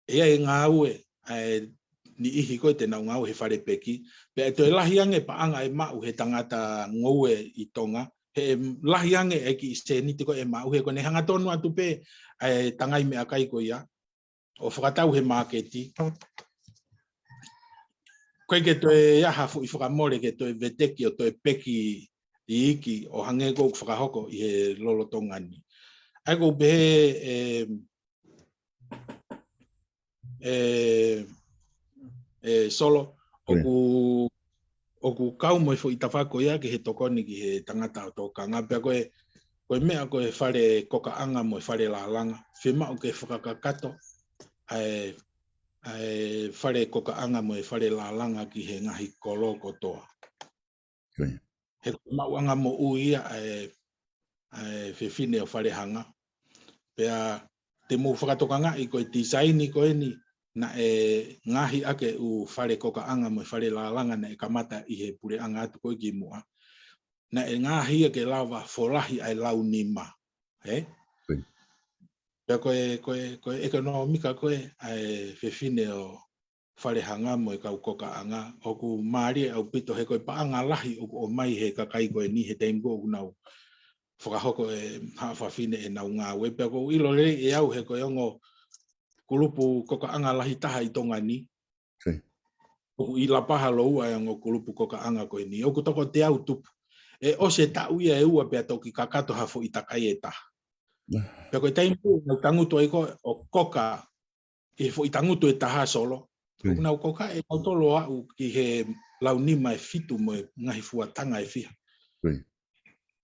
ʻe ʻi ai e ngāue, ʻa e niʻihi ko ē te nau ngāue he fale peki, pea ʻe toe lahi ange paʻanga ʻe maʻu he tangata ngoue ʻi Tonga, he ʻe lahi ange e kiʻi sēniti ko ē ʻe maʻu he ko ʻene hangatonu atu pē ʻa e tangai meʻakai ko ia, ʻo fakatau he māketi. ʻOku ʻikai ke toe ʻi ai ha foʻi fakamole ke toe veteki ʻo toe peki iiki ʻo hangē ko ʻeku fakahoko ʻi he lolotonga ni. ʻA ia ʻoku ou pehē, ē, ē, ē, Solo, ʻoku, ʻoku kau mo e foʻi tafaʻaki ko ia ki he tokoni ki he tangata ʻo tokanga. Pea ko e, ko e meʻa ko e fale kokaʻanga mo e fale lālanga, fiemaʻu ke fakakakato ʻa e, ʻa e fale kokaʻanga mo e fale lālanga ki he ngaahi kolo kotoa. He ko e maʻuʻanga moʻui ia ʻa e, ʻa e fefine ʻo Falehanga. Pea te mou fakatokangaʻi ko e tisaini ko eni naʻe ngaohi ʻaki ʻū fale kokaʻanga mo e fale lālanga naʻe kamata ʻi he puleʻanga atu ko ē kimuʻa. Naʻe ngaohi ia ke lava folahi ʻa e lau nima. Ē? Pea ko e, ko e, ko e ʻekonōmika ko ē ʻa e fefine ʻo Falehanga mo e kau kokaʻanga, ʻoku mālie ʻaupito he ko e paʻanga lahi ʻoku ʻomai he kakai ko eni he taimi ko ē ʻoku nau fakahoko ʻe Haʻa Fafine ʻenau ngāue. Pea ʻoku ou ʻilo lelei ʻe au he ko e ongo kulupu kokaʻanga lahi taha ʻi Tonga ni. ʻOku ʻi Lapaha lōua ʻa e ongo kulupu kokaʻanga ko eni. ʻOku toko teau tupu. ʻE ʻosi e taʻu ia ʻe ua pea toki kakato ha foʻi takai ʻe taha. Pea ko e taimi ko ē ʻoku nau tangutu ai ko ē ʻo koka ʻi he foʻi tangutu ʻe taha, Solo. ʻOku nau koka ʻe nautolu ʻo aʻu ki he lau nima ʻe fitu mo e ngaahi fuatanga ʻe fiha.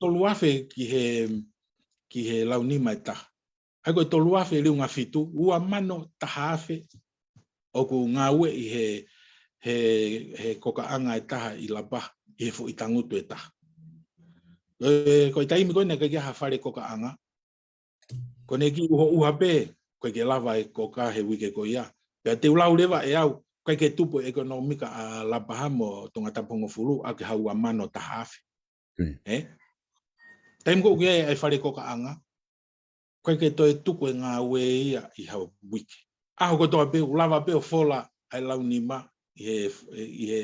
Tolu afe ki he, ki he lau nima ʻe taha. ʻA ia ko e tolu afe liunga fitu, ua mano taha afe ʻoku ngāue ʻi he, he, he kokaʻanga ʻe taha ʻi Lapaha, ʻi he foʻi tangutu ʻe taha. Ē, ko e taimi ko ē naʻe ʻikai ke ʻi ai ha fale kokaʻanga, ko ʻene kiʻi ʻuhoʻuha pē, ʻikai ke lava e koka he uike ko ia. Pea te u lau leva ʻe au, ʻikai ke tupu e ʻekonōmika ʻa Lapaha mo Tongatapu hongofulu ʻaki ha ua mano taha afe. Ē? Taimi ko ē ʻoku ʻi ai ʻa e fale kokaʻanga, ʻikai ke toe tuku e ngāue ia ʻi ha uike. ʻAho kotoa pē, ʻoku lava pē ʻo fola ʻa e lau nima ʻi he, ʻi he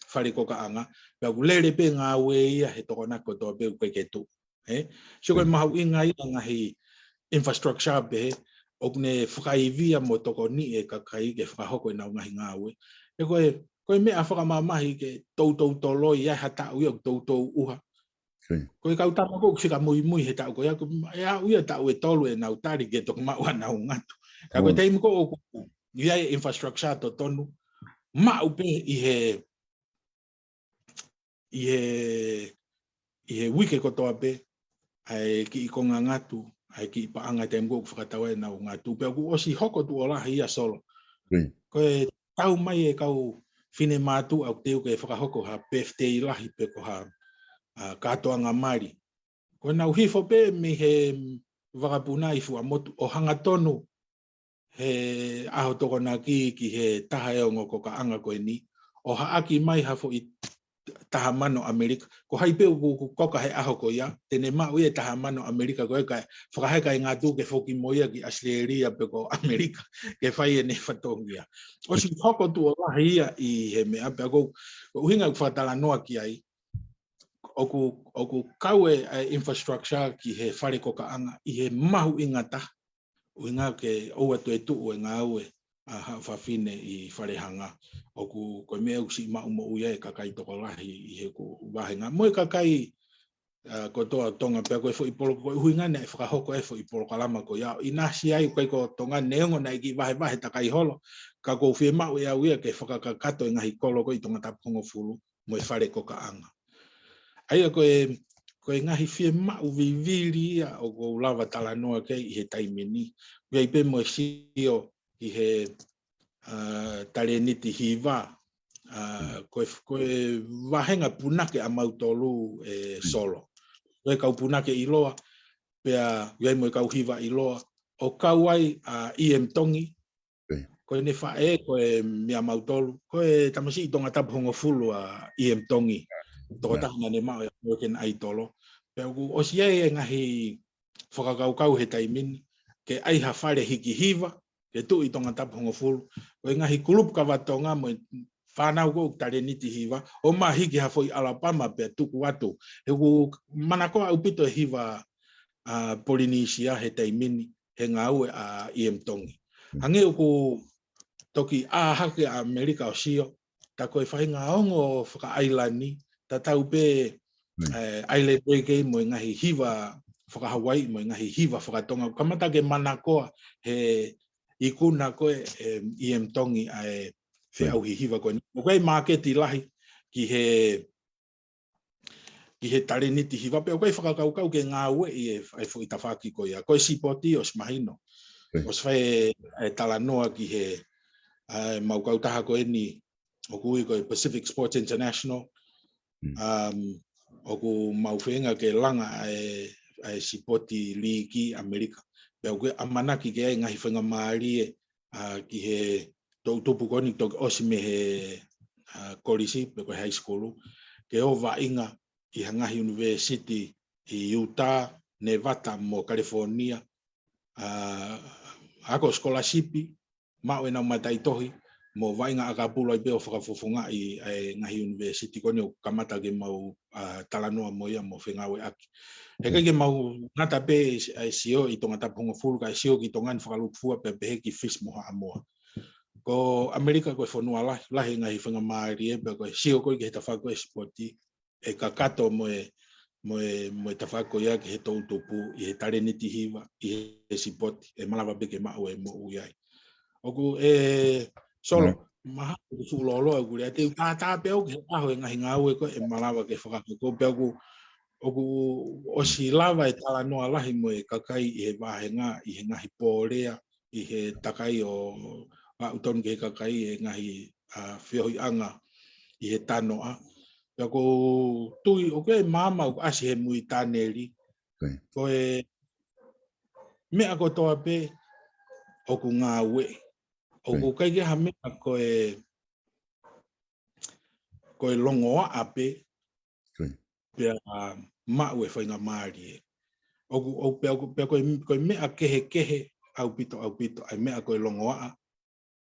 fale kokaʻanga. Pea ʻoku lele pē ngāue ia he Tokonaki kotoa pē ʻoku ʻikai ke tuʻu. Ē? Sio ko e mahuʻinga ia ngaahi infrastructure pehē, ʻoku ne fakaivia mo tokoniʻi e kakai ke fakahoko ʻenau ngaahi ngāue. Ē ko e, ko e meʻa fakamamahi ke toutou toloi ai ha taʻu ia ʻoku toutou ʻuha. Ko e kau tama ko ē ʻoku fika muimui he taʻu ko ia, ʻoku ʻe aʻu ia taʻu ʻe tolu ʻenau tali ke toki maʻu ʻenau ngatu. Ka ko e taimi ko ē ʻoku ʻi ai e infrastructure totonu, maʻu pē ʻi he, ʻi he, ʻi he uike kotoa pē, ʻa e kiʻi konga ngatu, ʻa e kiʻi paʻanga taimi ko ē ʻoku fakatau ai ʻenau ngatu. Pea ʻoku ʻosi hoko tuʻo lahi ia, Solo. Ko e tau mai e kau finemātuʻa ʻoku teu ke fakahoko ha birthday lahi pe ko ha, ʻa, kātoanga mali. Ko ʻenau hifo pē mei he vakapuna ʻi Fuaʻamotu ʻo hangatonu he ʻaho Tokonaki ki he taha e ongo kokaʻanga ko eni, ʻo haʻaki mai ha foʻi taha mano ʻAmelika. Ko hai pē ʻoku, ʻoku koka he ʻaho ko ia, te ne maʻu ia e taha mano ʻAmelika ko ē kae fakaheka e ngatu ke foki mo ia ki ʻAositelēlia pe ko ʻAmelika ke fai ʻene fatongia. ʻOsi hoko tuʻo lahi ia ʻi he meʻa pea ko, ko e ʻuhinga ʻoku fakatalanoa ki ai, ʻoku, ʻoku kau e, e infrastructure ki he fale kokaʻanga ʻi he mahuʻinga taha. ʻUhinga ke ʻoua toe tuʻu e ngāue ʻa Haʻa Fafine ʻi Falehanga. ʻOku, ko e meʻa ʻoku siʻi maʻu moʻui ai e kakai tokolahi ʻi heʻeku vāhenga. Mo e kakai, ʻa, kotoa Tonga pea ko e foʻi polo-, ko e ʻuhinga naʻe fakahoko e foʻi polokalama ko ia. ʻInasi ai ʻoku ʻikai ko Tonga neongo naʻe kiʻi vahevahe takai holo. Ka ʻoku ou fiemaʻu ʻe au ia ke fakakakato e ngaahi kolo ko ē ʻi Tongatapu hongofulu mo e fale kokaʻanga. ʻA ia ko e, ko e ngaahi fiemaʻu vivili ia ʻoku ou lava talanoa ki ai ʻi he taimi ni. ʻOku ʻi ai pē mo e sio ʻi he, ʻa, talēniti hiva, ʻa, ko e, ko e vāhenga punake ʻamautolu ē Solo. Ko e kau punake ʻiloa, pea ʻoku ʻi ai mo e kau hiva ʻiloa, ʻo kau ai ʻa E M Tongi, ko ʻene faʻē, ko e meʻa mautolu, ko e tamasiʻi Tongatapu hongofulu ʻa E M Tongi. Tokotaha naʻa ne maʻu e American Idol. Pea ʻoku ʻosi ʻi ai e ngaahi fakakaukau he taimi ni, ke ʻai ha fale hiki hiva, ke tuʻu ʻi Tongatapu hongofulu. Ko e ngaahi kulupu kava Tonga mo e fānau ko ē ʻoku talēniti hiva, ʻomai hiki ha foʻi ʻalapama pea tuku atu. He ʻoku manakoa ʻaupito e hiva ʻa Polinisia he taimi ni, he ngāue ʻa E M Tongi. Hangē ʻoku toki ʻā hake ʻa ʻAmelika ʻo sio, tā ko e faʻahinga ongo fakaʻailani, tatau pē ʻa e ʻailete kei mo e ngaahi hiva faka-Hawaiʻi, mo e ngaahi hiva faka-Tonga. Kamata ke manakoa he ikuna ko ē ʻe M Tongi ʻa e feʻauhi hiva ko eni. ʻOku ʻi ai māketi lahi ki he, ki he talēniti hiva, pea ʻoku ʻi ai fakakaukau ke ngāueʻi e, e foʻi tafaʻaki ko ia. Ko e sipoti ʻosi mahino. ʻOsi fai e talanoa ki he, ʻa e mau kautaha ko eni, ʻoku ui ko e Pacific Sports International. Um, ʻoku mau feinga ke langa ʻa e, ʻa e sipoti līki ʻAmelika. Pea ʻoku ʻamanaki ke ʻi ai ngaahi faingamālie, ʻa, ki he toʻutupu ko eni toki ʻosi mei he, ʻa, kolisi, pe ko e high school, ke ō vaʻinga ʻi ha ngaahi university ʻi Utah, Nevada mo California, ʻa, ako scholarship, maʻu ʻenau mataʻitohi, mo vaʻinga ʻakapulu ai pē ʻo fakafofongaʻi ʻa e ngaahi university ko eni ʻoku kamata ke mau, ʻa, talanoa mo ia mo fengāueʻaki. He ʻikai ke mau ngata pē ʻa e sio ʻi Tongatapu hongofulu, kae sio ki Tonga ni fakalūkufua pea pehē ki Fisi mo Haʻamoa. Ko ʻAmelika ko e fonua lahi, lahi ngaahi faingamālie pea ko e sio ko ē ki he tafaʻaki ko ē sipoti, ʻe kakato mo e, mo e, mo e tafaʻaki ko ia ki he toʻutupu ʻi he talēniti hiva, ʻi he sipoti, ʻe malava pē ke maʻu e moʻui ai. ʻOku ʻe, Solo, mahalo ʻoku fuʻu lōloa ʻeku lea, te u tātā pē au ki he ʻaho e ngaahi ngāue ko ē ʻe malava ke fakahoko, pea ʻoku, ʻoku ʻosi lava e talanoa lahi mo e kakai ʻi he vāhenga, ʻi he ngaahi pōlea, ʻi he takai ʻo aʻu tonu ki he kakai e ngaahi, ʻa, feohiʻanga ʻi he tanoʻa. Pea ʻoku ou tui, ʻoku ʻi ai e maama ʻoku ʻasi he mui taneli. Ko e meʻa kotoa pē ʻoku ngāueʻi. ʻOku ʻikai ke ha meʻa ko e, ko e longoaʻa pē, pea maʻu e faingamālie. ʻOku, ʻoku, pea ʻoku, pea ko e, ko e meʻa kehekehe ʻaupito, ʻaupito, ʻa e meʻa ko e longoaʻa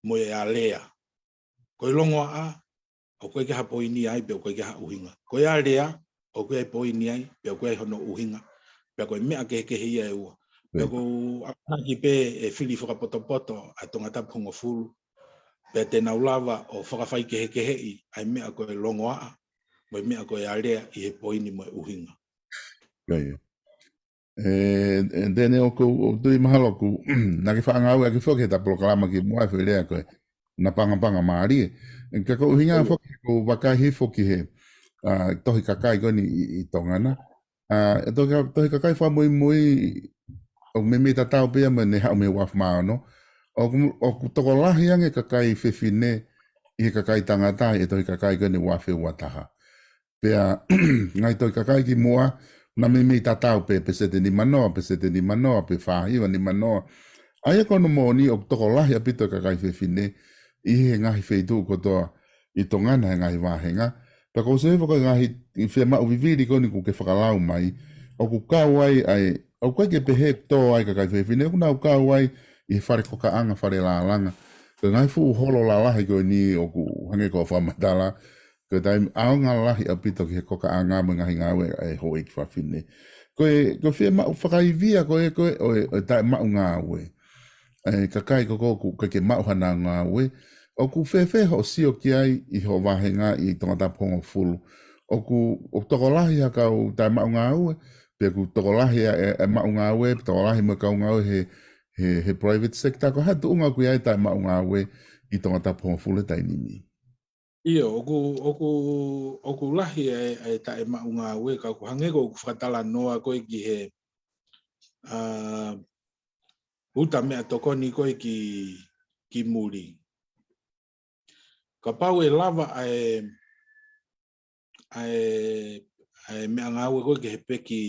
mo e alea. Ko e longoaʻa, ʻoku ʻikai ke ha poini ai, pea ʻoku ʻikai ke ha ʻuhinga. Ko e alea, ʻoku ʻi ai poini ai, pea ʻoku ʻi ai hono ʻuhinga. Pea ko e meʻa kehekehe ia ʻe ua. Pea ʻoku ou ʻamanaki pē ʻe fili fakapotopoto ʻa Tongatapu hongofulu, pea te nau lava ʻo fakafaikehekeheʻi ʻa e meʻa ko e longoaʻa, mo e meʻa ko e alea ʻi he poini mo e ʻuhinga. ʻE, ʻe, Tene, ʻoku ou tui mahalo ʻoku, naʻa ke faʻa ngāueʻaki foki he ta polokalama kimuʻa e foʻi lea ko e napangapanga mālie. ʻE, ka ko e ʻuhinga foki ʻoku ou vakai hifo ki he, ʻa, tohi kakai ko eni ʻi, ʻi Tonga na. ʻA, e tohi ka-, tohi kakai fakamuimui ʻoku meimei tatau pē ia mo ʻene haʻu mei he ua afe mā ono. ʻOku, ʻoku tokolahi ange kakai fefine ʻi he kakai tangata ʻi he tohi kakai ko eni ua afe ua taha. Pea, ngaahi tohi kakai kimuʻa, naʻa meimei tatau pē, peseti nimanoa, peseti nimanoa, pe fāhiva nimanoa. ʻA ia ko hono moʻoni ʻoku tokolahi ʻaupito e kakai fefine ʻi he ngaahi feituʻu kotoa ʻi Tonga na he ngaahi vāhenga. Pea ʻoku ou sio hifo ko e ngaahi, ʻi he fiemaʻu vivili ko eni ʻoku ke fakalau mai, ʻoku kau ai ʻa e, ʻoku ʻikai ke pehē ʻoku tō ai kakai fefine, ʻoku nau kau ai ʻi he fale kokaʻanga, fale lālanga. Ko e ngaahi fuʻu holo lalahi ko eni ʻoku hangē ko e fakamatala, ko e taimi ʻaonga lahi ʻaupito ki he kokaʻanga mo e ngaahi ngāue ʻa e houʻeiki fafine. Ko e, ko e fiemaʻu fakaivia ko ē, ko ē, ʻo e, ʻo e taʻemaʻu ngāue. ʻA e kakai ko ē ʻoku ʻikai ke maʻu haʻanau ngāue. ʻOku fēfē hoʻo sio ki ai ʻi hoʻo vāhenga ʻi Tongatapu hongofulu. ʻOku, ʻoku tokolahi ha kau taʻemaʻu ngāue, pe ʻoku tokolahi ʻa e, ʻa e maʻu ngāue, pe tokolahi mo e kau ngāue he, he, he private sector, ko e hā e tuʻunga ʻoku ʻi ai e taʻemaʻu ngāue ʻi Tongatapu hongofulu he taimi ni. ʻIo, ʻoku, ʻoku, ʻoku lahi e, e taʻemaʻu ngāue, ka ʻoku hangē ko ʻeku fakatalanoa ko ē ki he, ʻa, uta meʻatokoni ko ē ki, ki muli. Kapau ʻe lava ʻa e, ʻa e, ʻa e meʻangāue ko ē ki he peki,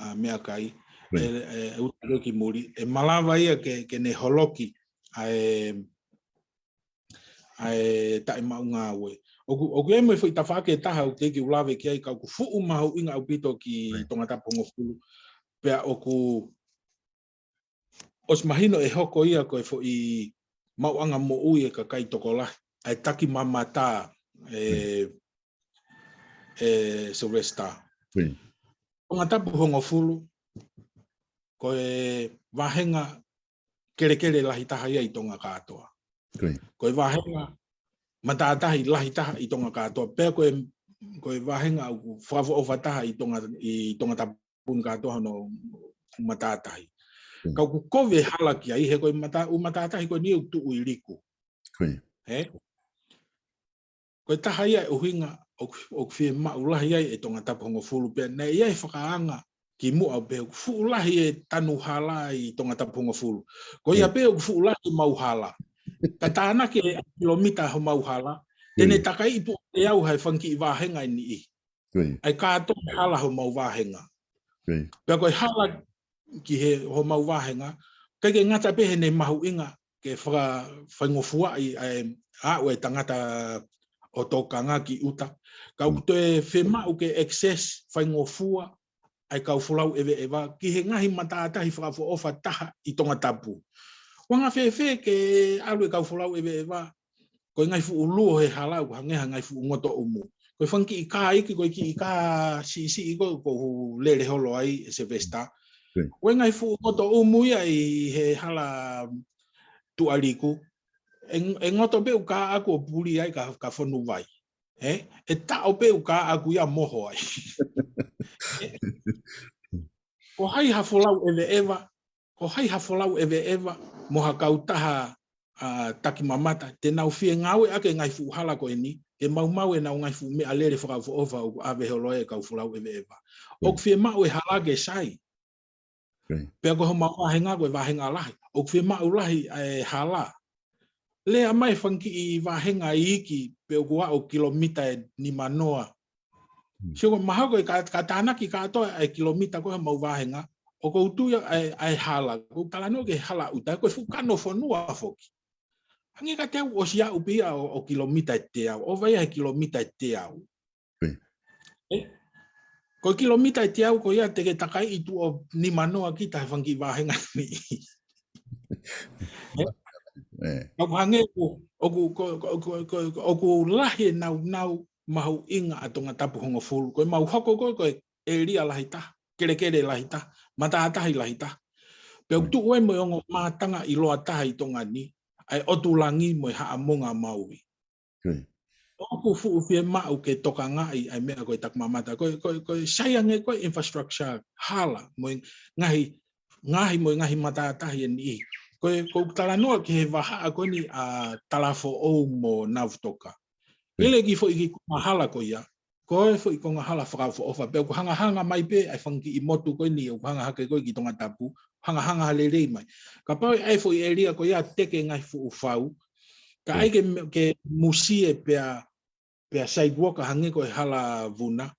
ʻa, meʻakai, ʻe, ʻe, ʻe uta ko ē ki muli, ʻe malava ia ke, ke ne holoki ʻa e, ʻa e taʻemaʻu ngāue. ʻOku, ʻoku ʻi ai mo e foʻi tafaʻaki ʻe taha ʻoku teʻeki ke u lave ki ai ka ʻoku fuʻu mahuʻinga ʻaupito ki Tongatapu hongofulu. Pea ʻoku ʻosi mahino ʻe hoko ia ko e foʻi maʻuʻanga moʻui e kakai tokolahi, ʻa e taki mamata ʻe, ʻe Sylvester. Tongatapu hongofulu, ko e vāhenga kelekele lahi taha ia ʻi Tonga kātoa. Ko e vāhenga matātahi lahi taha ʻi Tonga kātoa. Pea ko e ko e vāhenga ʻoku fakaʻofoʻofa taha ʻi Tonga, ʻi Tongatapu ni kātoa hono matātahi. Ka ʻoku kovi e hala ki ai, he ko e mata-, ʻū matātahi ko eni ʻoku tuʻu ʻi Liku. He? Ko e taha ia e ʻuhinga ʻoku, ʻoku fiemaʻu lahi ai e Tongatapu hongofulu pea naʻe ʻi ai e fakaanga kimuʻa pē ʻoku fuʻu lahi e tanu hala ʻi Tongatapu hongofulu. Ko ia pē ʻoku fuʻu lahi e mau hala. Ka tānaki e kilomita homau hala, te ne takaiʻi pē ʻe au ha fanga kiʻi vāhenga ʻe niʻihi. ʻAi kātoa e hala homau vāhenga. Pea ko e hala ki he homau vāhenga, ʻikai ke ngata pē heʻene mahuʻinga ke faka-, faingofuaʻi ʻa e aʻu e tangata ʻo tokanga ki ʻuta. Ka ʻoku toe fiemaʻu ke access faingofua ʻa e kau folau ʻeveʻeva ki he ngaahi matātahi fakaʻofoʻofa taha ʻi Tongatapu. ʻOku anga fēfē ke ʻalu e kau folau ʻeveʻeva, ko e ngaahi fuʻu luo he hala ʻoku hangē ha ngaahi fuʻu ngotoʻumu. Ko e fanga kiʻi kā iiki, ko e kiʻi kā siʻisiʻi ko ē ʻoku ou lele holo ai ʻe Sylvester. Ko e ngaahi fuʻu ngotoʻumu ia ʻi he hala Tuʻaliku. ʻE, ʻe ngoto pē ʻū kā ʻaku ʻo puli ai ka, ka fonu vai. ʻE, ʻe taʻo pē ʻū kā ʻaku ia moho ai. Ko hai ha folau ʻeveʻeva, ko hai ha folau ʻeveʻeva, mo ha kautaha, ʻa, takimamata, te nau fie ngāueʻaki e ngaahi fuʻu hala ko eni, ke maumau ʻenau ngaahi fuʻu meʻa lele fakaʻofoʻofa ʻoku ʻave holo ai e kau folau ʻeveʻeva. ʻOku fiemaʻu e hala ke sai. Pea ko homau vāhenga ko e vāhenga lahi. ʻOku fiemaʻu lahi e hala. Lea mai fanga kiʻi vāhenga iiki pe ʻoku ʻaʻo kilomita ʻe nimanoa. Sio ko e mahalo ko e ka, ka tānaki kātoa e kilomita ko ē homau vāhenga, ʻoku ou tui ʻa e, ʻa e hala, ʻoku ou talanoa ki he hala ʻuta, ko e fuʻu kano fonua foki. Hangē ka te u ʻosi aʻu pē ia ʻo, ʻo kilomita ʻe teau, ʻo vai ʻa e kilomita ʻe teau. Ko e kilomita ʻe teau ko ia te ke takaiʻi tuʻo nimanoa kita he fanga kiʻi vāhenga ni. ʻOku hangē ʻoku, ʻoku, ko, ko, ʻoku lahi e naunau mahuʻinga ʻa Tongatapu hongofulu. Ko e mau hoko ko ē, ko e ʻēlia lahi taha, kelekele lahi taha, matātahi lahi taha. Pea ʻoku tuʻu ai mo e ongo mātanga ʻiloa taha ʻi Tonga ni, ʻa e ʻotu langi mo e Haʻamonga Maui. ʻOku fuʻu fiemaʻu ke tokangaʻi ʻa e meʻa ko e takimamata. Ko e, ko e, ko e sai ange ko e infrastructure hala, mo e ngaahi, ngaahi mo e ngaahi matātahi ʻe niʻihi. Ko e, ʻoku ou talanoa ki he vahaʻa ko eni ʻa Talafoʻou mo Navutoka. Lele ki he foʻi kiʻi konga hala ko ia, ko e foʻi konga hala fakaʻofoʻofa, pea ʻoku hangahanga mai pē ʻa e fanga kiʻi motu ko eni, ʻoku hanga hake ko ē ki Tongatapu, hangahanga ha lelei mai. Kapau ʻe ʻai e foʻi ʻēlia ko ia teke ngaahi fuʻu fau, ka ʻai ke, ke musie pea, pea sidewalk hangē ko e hala Vuna.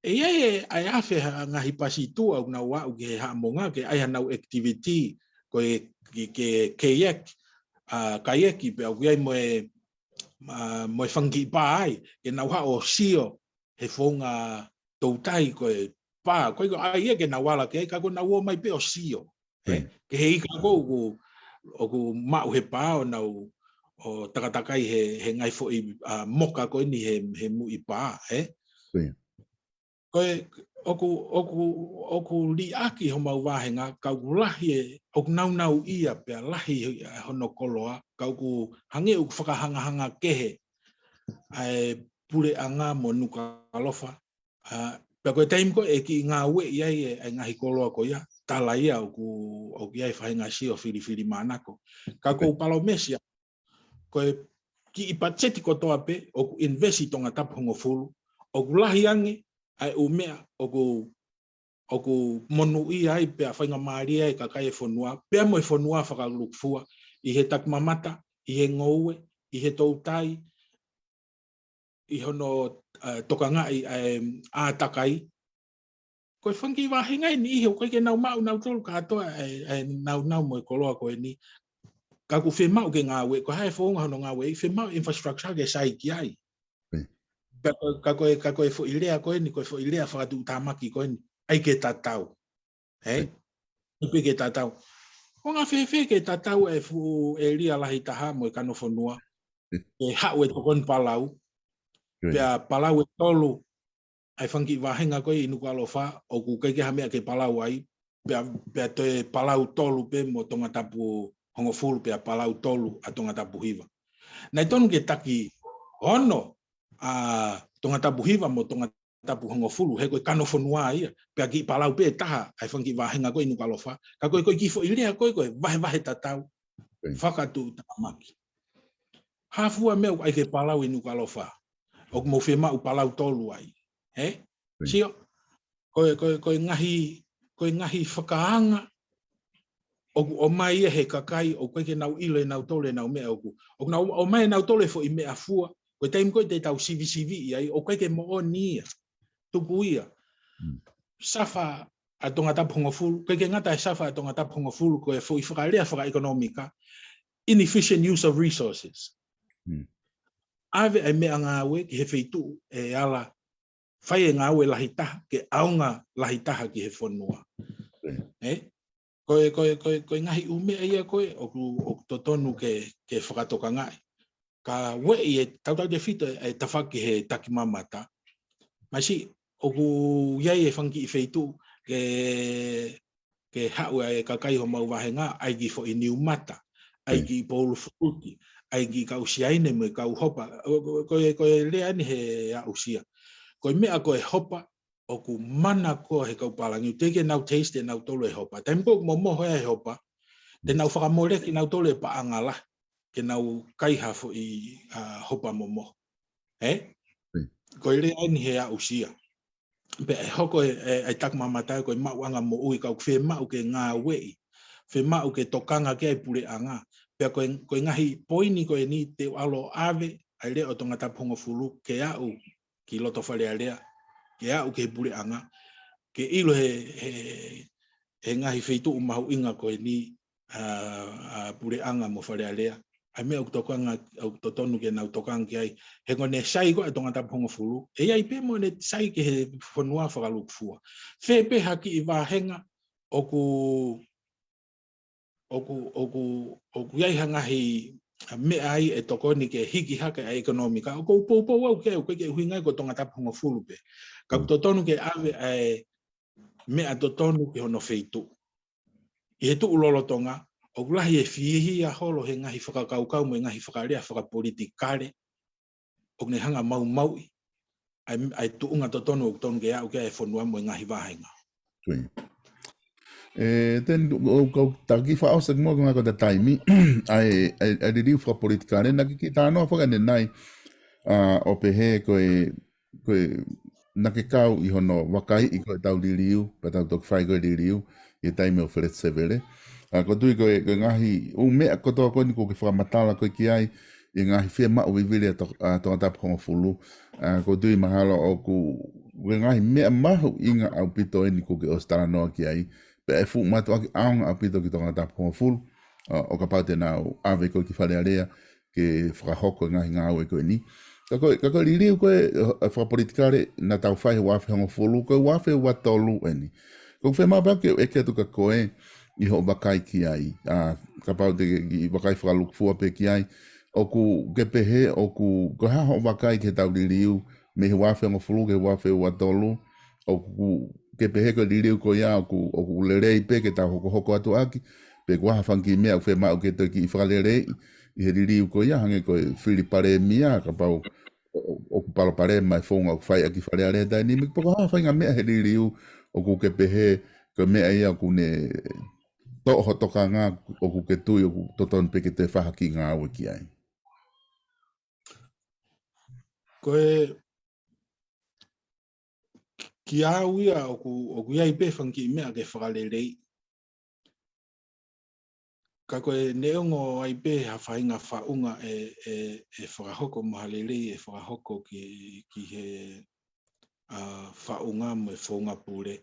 ʻE ʻi ai e, ʻa e afe ha ngaahi pasi tuʻa ʻoku nau aʻu ki he Haʻamonga, ke ʻai hanau activity, ko e, ke, ke kayak, ʻa, kayak pea ʻoku ʻi ai mo e, ʻa, mo e fanga kiʻi pā ai, ke nau haʻu ʻo sio he founga toutai ko e pā, ko e ko ai ia ke nau ala ki ai, ka ko nau ō mai pē ʻo sio. Ke he ika ko ē ʻoku, ʻoku maʻu he pā ʻo nau, ʻo takatakai he, he ngaahi foʻi, ʻa, moka ko eni he, he muʻi pā, ē? Ko e, ʻoku, ʻoku, ʻoku liʻaki homau vāhenga, ka ʻoku lahi e, ʻoku naunau ia pea lahi hono koloa, ka ʻoku hangē ʻoku fakahangahanga kehe ʻa e Puleʻanga mo Nukuʻalofa. ʻA, pea ko e taimi ko ē ʻe kiʻi ngāueʻi ai e, e ngaahi koloa ko ia, tala ia ʻoku, ʻoku ʻi ai e faʻahinga sio filifilimānako. Ka ʻoku ou palōmesi ia, ko e kiʻi patiseti kotoa pē, ʻoku invest ʻi Tongatapu hongofulu, ʻoku lahi ange ʻa e ʻū meʻa, ʻoku, ʻoku monūʻia ai pea faingamālie ai e kakai e fonua, pea mo e fonua fakalukufua, ʻi he takimamata, ʻi he ngoue, ʻi he toutai, ʻi hono, ʻa, tokangaʻi ʻa e ʻātakai. Ko e fanga kiʻi vāhenga ʻe niʻihi ʻoku ʻikai ke nau maʻu nautolu kātoa ʻa e, ʻa e naunau mo e koloa ko eni. Ka ʻoku fiemaʻu ke ngāue, ko e hā e founga hono ngāue, fiemaʻu infrastructure ke sai ki ai. Ka ko, ka ko e, ka ko e foʻi lea ko eni, ko e foʻi lea fakatuʻutāmaki ko eni, ʻai ke tatau. Ē? ʻAi pē ke tatau. ʻOku anga fēfē ke tatau e fuʻu ʻēlia lahi taha mo e kano fonua, ke haʻu e tokoni palau, pea palau e tolu, ʻa e fanga kiʻi vāhenga ko ē ʻi Nukuʻalofa, ʻoku ʻikai ke ha meʻa ke palau ai, pea, pea toe palau tolu pē mo Tongatapu hongofulu, pea palau tolu ʻa Tongatapu hiva. Naʻe tonu ke taki ono ʻa Tongatapu hiva mo Tongatapu hongofulu, he ko e kano fonua ia, pea kiʻi Palau pē taha, ʻa e fanga kiʻi vāhenga ko ē ʻi Nukuʻalofa. Ka ko e, ko e kiʻi foʻi lea ko ē, ko e vahevahe tatau. Fakatuʻutāmaki. Hā fua meʻa ʻoku ʻai ke Palau ʻi Nukuʻalofa. ʻOku mou fiemaʻu Palau tolu ai. He? Sio? Ko e, ko e, ko e ngaahi, ko e ngaahi fakaanga ʻoku ʻomai ia he kakai, ʻoku ʻikai ke nau ʻilo ʻe nautolu ʻenau meʻa ʻoku. ʻOku nau ʻomai ʻe nautolu e foʻi meʻa fua. Ko e taimi ko ē te tau sivisiviʻi ai, ʻoku ʻikai ke moʻoni ia. Tuku ia. Safa ʻa Tongatapu hongofulu, ʻikai ke ngata e safa ʻa Tongatapu hongofulu, ko e foʻi fakalea fakaʻekonōmika, inefficient use of resources. ʻAve ʻa e meʻangāue ki he feituʻu ʻe ala fai e ngāue lahi taha, ke ʻaonga lahi taha ki he fonua. Ē? Ko e, ko e, ko e, ko e ngaahi ʻū meʻa ia ko ē, ʻoku, ʻoku totonu ke, ke fakatokangaʻi. Ka ueʻi e tautautefito e, e tafaʻaki he takimamata. Masi, ʻoku ʻi ai e fanga kiʻi feituʻu ke, ke haʻu ʻa e kakai homau vāhenga, ʻai ki foʻi niumata, ʻai ki poulu fukuti, ʻai ki kau siaine mo e kau hopa. Ko, ko, ko e, ko e lea ni he aʻusia. Ko e meʻa ko e hopa, ʻoku mana ko ē he kau pālangi, teʻeki ke nau taste ʻe nautolu e hopa. Taimi ko ē ʻoku momoho ai e hopa, te nau fakamoleki nautolu e paʻanga lahi, ke nau kai ha foʻi, ʻa, hopa momoho. Ē? Ko e lea ni he aʻusia. Pea ʻe hoko e, e, e takimamata ko e maʻuʻanga moʻui ka ʻoku fiemaʻu ke ngāueʻi. Fiemaʻu ke tokanga ki ai e puleʻanga. Pea ko e, ko e ngaahi poini ko eni te u ʻalu ʻo ʻave, ʻa e lea ʻo Tongatapu hongofulu, ke aʻu ki loto Fale Alea, ke aʻu ki he puleʻanga, ke ʻilo he, he, he ngaahi feituʻu mahuʻinga ko eni, ʻa, ʻa puleʻanga mo Fale Alea. ʻA e meʻa ʻoku tokanga, ʻoku totonu ke nau tokanga ki ai. He ko ʻene sai ko ē ʻa Tongatapu hongofulu, ʻe ʻi ai pē mo ʻene sai ki he fonua fakalūkufua. Fē pē ha kiʻi vāhenga ʻoku, ʻoku, ʻoku, ʻoku ʻi ai ha ngaahi meʻa ai ʻe tokoni ke hiki hake ʻa e ʻekonōmika. ʻOku ou poupou au ke, ʻoku ʻikai ke ʻuhinga ia ko Tongatapu hongofulu pē. Ka ʻoku totonu ke ʻave ʻa e meʻa totonu ki hono feituʻu. ʻI he tuʻu lolotonga, ʻoku lahi e fihia holo he ngaahi fakakaukau mo e ngaahi fakalea fakapolitikale, ʻoku ne hanga maumauʻi ʻa e, ʻa e tuʻunga totonu ʻoku totonu ke aʻu ki ai e fonua mo e ngaahi vāhenga. Sui. ʻE, then, ʻo, ʻo, taki faʻaosa ki muʻa ko e ngaahi ko e taimi, ʻa e, ʻa e, ʻa e liliu fakapolitikale, naʻa ke kiʻi talanoa fakaʻanenai, ʻa, ʻo pehē ko e, ko e, naʻa ke kau ʻi hono vakaiʻi ko e tau liliu, pea tau toki fai ko e liliu, ʻi he taimi ʻo Feleti Sevele. ʻA, ʻoku ou tui ko e, ko e ngaahi, ʻū meʻa kotoa ko eni ʻoku ke fakamatala ko ē ki ai, ʻi he ngaahi fiemaʻu vivili ʻa To-, ʻa Tongatapu hongofulu. ʻA, ʻoku ou tui mahalo ʻoku, ko e ngaahi meʻa mahuʻinga ʻaupito eni ʻoku ke ʻosi talanoa ki ai, pea ʻe fuʻu mātuʻaki ʻaonga ʻaupito ki Tongatapu hongofulu, ʻa, ʻo kapau te nau ʻave ko ē ki Fale Alea, ke fakahoko e ngaahi ngāue ko eni. Ka ko e, ka ko e liliu ko ē, ʻa, fakapolitikale naʻa tau fai he ua afe hongofulu, ko e ua afe ua tolu eni. ʻOku ou fiemaʻu pē ke u ʻeke atu kia koe ʻi hoʻo vakai ki ai. ʻA, kapau te ke vakai fakalūkufua pē ki ai. ʻOku ke pehē, ʻoku, ko e hā hoʻo vakai ki he tau liliu, mei he ua afe hongofulu ki he ua afe ua tolu, ʻoku ke pehē ko e liliu ko ia ʻoku, ʻoku lelei pē ke tau hokohoko atu ʻaki, pe ko e hā ha fanga kiʻi meʻa ʻoku fiemaʻu ke toe kiʻi fakaleleiʻi ʻi he liliu ko ia, hangē ko e fili palēmia, kapau ʻo, ʻo, ʻoku palopalema e founga ʻoku fai ʻaki Fale Alea he taimi ni, pe ko e hā ha faʻahinga meʻa he liliu ʻoku ke pehē ko e meʻa ia ʻoku ne toʻo ho tokanga ʻoku ke tui ʻoku totonu pē ke toe fai ha kiʻi ngāue ki ai. Ko e kiate au ia ʻoku, ʻoku ʻi ai pē fanga kiʻi meʻa ke fakaleleiʻi. Ka ko e neongo ʻi ai pē ha faʻahinga faʻunga ʻe, ʻe, ʻe fakahoko mo ha lelei ʻe fakahoko ki, ki he, ʻa, faʻunga mo e founga pule.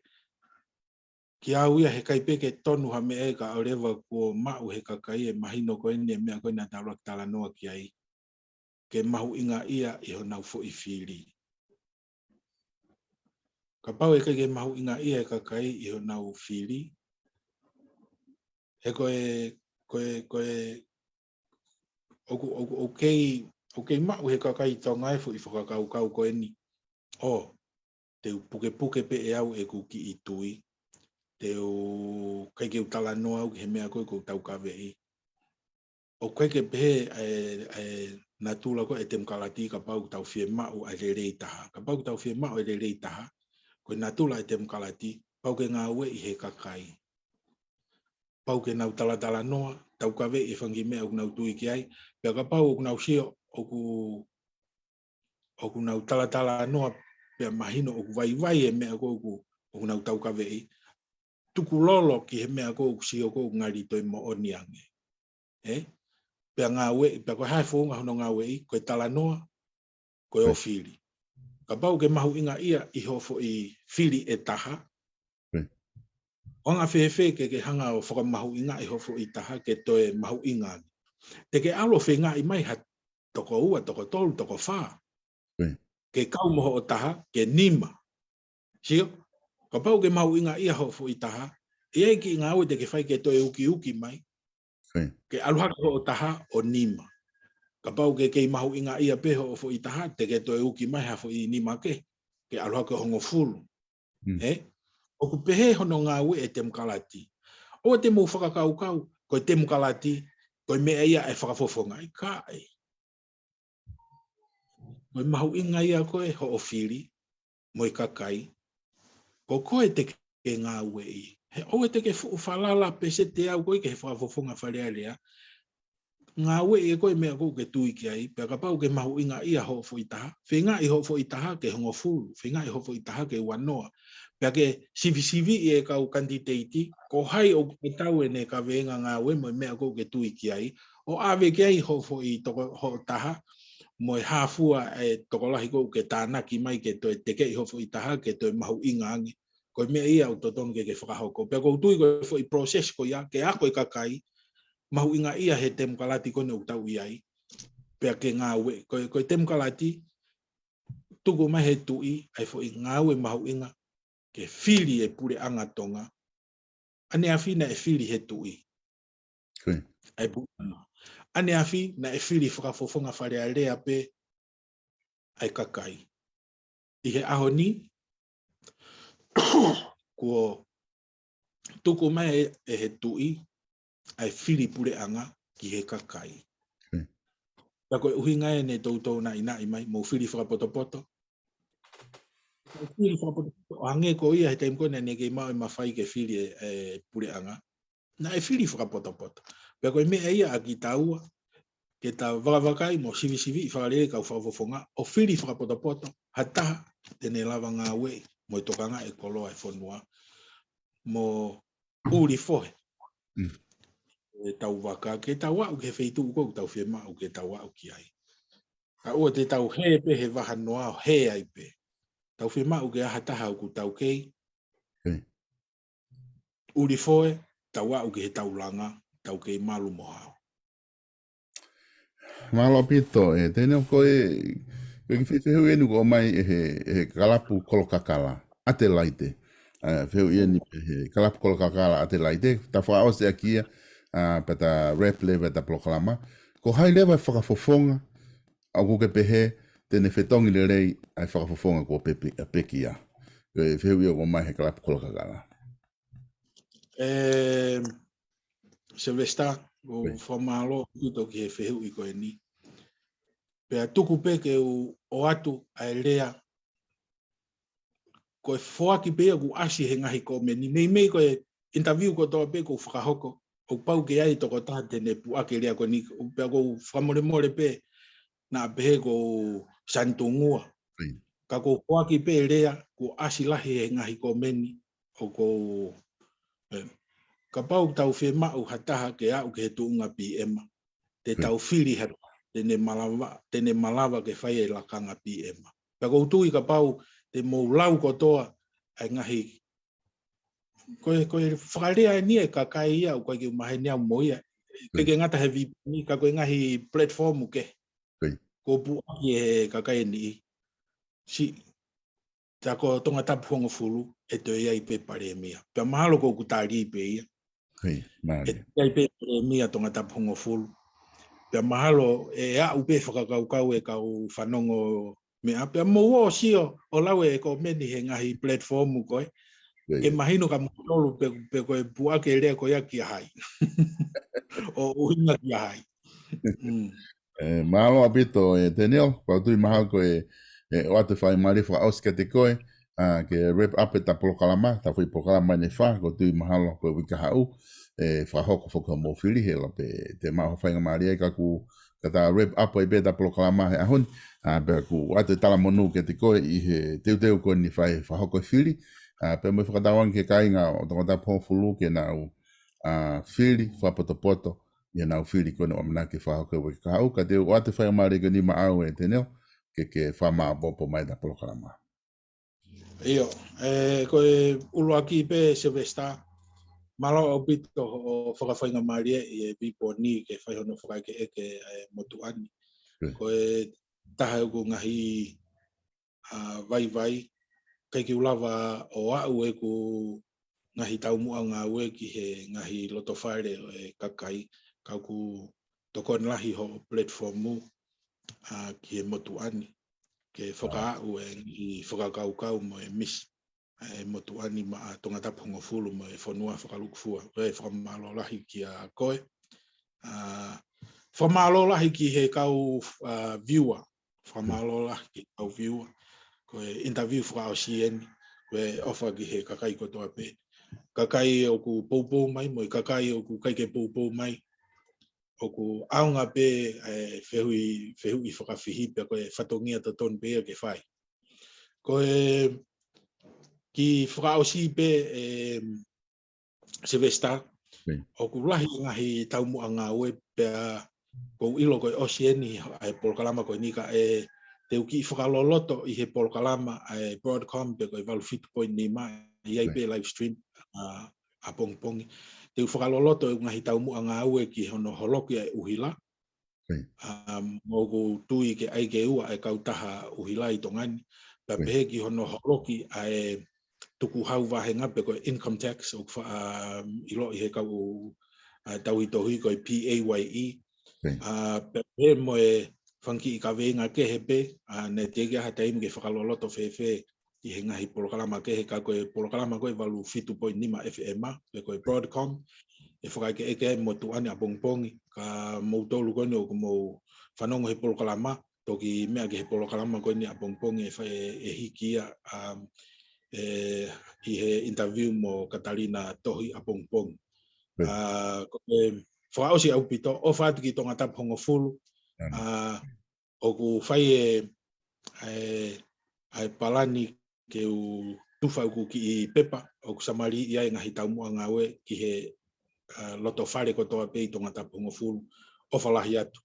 Kiate au ia heʻikai pē ke tonu ha meʻa ia kae ʻoua leva kuo maʻu he kakai e mahino ko eni e meʻa ko ē naʻa tau ʻuluaki talanoa ki ai. Ke mahuʻingaʻia ʻi honau foʻi fili. Kapau ʻe ʻikai ke mahuʻingaʻia e kakai ʻi honau fili, he ko e, ko e, ko e, ʻoku, ʻoku, ʻoku kei, ʻoku kei maʻu he kakai Tonga e foʻi fakakaukau ko eni. ʻO, te u pukepuke pē ʻe au ʻeku kiʻi tui. Te u ʻikai ke u talanoa au ki he meʻa ko ē ʻoku ou taukaveʻi. ʻOku ʻikai ke pehē ʻa e, ʻa e natula ko ē e temokalati, kapau ʻoku tau fiemaʻu ʻa e lelei taha. Kapau ʻoku tau fiemaʻu e lelei taha, ko e natula e temokalati, pau ke ngāueʻi he kakai. Pau ke nau talatalanoa, taukaveʻi e fanga kiʻi meʻa ʻoku nau tui ki ai, pea kapau ʻoku nau sio ʻoku, ʻoku nau talatalanoa, pea mahino ʻoku vaivai e meʻa ko ē ʻoku, ʻoku nau taukaveʻi, tukulolo ki he meʻa ko ē ʻoku sio ko ē ʻoku ngali toe moʻoni ange. Ē? Pea ngāueʻi, pea ko e hā e founga hono ngāueʻi, ko e talanoa, ko e ʻofili. Kapau ke mahuʻingaʻia ʻi hoʻo foʻi fili ʻe taha, ʻo anga fēfē ke ke hanga ʻo fakamahuʻingaʻi hoʻo foʻi taha ke toe mahuʻinga ange. Te ke ʻalu ʻo feingaʻi mai ha toko ua, toko tolu, toko fā. Ke kau mo hoʻo taha, ke nima. Sio, kapau ke mahuʻingaʻia hoʻo foʻi taha, ʻe ʻi ai e kiʻi ngāue te ke fai ke toe ukiuki mai. Ke ʻalu hake hoʻo taha ʻo nima. Kapau ke kei mahuʻingaʻia pē hoʻo foʻi taha, te ke toe uki mai ha foʻi nima kehe, ke ʻalu hake ʻo hongofulu. Ē? ʻOku pehē hono ngāue e temokalati. ʻOua te mou fakakaukau, ko e temokalati, ko e meʻa ia ʻa e fakafofonga, ʻikai. Ko e mahuʻinga ia ko ē hoʻo fili mo e kakai, ko koe te ke ngāueʻi. He ʻoua te ke fuʻu falala pē sete au ko ē ki he fakafofonga Fale Alea. Ngāueʻi ʻe koe e meʻa ko ē ʻoku ke tui ki ai, pea kapau ke mahuʻingaʻia hoʻo foʻi taha, feingaʻi hoʻo foʻi taha ke hongofulu, feingaʻi hoʻo foʻi taha ke uanoa. Pea ke sivisiviʻi e kau kanititeiti, ko hai ʻoku ʻatau ʻene kaveinga ngāue mo e meʻa ko ē ʻoku ke tui ki ai, ʻo ʻave ki ai hoʻo foʻi toko, hoʻo taha, mo e hā fua e tokolahi ko ē ʻoku ke tānaki mai ke toe tekeʻi hoʻo foʻi taha, ke toe mahuʻinga ange. Ko e meʻa ia ʻoku totonu ke ke fakahoko. Pea ʻoku ou tui ko e foʻi process ko ia, ke ako e kakai, mahuʻingaʻia he temokalati ko eni ʻoku tau ʻi ai. Pea ke ngāue, ko e, ko e temokalati, tuku mai he tuʻi, ʻa e foʻi ngāue mahuʻinga, ke fili e puleʻanga Tonga. ʻAneafi naʻe fili he tuʻi ʻa e puleʻanga. ʻAneafi naʻe fili fakafofonga Fale Alea pē ʻa e kakai. ʻI he ʻaho ni, kuo tuku mai ʻe, ʻe he tuʻi ʻa e fili puleʻanga ki he kakai. Pea ko e ʻuhinga ē ne toutou naʻinaʻi mai, mou fili fakapotopoto. Mou fili fakapotopoto, ʻo hangē ko ia he taimi ko ē naʻe kei maʻu e mafai ke fili e, e puleʻanga. Naʻe fili fakapotopoto. Pea ko e meʻa ia ʻa kitaua, ke ta vakavakai mo sivisiviʻi fakalelei kau fakafofonga, ʻo fili fakapotopoto, ha taha te ne lava ngāueʻi, mo e tokangaʻi e koloa e fonua, mo ʻuli fohe e tau vaka, ke tau aʻu ki he feituʻu ko ē ʻoku tau fiemaʻu ke tau aʻu ki ai. Ka ʻoua te tau hē pē he vaha noa ʻo hē ai pē. Tau fiemaʻu ke ʻi ai ha taha ʻoku tau kei ʻuli fohe, tau aʻu ki he tau langa, tau kei malu mo hao. Mālō ʻaupito, ē, Tēneo, ko e, ko e kiʻi fehuʻi eni ʻoku ʻomai ʻe he, ʻe he Kalapu Kolokakala ʻAtelaite. ʻA, fehuʻi eni pē he Kalapu Kolokakala ʻAtelaite, ta fakaʻosi ʻaki ia, ʻa, pea ta wrap leva ʻeta polokalama. Ko hai leva e fakafofonga ʻoku ke pehē te ne fetongi lelei ʻa e fakafofonga kuo pepe-, ʻa, pekia? Ko e fehuʻi ʻoku ʻomai he Kalapu Kolokakala. Ē, Sylvester, ʻoku fakamālō ʻaupito ki he fehuʻi ko eni. Pea tuku pē ke u ʻoatu ʻa e lea, ko e foaki pē ia ʻoku ʻasi he ngaahi kōmeni. Meimei ko e interview kotoa pē ʻoku fakahoko, ʻoku pau ke ʻi ai e tokotaha te ne puʻaki e lea ko eni, pea ʻoku ou fakamolemole pē naʻa pehē ko Sanitungua. Ka ʻoku ou foaki pē e lea, kuo ʻasi lahi he ngaahi kōmeni, ʻoku ou, ē, kapau ʻoku tau fiemaʻu ha taha ke aʻu ki he tuʻunga P M, te tau fili ha, te ne malava, te ne malava ke fai e lakanga P M. Pea ʻoku ou tui kapau te mou lau kotoa ʻa e ngaahi, ko e, ko e fakalea eni e kakai ia, ʻoku ʻikai ke u maheni au mo ia. ʻIkai ke ngata he V P N, ka ko e ngaahi platform kehe. Ko e puʻaki e kakai eni. Si, ta ko Tongatapu hongofulu, ʻe toe ʻi ai pē palēmia. Pea mahalo ko ʻeku tali pē ia. ʻE toe ʻi ai pē palēmia Tongatapu hongofulu. Pea mahalo ʻe aʻu pē fakakaukau e kau fanongo meʻa. Pea mou ō ʻo sio, ʻo lau e kōmeni he ngaahi platform ko ē. Ke mahino kia moutolu pe, pe ko e puʻaki e lea ko ia kia hai. ʻO ʻuhinga kia hai. Mm. E, mālō ʻaupito, e, Tēneo, pea ʻoku ou tui mahalo ko e, e, ʻoatu e faingamālie fakaʻosi kiate koe, a, ke wrap up ʻeta polokalama, ʻeta foʻi polokalama ʻe fā, ʻoku ou tui mahalo ko e uike kahaʻu, e, fakahoko foki hoʻomou fili he ʻalu pē te mau faingamālie ai ka ʻoku, ka ta wrap up ai pē ʻeta polokalama he ʻaho ni, a, pea ʻoku ʻoatu e talamonū kiate koe ʻi he teuteu ko eni fai fakahoko e fili, a, pea mo e fakatauange ki he kāinga ʻo Tongatapu hongofulu ke nau, a, fili, fakapotopoto, ʻi heʻenau fili ko eni ʻoku ʻamanaki ke fakahoko he uike kahaʻu, ka te u ʻoatu e faingamālie ko eni maʻau e Tēneo, ke, ke fakamāʻopoʻopo mai ʻeta polokalama. ʻIo, e, ko e ʻuluaki pē Sylvester, mālō ʻaupito hoʻo fakafaingamālie ʻi he vīpō ni ke fai hono fakaʻekeʻeke e motuʻa ni. Mm. Ko e taha ʻeku ngaahi, a, vaivai, ʻikai ke u lava ʻo aʻu ʻeku ngaahi taumuʻa ngāue ki he ngaahi loto fale ʻo e kakai, ka ʻoku tokoni lahi hoʻo platform, a, ki he motuʻa ni, ke fakaaʻu e ngaahi fakakaukau mo e misi ʻa e motuʻa ni maʻa Tongatapu hongofulu mo e fonua fakalūkufua. ʻOku fakamālō lahi kia koe. A, fakamālō lahi ki he kau, a, viewer. Fakamālō lahi ki he kau viewer. Ko e interview fakaʻosi eni, ko e ʻofa ki he kakai kotoa pē. Kakai ʻoku poupou mai, mo e kakai ʻoku ʻikai ke poupou mai. ʻOku ʻaonga pē e fehuʻi, fehuʻi fakafihi pea ko e fatongia totonu pē ia ke fai. Ko e kiʻi fakaʻosi pē, e, Sylvester, Mm. ʻoku lahi ngaahi taumuʻa ngāue pea ʻoku ou ʻilo ko e ʻosi eni ʻa e polokalama ko eni ka ʻe te u kiʻi fakaloloto ʻi he polokalama ʻa e Broadcom pē ko e valu fitu poini nima, ʻi ai Mm. pē live stream, a, ʻapongipongi. Te u fakaloloto e ngaahi taumuʻa ngāue ki hono holoki ʻa e ʻuhila. Right. Um, ʻoku ou tui ke ʻai ke ua e kautaha ʻuhila ʻi Tonga ni. Pea Right. pehē ki hono holoki ʻa e tukuhau vāhenga pē ko e income tax ʻoku fa-, um, ʻiloʻi he kau, a, tauhi tohi ko e P A Y E. Right. A, pea pehē mo e fanga kiʻi kaveinga kehe pē, a, naʻe teʻeki ai ha taimi ke fakaloloto fēfē ʻi he ngaahi polokalama kehe ka ko e polokalama ko e valu fitu poini nima F M, pe ko e Broadcom, ʻe fakaʻekeʻeke ai motuʻa ni ʻapongipongi, ka moutolu ko eni ʻoku mou fanongo he polokalama, toki meʻa ki he polokalama ko eni ʻapongipongi ʻe fa-, ʻe, ʻe hiki ia, um, ʻe, ʻi he interview mo Katalina Tohi ʻapongipongi. Right. A, ko e fakaʻosi ʻaupito, ʻofa atu ki Tongatapu hongofulu, Mm. a, ʻoku fai e, e, ʻa e palani ke u tufa ʻeku kiʻi pepa, ʻoku samaliʻi ai e ngaahi taumuʻa ngāue ki he, a, loto fale kotoa pē ʻi Tongatapu hongofulu, ʻofa lahi atu.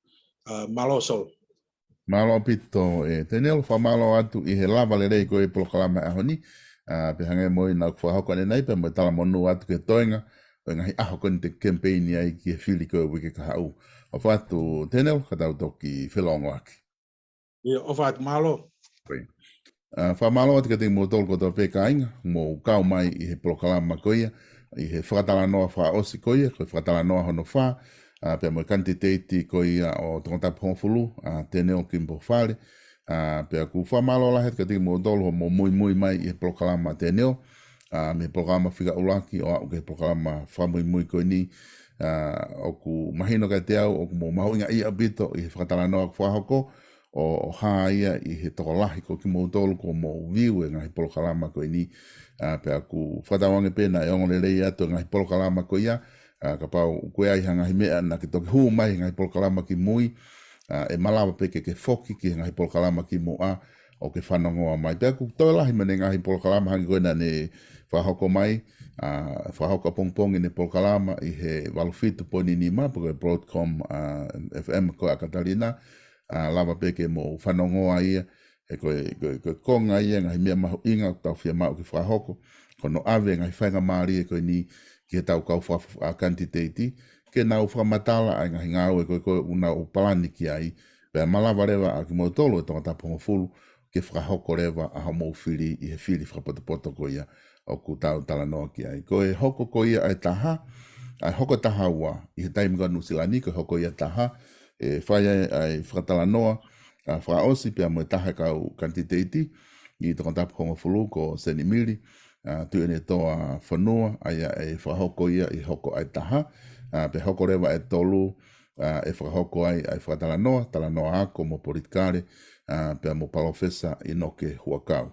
A, mālō Sol. Mālō ʻaupito, e, Tēneo, fakamālō atu ʻi he lava lelei ko e polokalama ʻaho ni, a, pea hangē mo ʻena ʻoku fakahoko ʻanenai pea mo e talamonū atu ki he toenga ʻo e ngaahi ʻaho ko eni te campaign ai ki he fili ko e uike kahaʻu. ʻOfa atu, Tēneo, ka tau toki felōngoaki. ʻIo, ʻofa atu, mālō. Great. A, fakamālō atu kiate kimoutolu kotoa pē kāinga, mou kau mai ʻi he polokalama ko ia, ʻi he fakatalanoa fakaʻosi ko ia, ko e fakatalanoa hono fā, a, pea mo e kanititeiti ko ia ʻo Tongatapu hongofulu, a, Tēneo Kimball Fale, a, pea ʻoku fakamālō lahi atu kiate kimoutolu hoʻomou muimui mai ʻi he polokalama Tēneo, a, mei he polokalama fika ʻuluaki ʻo aʻu ki he polokalama fakamuimui ko eni, a, ʻoku mahino kiate au, ʻoku mou mahuʻingaʻia ʻaupito ʻi he fakatalanoa ʻoku fakahoko, ʻo, ʻo hā ia ʻi he tokolahi ko kimoutolu ʻoku mou view e ngaahi polokalama ko eni, a, pea ʻoku fakatauange pē naʻe ongo lelei atu e ngaahi polokalama ko ia, a, kapau ʻoku ʻi ai ha ngaahi meʻa naʻa ke toki hū mai he ngaahi polokalama ki mui, a, ʻe malava pē ke ke foki ki he ngaahi polokalama kimuʻa ʻo ke fanongoa mai. Pea ʻoku toe lahi mo ʻene ngaahi polokalama hangē ko ē naʻa ne fakahoko mai, a, fakahoko ʻapongipongi ʻene polokalama ʻi he valu fitu poini nima, pe ko e Broadcom, a, F M ko ē ʻa Katalina, a, lava pē ke mou fanongoa ia, he ko e, ko e, ko e konga ia ngaahi meʻa mahuʻinga ʻoku tau fiemaʻu ke fakahoko, ko hono ʻave ngaahi faingamālie ko eni ki heʻetau kau faka-, a, kanititeiti, ke nau fakamatala ʻa e ngaahi ngāue ko ē ʻoku nau palani ki ai, pea malava leva ʻa kimoutolu ʻi Tongatapu hongofulu, ke fakahoko leva ʻa hoʻomou fili ʻi he fili fakapotopoto ko ia ʻoku tau talanoa ki ai. Ko e hoko ko ia ʻa e taha, ʻa e hoko taha ua, ʻi he taimi ko ē ʻa Nuʻusila ni, ko e hoko ia taha, ʻe fai ai ʻa e fakatalanoa, a, fakaʻosi pea mo e taha e kau kanititeiti ʻi Tongatapu hongofulu ko Seni Mili, a, Tuʻiʻonetoa Fonua, ʻa ia ʻe fakahoko ia ʻi he hoko ʻa e taha, a, pea hoko leva ʻa e tolu, ʻa, ʻe fakahoko ai ʻa e fakatalanoa, talanoa ako mo politikale, ʻa, pea mo Palōfesa ʻInoke Huʻakau.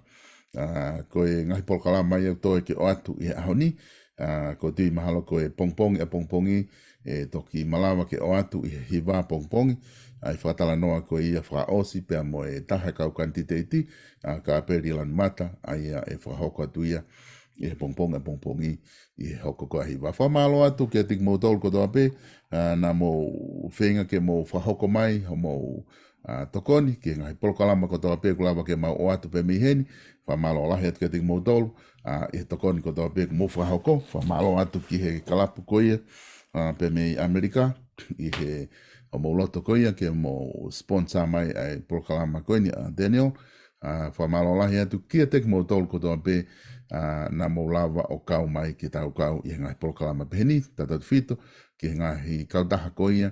ʻA, ko e ngaahi polokalama ia ʻoku toe ke ʻoatu ʻi he ʻaho ni, ʻa, ʻoku ou tui mahalo ko e pongipongi ʻapongipongi, ʻe toki malava ke ʻoatu ʻi he hiva pongipongi ʻa e fakatalanoa ko ia fakaʻosi pea mo e taha e kau kanititeiti, ʻa, Kāpeli Lanumata, ʻa ia ʻe fakahoko atu ia ʻi he pongipongi ʻapongipongi ʻi he hoko ko ia hiva. Fakamālō atu kiate kimoutolu kotoa pē, ʻa, naʻa mou feinga ke mou fakahoko mai homou, ʻa, tokoni ki he ngaahi polokalama kotoa pē kuo lava ke mau ʻoatu pē mei heni. Fakamālō lahi atu kiate kimoutolu, ʻa, ʻi he tokoni kotoa pē kuo mou fakahoko. Fakamālō atu ki he kalapu ko ia, ʻa, pē mei ʻAmelika, ʻi he ʻoku mou loto ko ia ke mou sponsor mai ʻa e polokalama ko eni, ʻa, Daniel. ʻA, fakamālō lahi atu kiate kimoutolu kotoa pē, ʻa, naʻa mou lava ʻo kau mai ke tau kau ʻi he ngaahi polokalama pehē ni, tautautefito ki he ngaahi kautaha ko ia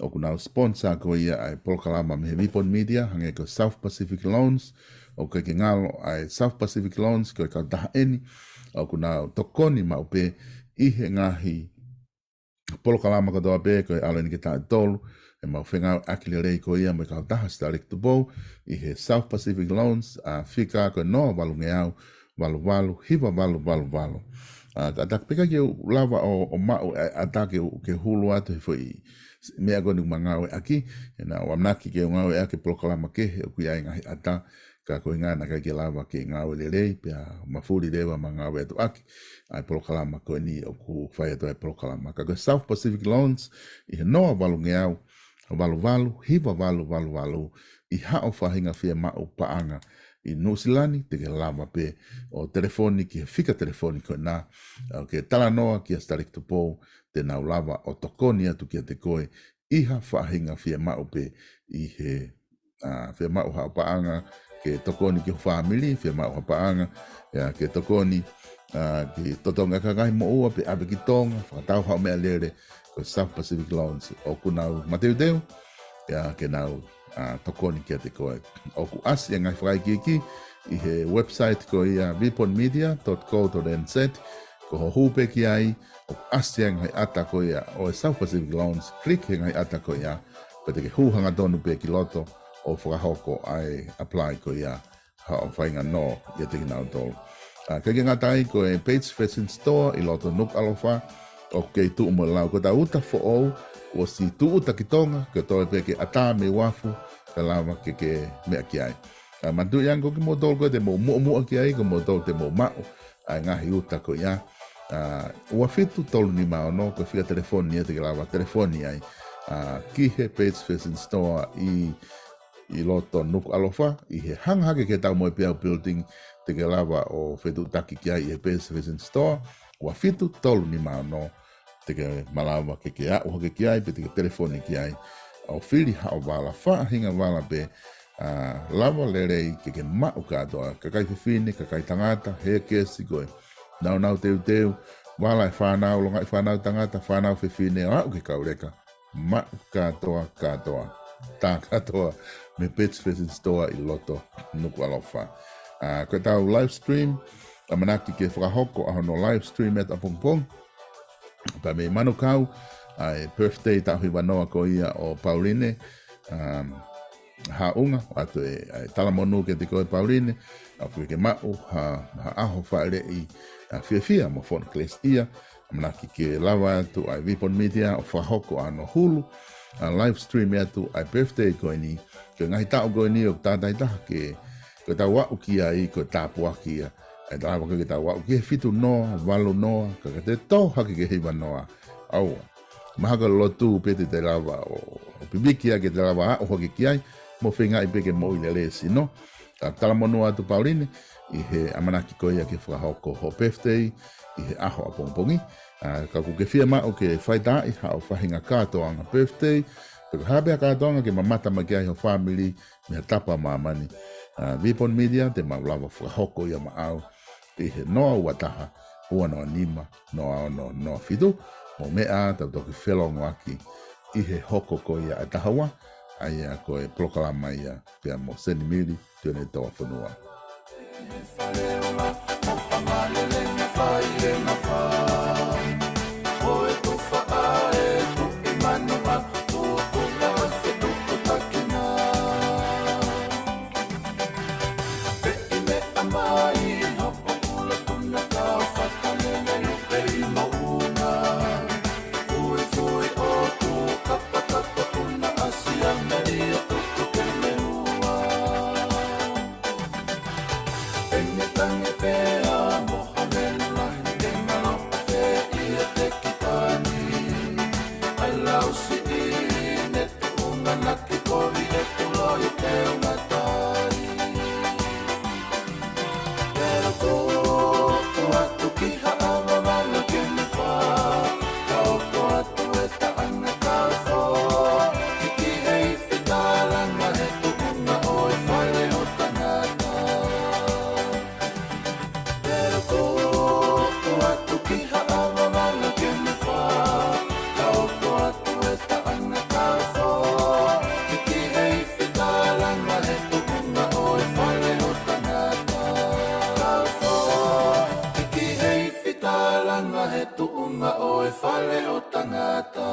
ʻoku nau sponsor ko ia ʻa e polokalama mei he Vipon Media, hangē ko e South Pacific Loans. ʻOku ʻikai ke ngalo ʻa e South Pacific Loans ko e kautaha eni ʻoku nau tokoni maʻu pē ʻi he ngaahi polokalama kotoa pē ko e ʻalu eni ke taʻu ʻe tolu ʻemau fengāueʻaki lelei ko ia mo e kautaha Sitaleki Tupou ʻi he South Pacific Loans, ʻa, fika ko e noa valungeau valu valu hiva valu valu valu. ʻA, ka ʻatā pē ka ke u lava ʻo, ʻo maʻu ʻa, ʻatā ke u, ke hulu atu he foʻi meʻa ko eni ʻoku ma ngāueʻaki, ʻe naʻa ku ʻamanaki ke u ngāueʻaki e polokalama kehe ʻoku ʻi ai e ngaahi ʻatā, ka ko e ʻuhinga naʻe ʻikai ke lava ke ngāue lelei, pea mafuli leva ʻema ngāueʻatuʻaki ʻa e polokalama ko eni ʻoku fai atu ai e polokalama. Ka ko e South Pacific Loans ʻi he noa valungeau valu valu hiva valu valu valu ʻi haʻo faʻahinga fiemaʻu paʻanga ʻi Nuʻusila ni, te ke lava pē ʻo telefoni ki he fika telefoni ko ena, ʻo ke talanoa kia Sitaleki Tupou, te nau lava ʻo tokoni atu kiate koe ʻi ha faʻahinga fiemaʻu pē ʻi he, ʻa, fiemaʻu haʻo paʻanga ke tokoni ki ho fāmili, fiemaʻu ha paʻanga, ʻa, ke tokoni, ʻa, ki totongi ʻaki ha ngaahi moʻua pe ʻave ki Tonga, fakatau haʻo meʻalele, ko e South Pacific Loans ʻoku nau mateuteu, ʻa, ke nau, ʻa, tokoni kiate koe. ʻOku ʻasi e ngaahi fakaikiiki ʻi he website ko ia vipon media dot co dot N Z, ko hoʻo hū pē ki ai, ʻoku ʻasi e ngaahi ʻata ko ia ʻo e South Pacific Loans, click he ngaahi ʻata ko ia, pea te ke hū hangatonu pē ki loto ʻo fakahoko ʻa e apply ko ia haʻo faʻahinga nō ʻiate kinautolu. ʻA, ʻikai ke ngata ai, ko e Paige Fashion Store ʻi loto Nukuʻalofa, ʻoku kei tuʻu mo e lau, ko ʻetau uta foʻou, ʻosi tūʻuta ki Tonga, ko e toe pē ke ʻatā mei uafu, kae lava ke ke meʻa ki ai. ʻA, manatuʻi ange ko kimoutolu ko ē te mou muʻomuʻa ki ai, ko moutolu te mou maʻu ʻa e ngaahi uta ko ia. ʻA, ua fitu tolu nima ono, ko e fika telefoni ia te ke lava telefoni ai. ʻA, ki he Paige Fashion Store ʻi, ʻi loto Nukuʻalofa, ʻi he hanga hake ki he Taumoepeau Building, te ke lava ʻo fetuʻutaki ki ai ʻi he Paige Fashion Store, ua fitu tolu nima ono, te ke malava ke ke aʻu hake ki ai, pe te ke telefoni ki ai ʻo fili haʻo vala, faʻahinga vala pē, ʻa, lava lelei ke ke maʻu kātoa, kakai fefine, kakai tangata, hēkesi ko e naunau teuteu, vala e fānau, longaʻi fānau tangata, fānau fefine, aʻu ki he kau leka, maʻu kātoa, kātoa, tā kātoa mei he Paige Fashion Store ʻi loto Nukuʻalofa. ʻA, ko ʻetau live stream, ʻamanaki ke fakahoko ʻa hono live stream ʻi he ʻapongipongi. Pea mei Manukau, ʻa e birthday taʻu hiva noa ko ia ʻo Pauline, um, Haʻunga, ʻoatu e, ʻa e talamonū kiate koe Pauline, ʻoku ke maʻu ha, ha ʻaho fāʻeleʻi, ʻa, fiefia mo fonu kelesiʻia, ʻamanaki ke lava atu ʻa e Vipon Media ʻo fakahoko ʻa hono hulu, ʻa, live stream atu ʻa e birthday ko eni, ko e ngaahi taʻu ko eni ʻoku tātāitaha ke, ko ʻetau aʻu ki ai, ko e tāpuaki ia, ʻa e lava ke tau aʻu ki he fitu noa, valu noa, ka ka te tō hake ki he hiva noa. ʻAua. Mahalo ko e lotu pē te te lava ʻo, ʻo pipiki ai ke te lava aʻu hake ki ai, mo feingaʻi pē ke moʻui lelei e sino. Ka talamonū atu Pauline, ʻi he ʻamanaki ko ia ke fakahoko ho birthday, ʻi he ʻaho ʻapongipongi. ʻA, ka ʻoku ke fiemaʻu ke faitaaʻi haʻo faʻahinga kātoanga birthday, pe ko e hā pē ha kātoanga ke mamata mai ki ai ho fāmili, mei ha tapa ʻo māmani. ʻA, Vipon Media, te mau lava fakahoko ia maʻau ʻi he noa ua taha, ua noa nima, noa ono, noa fitu, mo e meʻa tau toki felōngoaki ʻi he hoko ko ia ʻa e taha ua, ʻa ia ko e polokalama ia pea mo Senimili Tuʻiʻonetoa Fonua. Fale uma, ʻo Hamalele, Failenafa. Ko e tufa ʻa e Tuʻi Manuʻa, ʻoku Lausiʻi ne tuʻunga na ki kovi e kulo i te unga tai. Pea tuku atu ki Haʻa Vavanga Kenefā, ka hoko atu e taʻanga kaufo, ki he ifi tālanga he tuʻunga ʻo e fale ʻo tangata. Pea tuku atu ki Haʻa Vavanga Kenefā, ka hoko atu e taʻanga kaufo, ki he ifi tālanga he tuʻunga ʻo e fale ʻo tangata. Kaufo, ki he ifi tālanga he tuʻunga ʻo e fale ʻo tangata.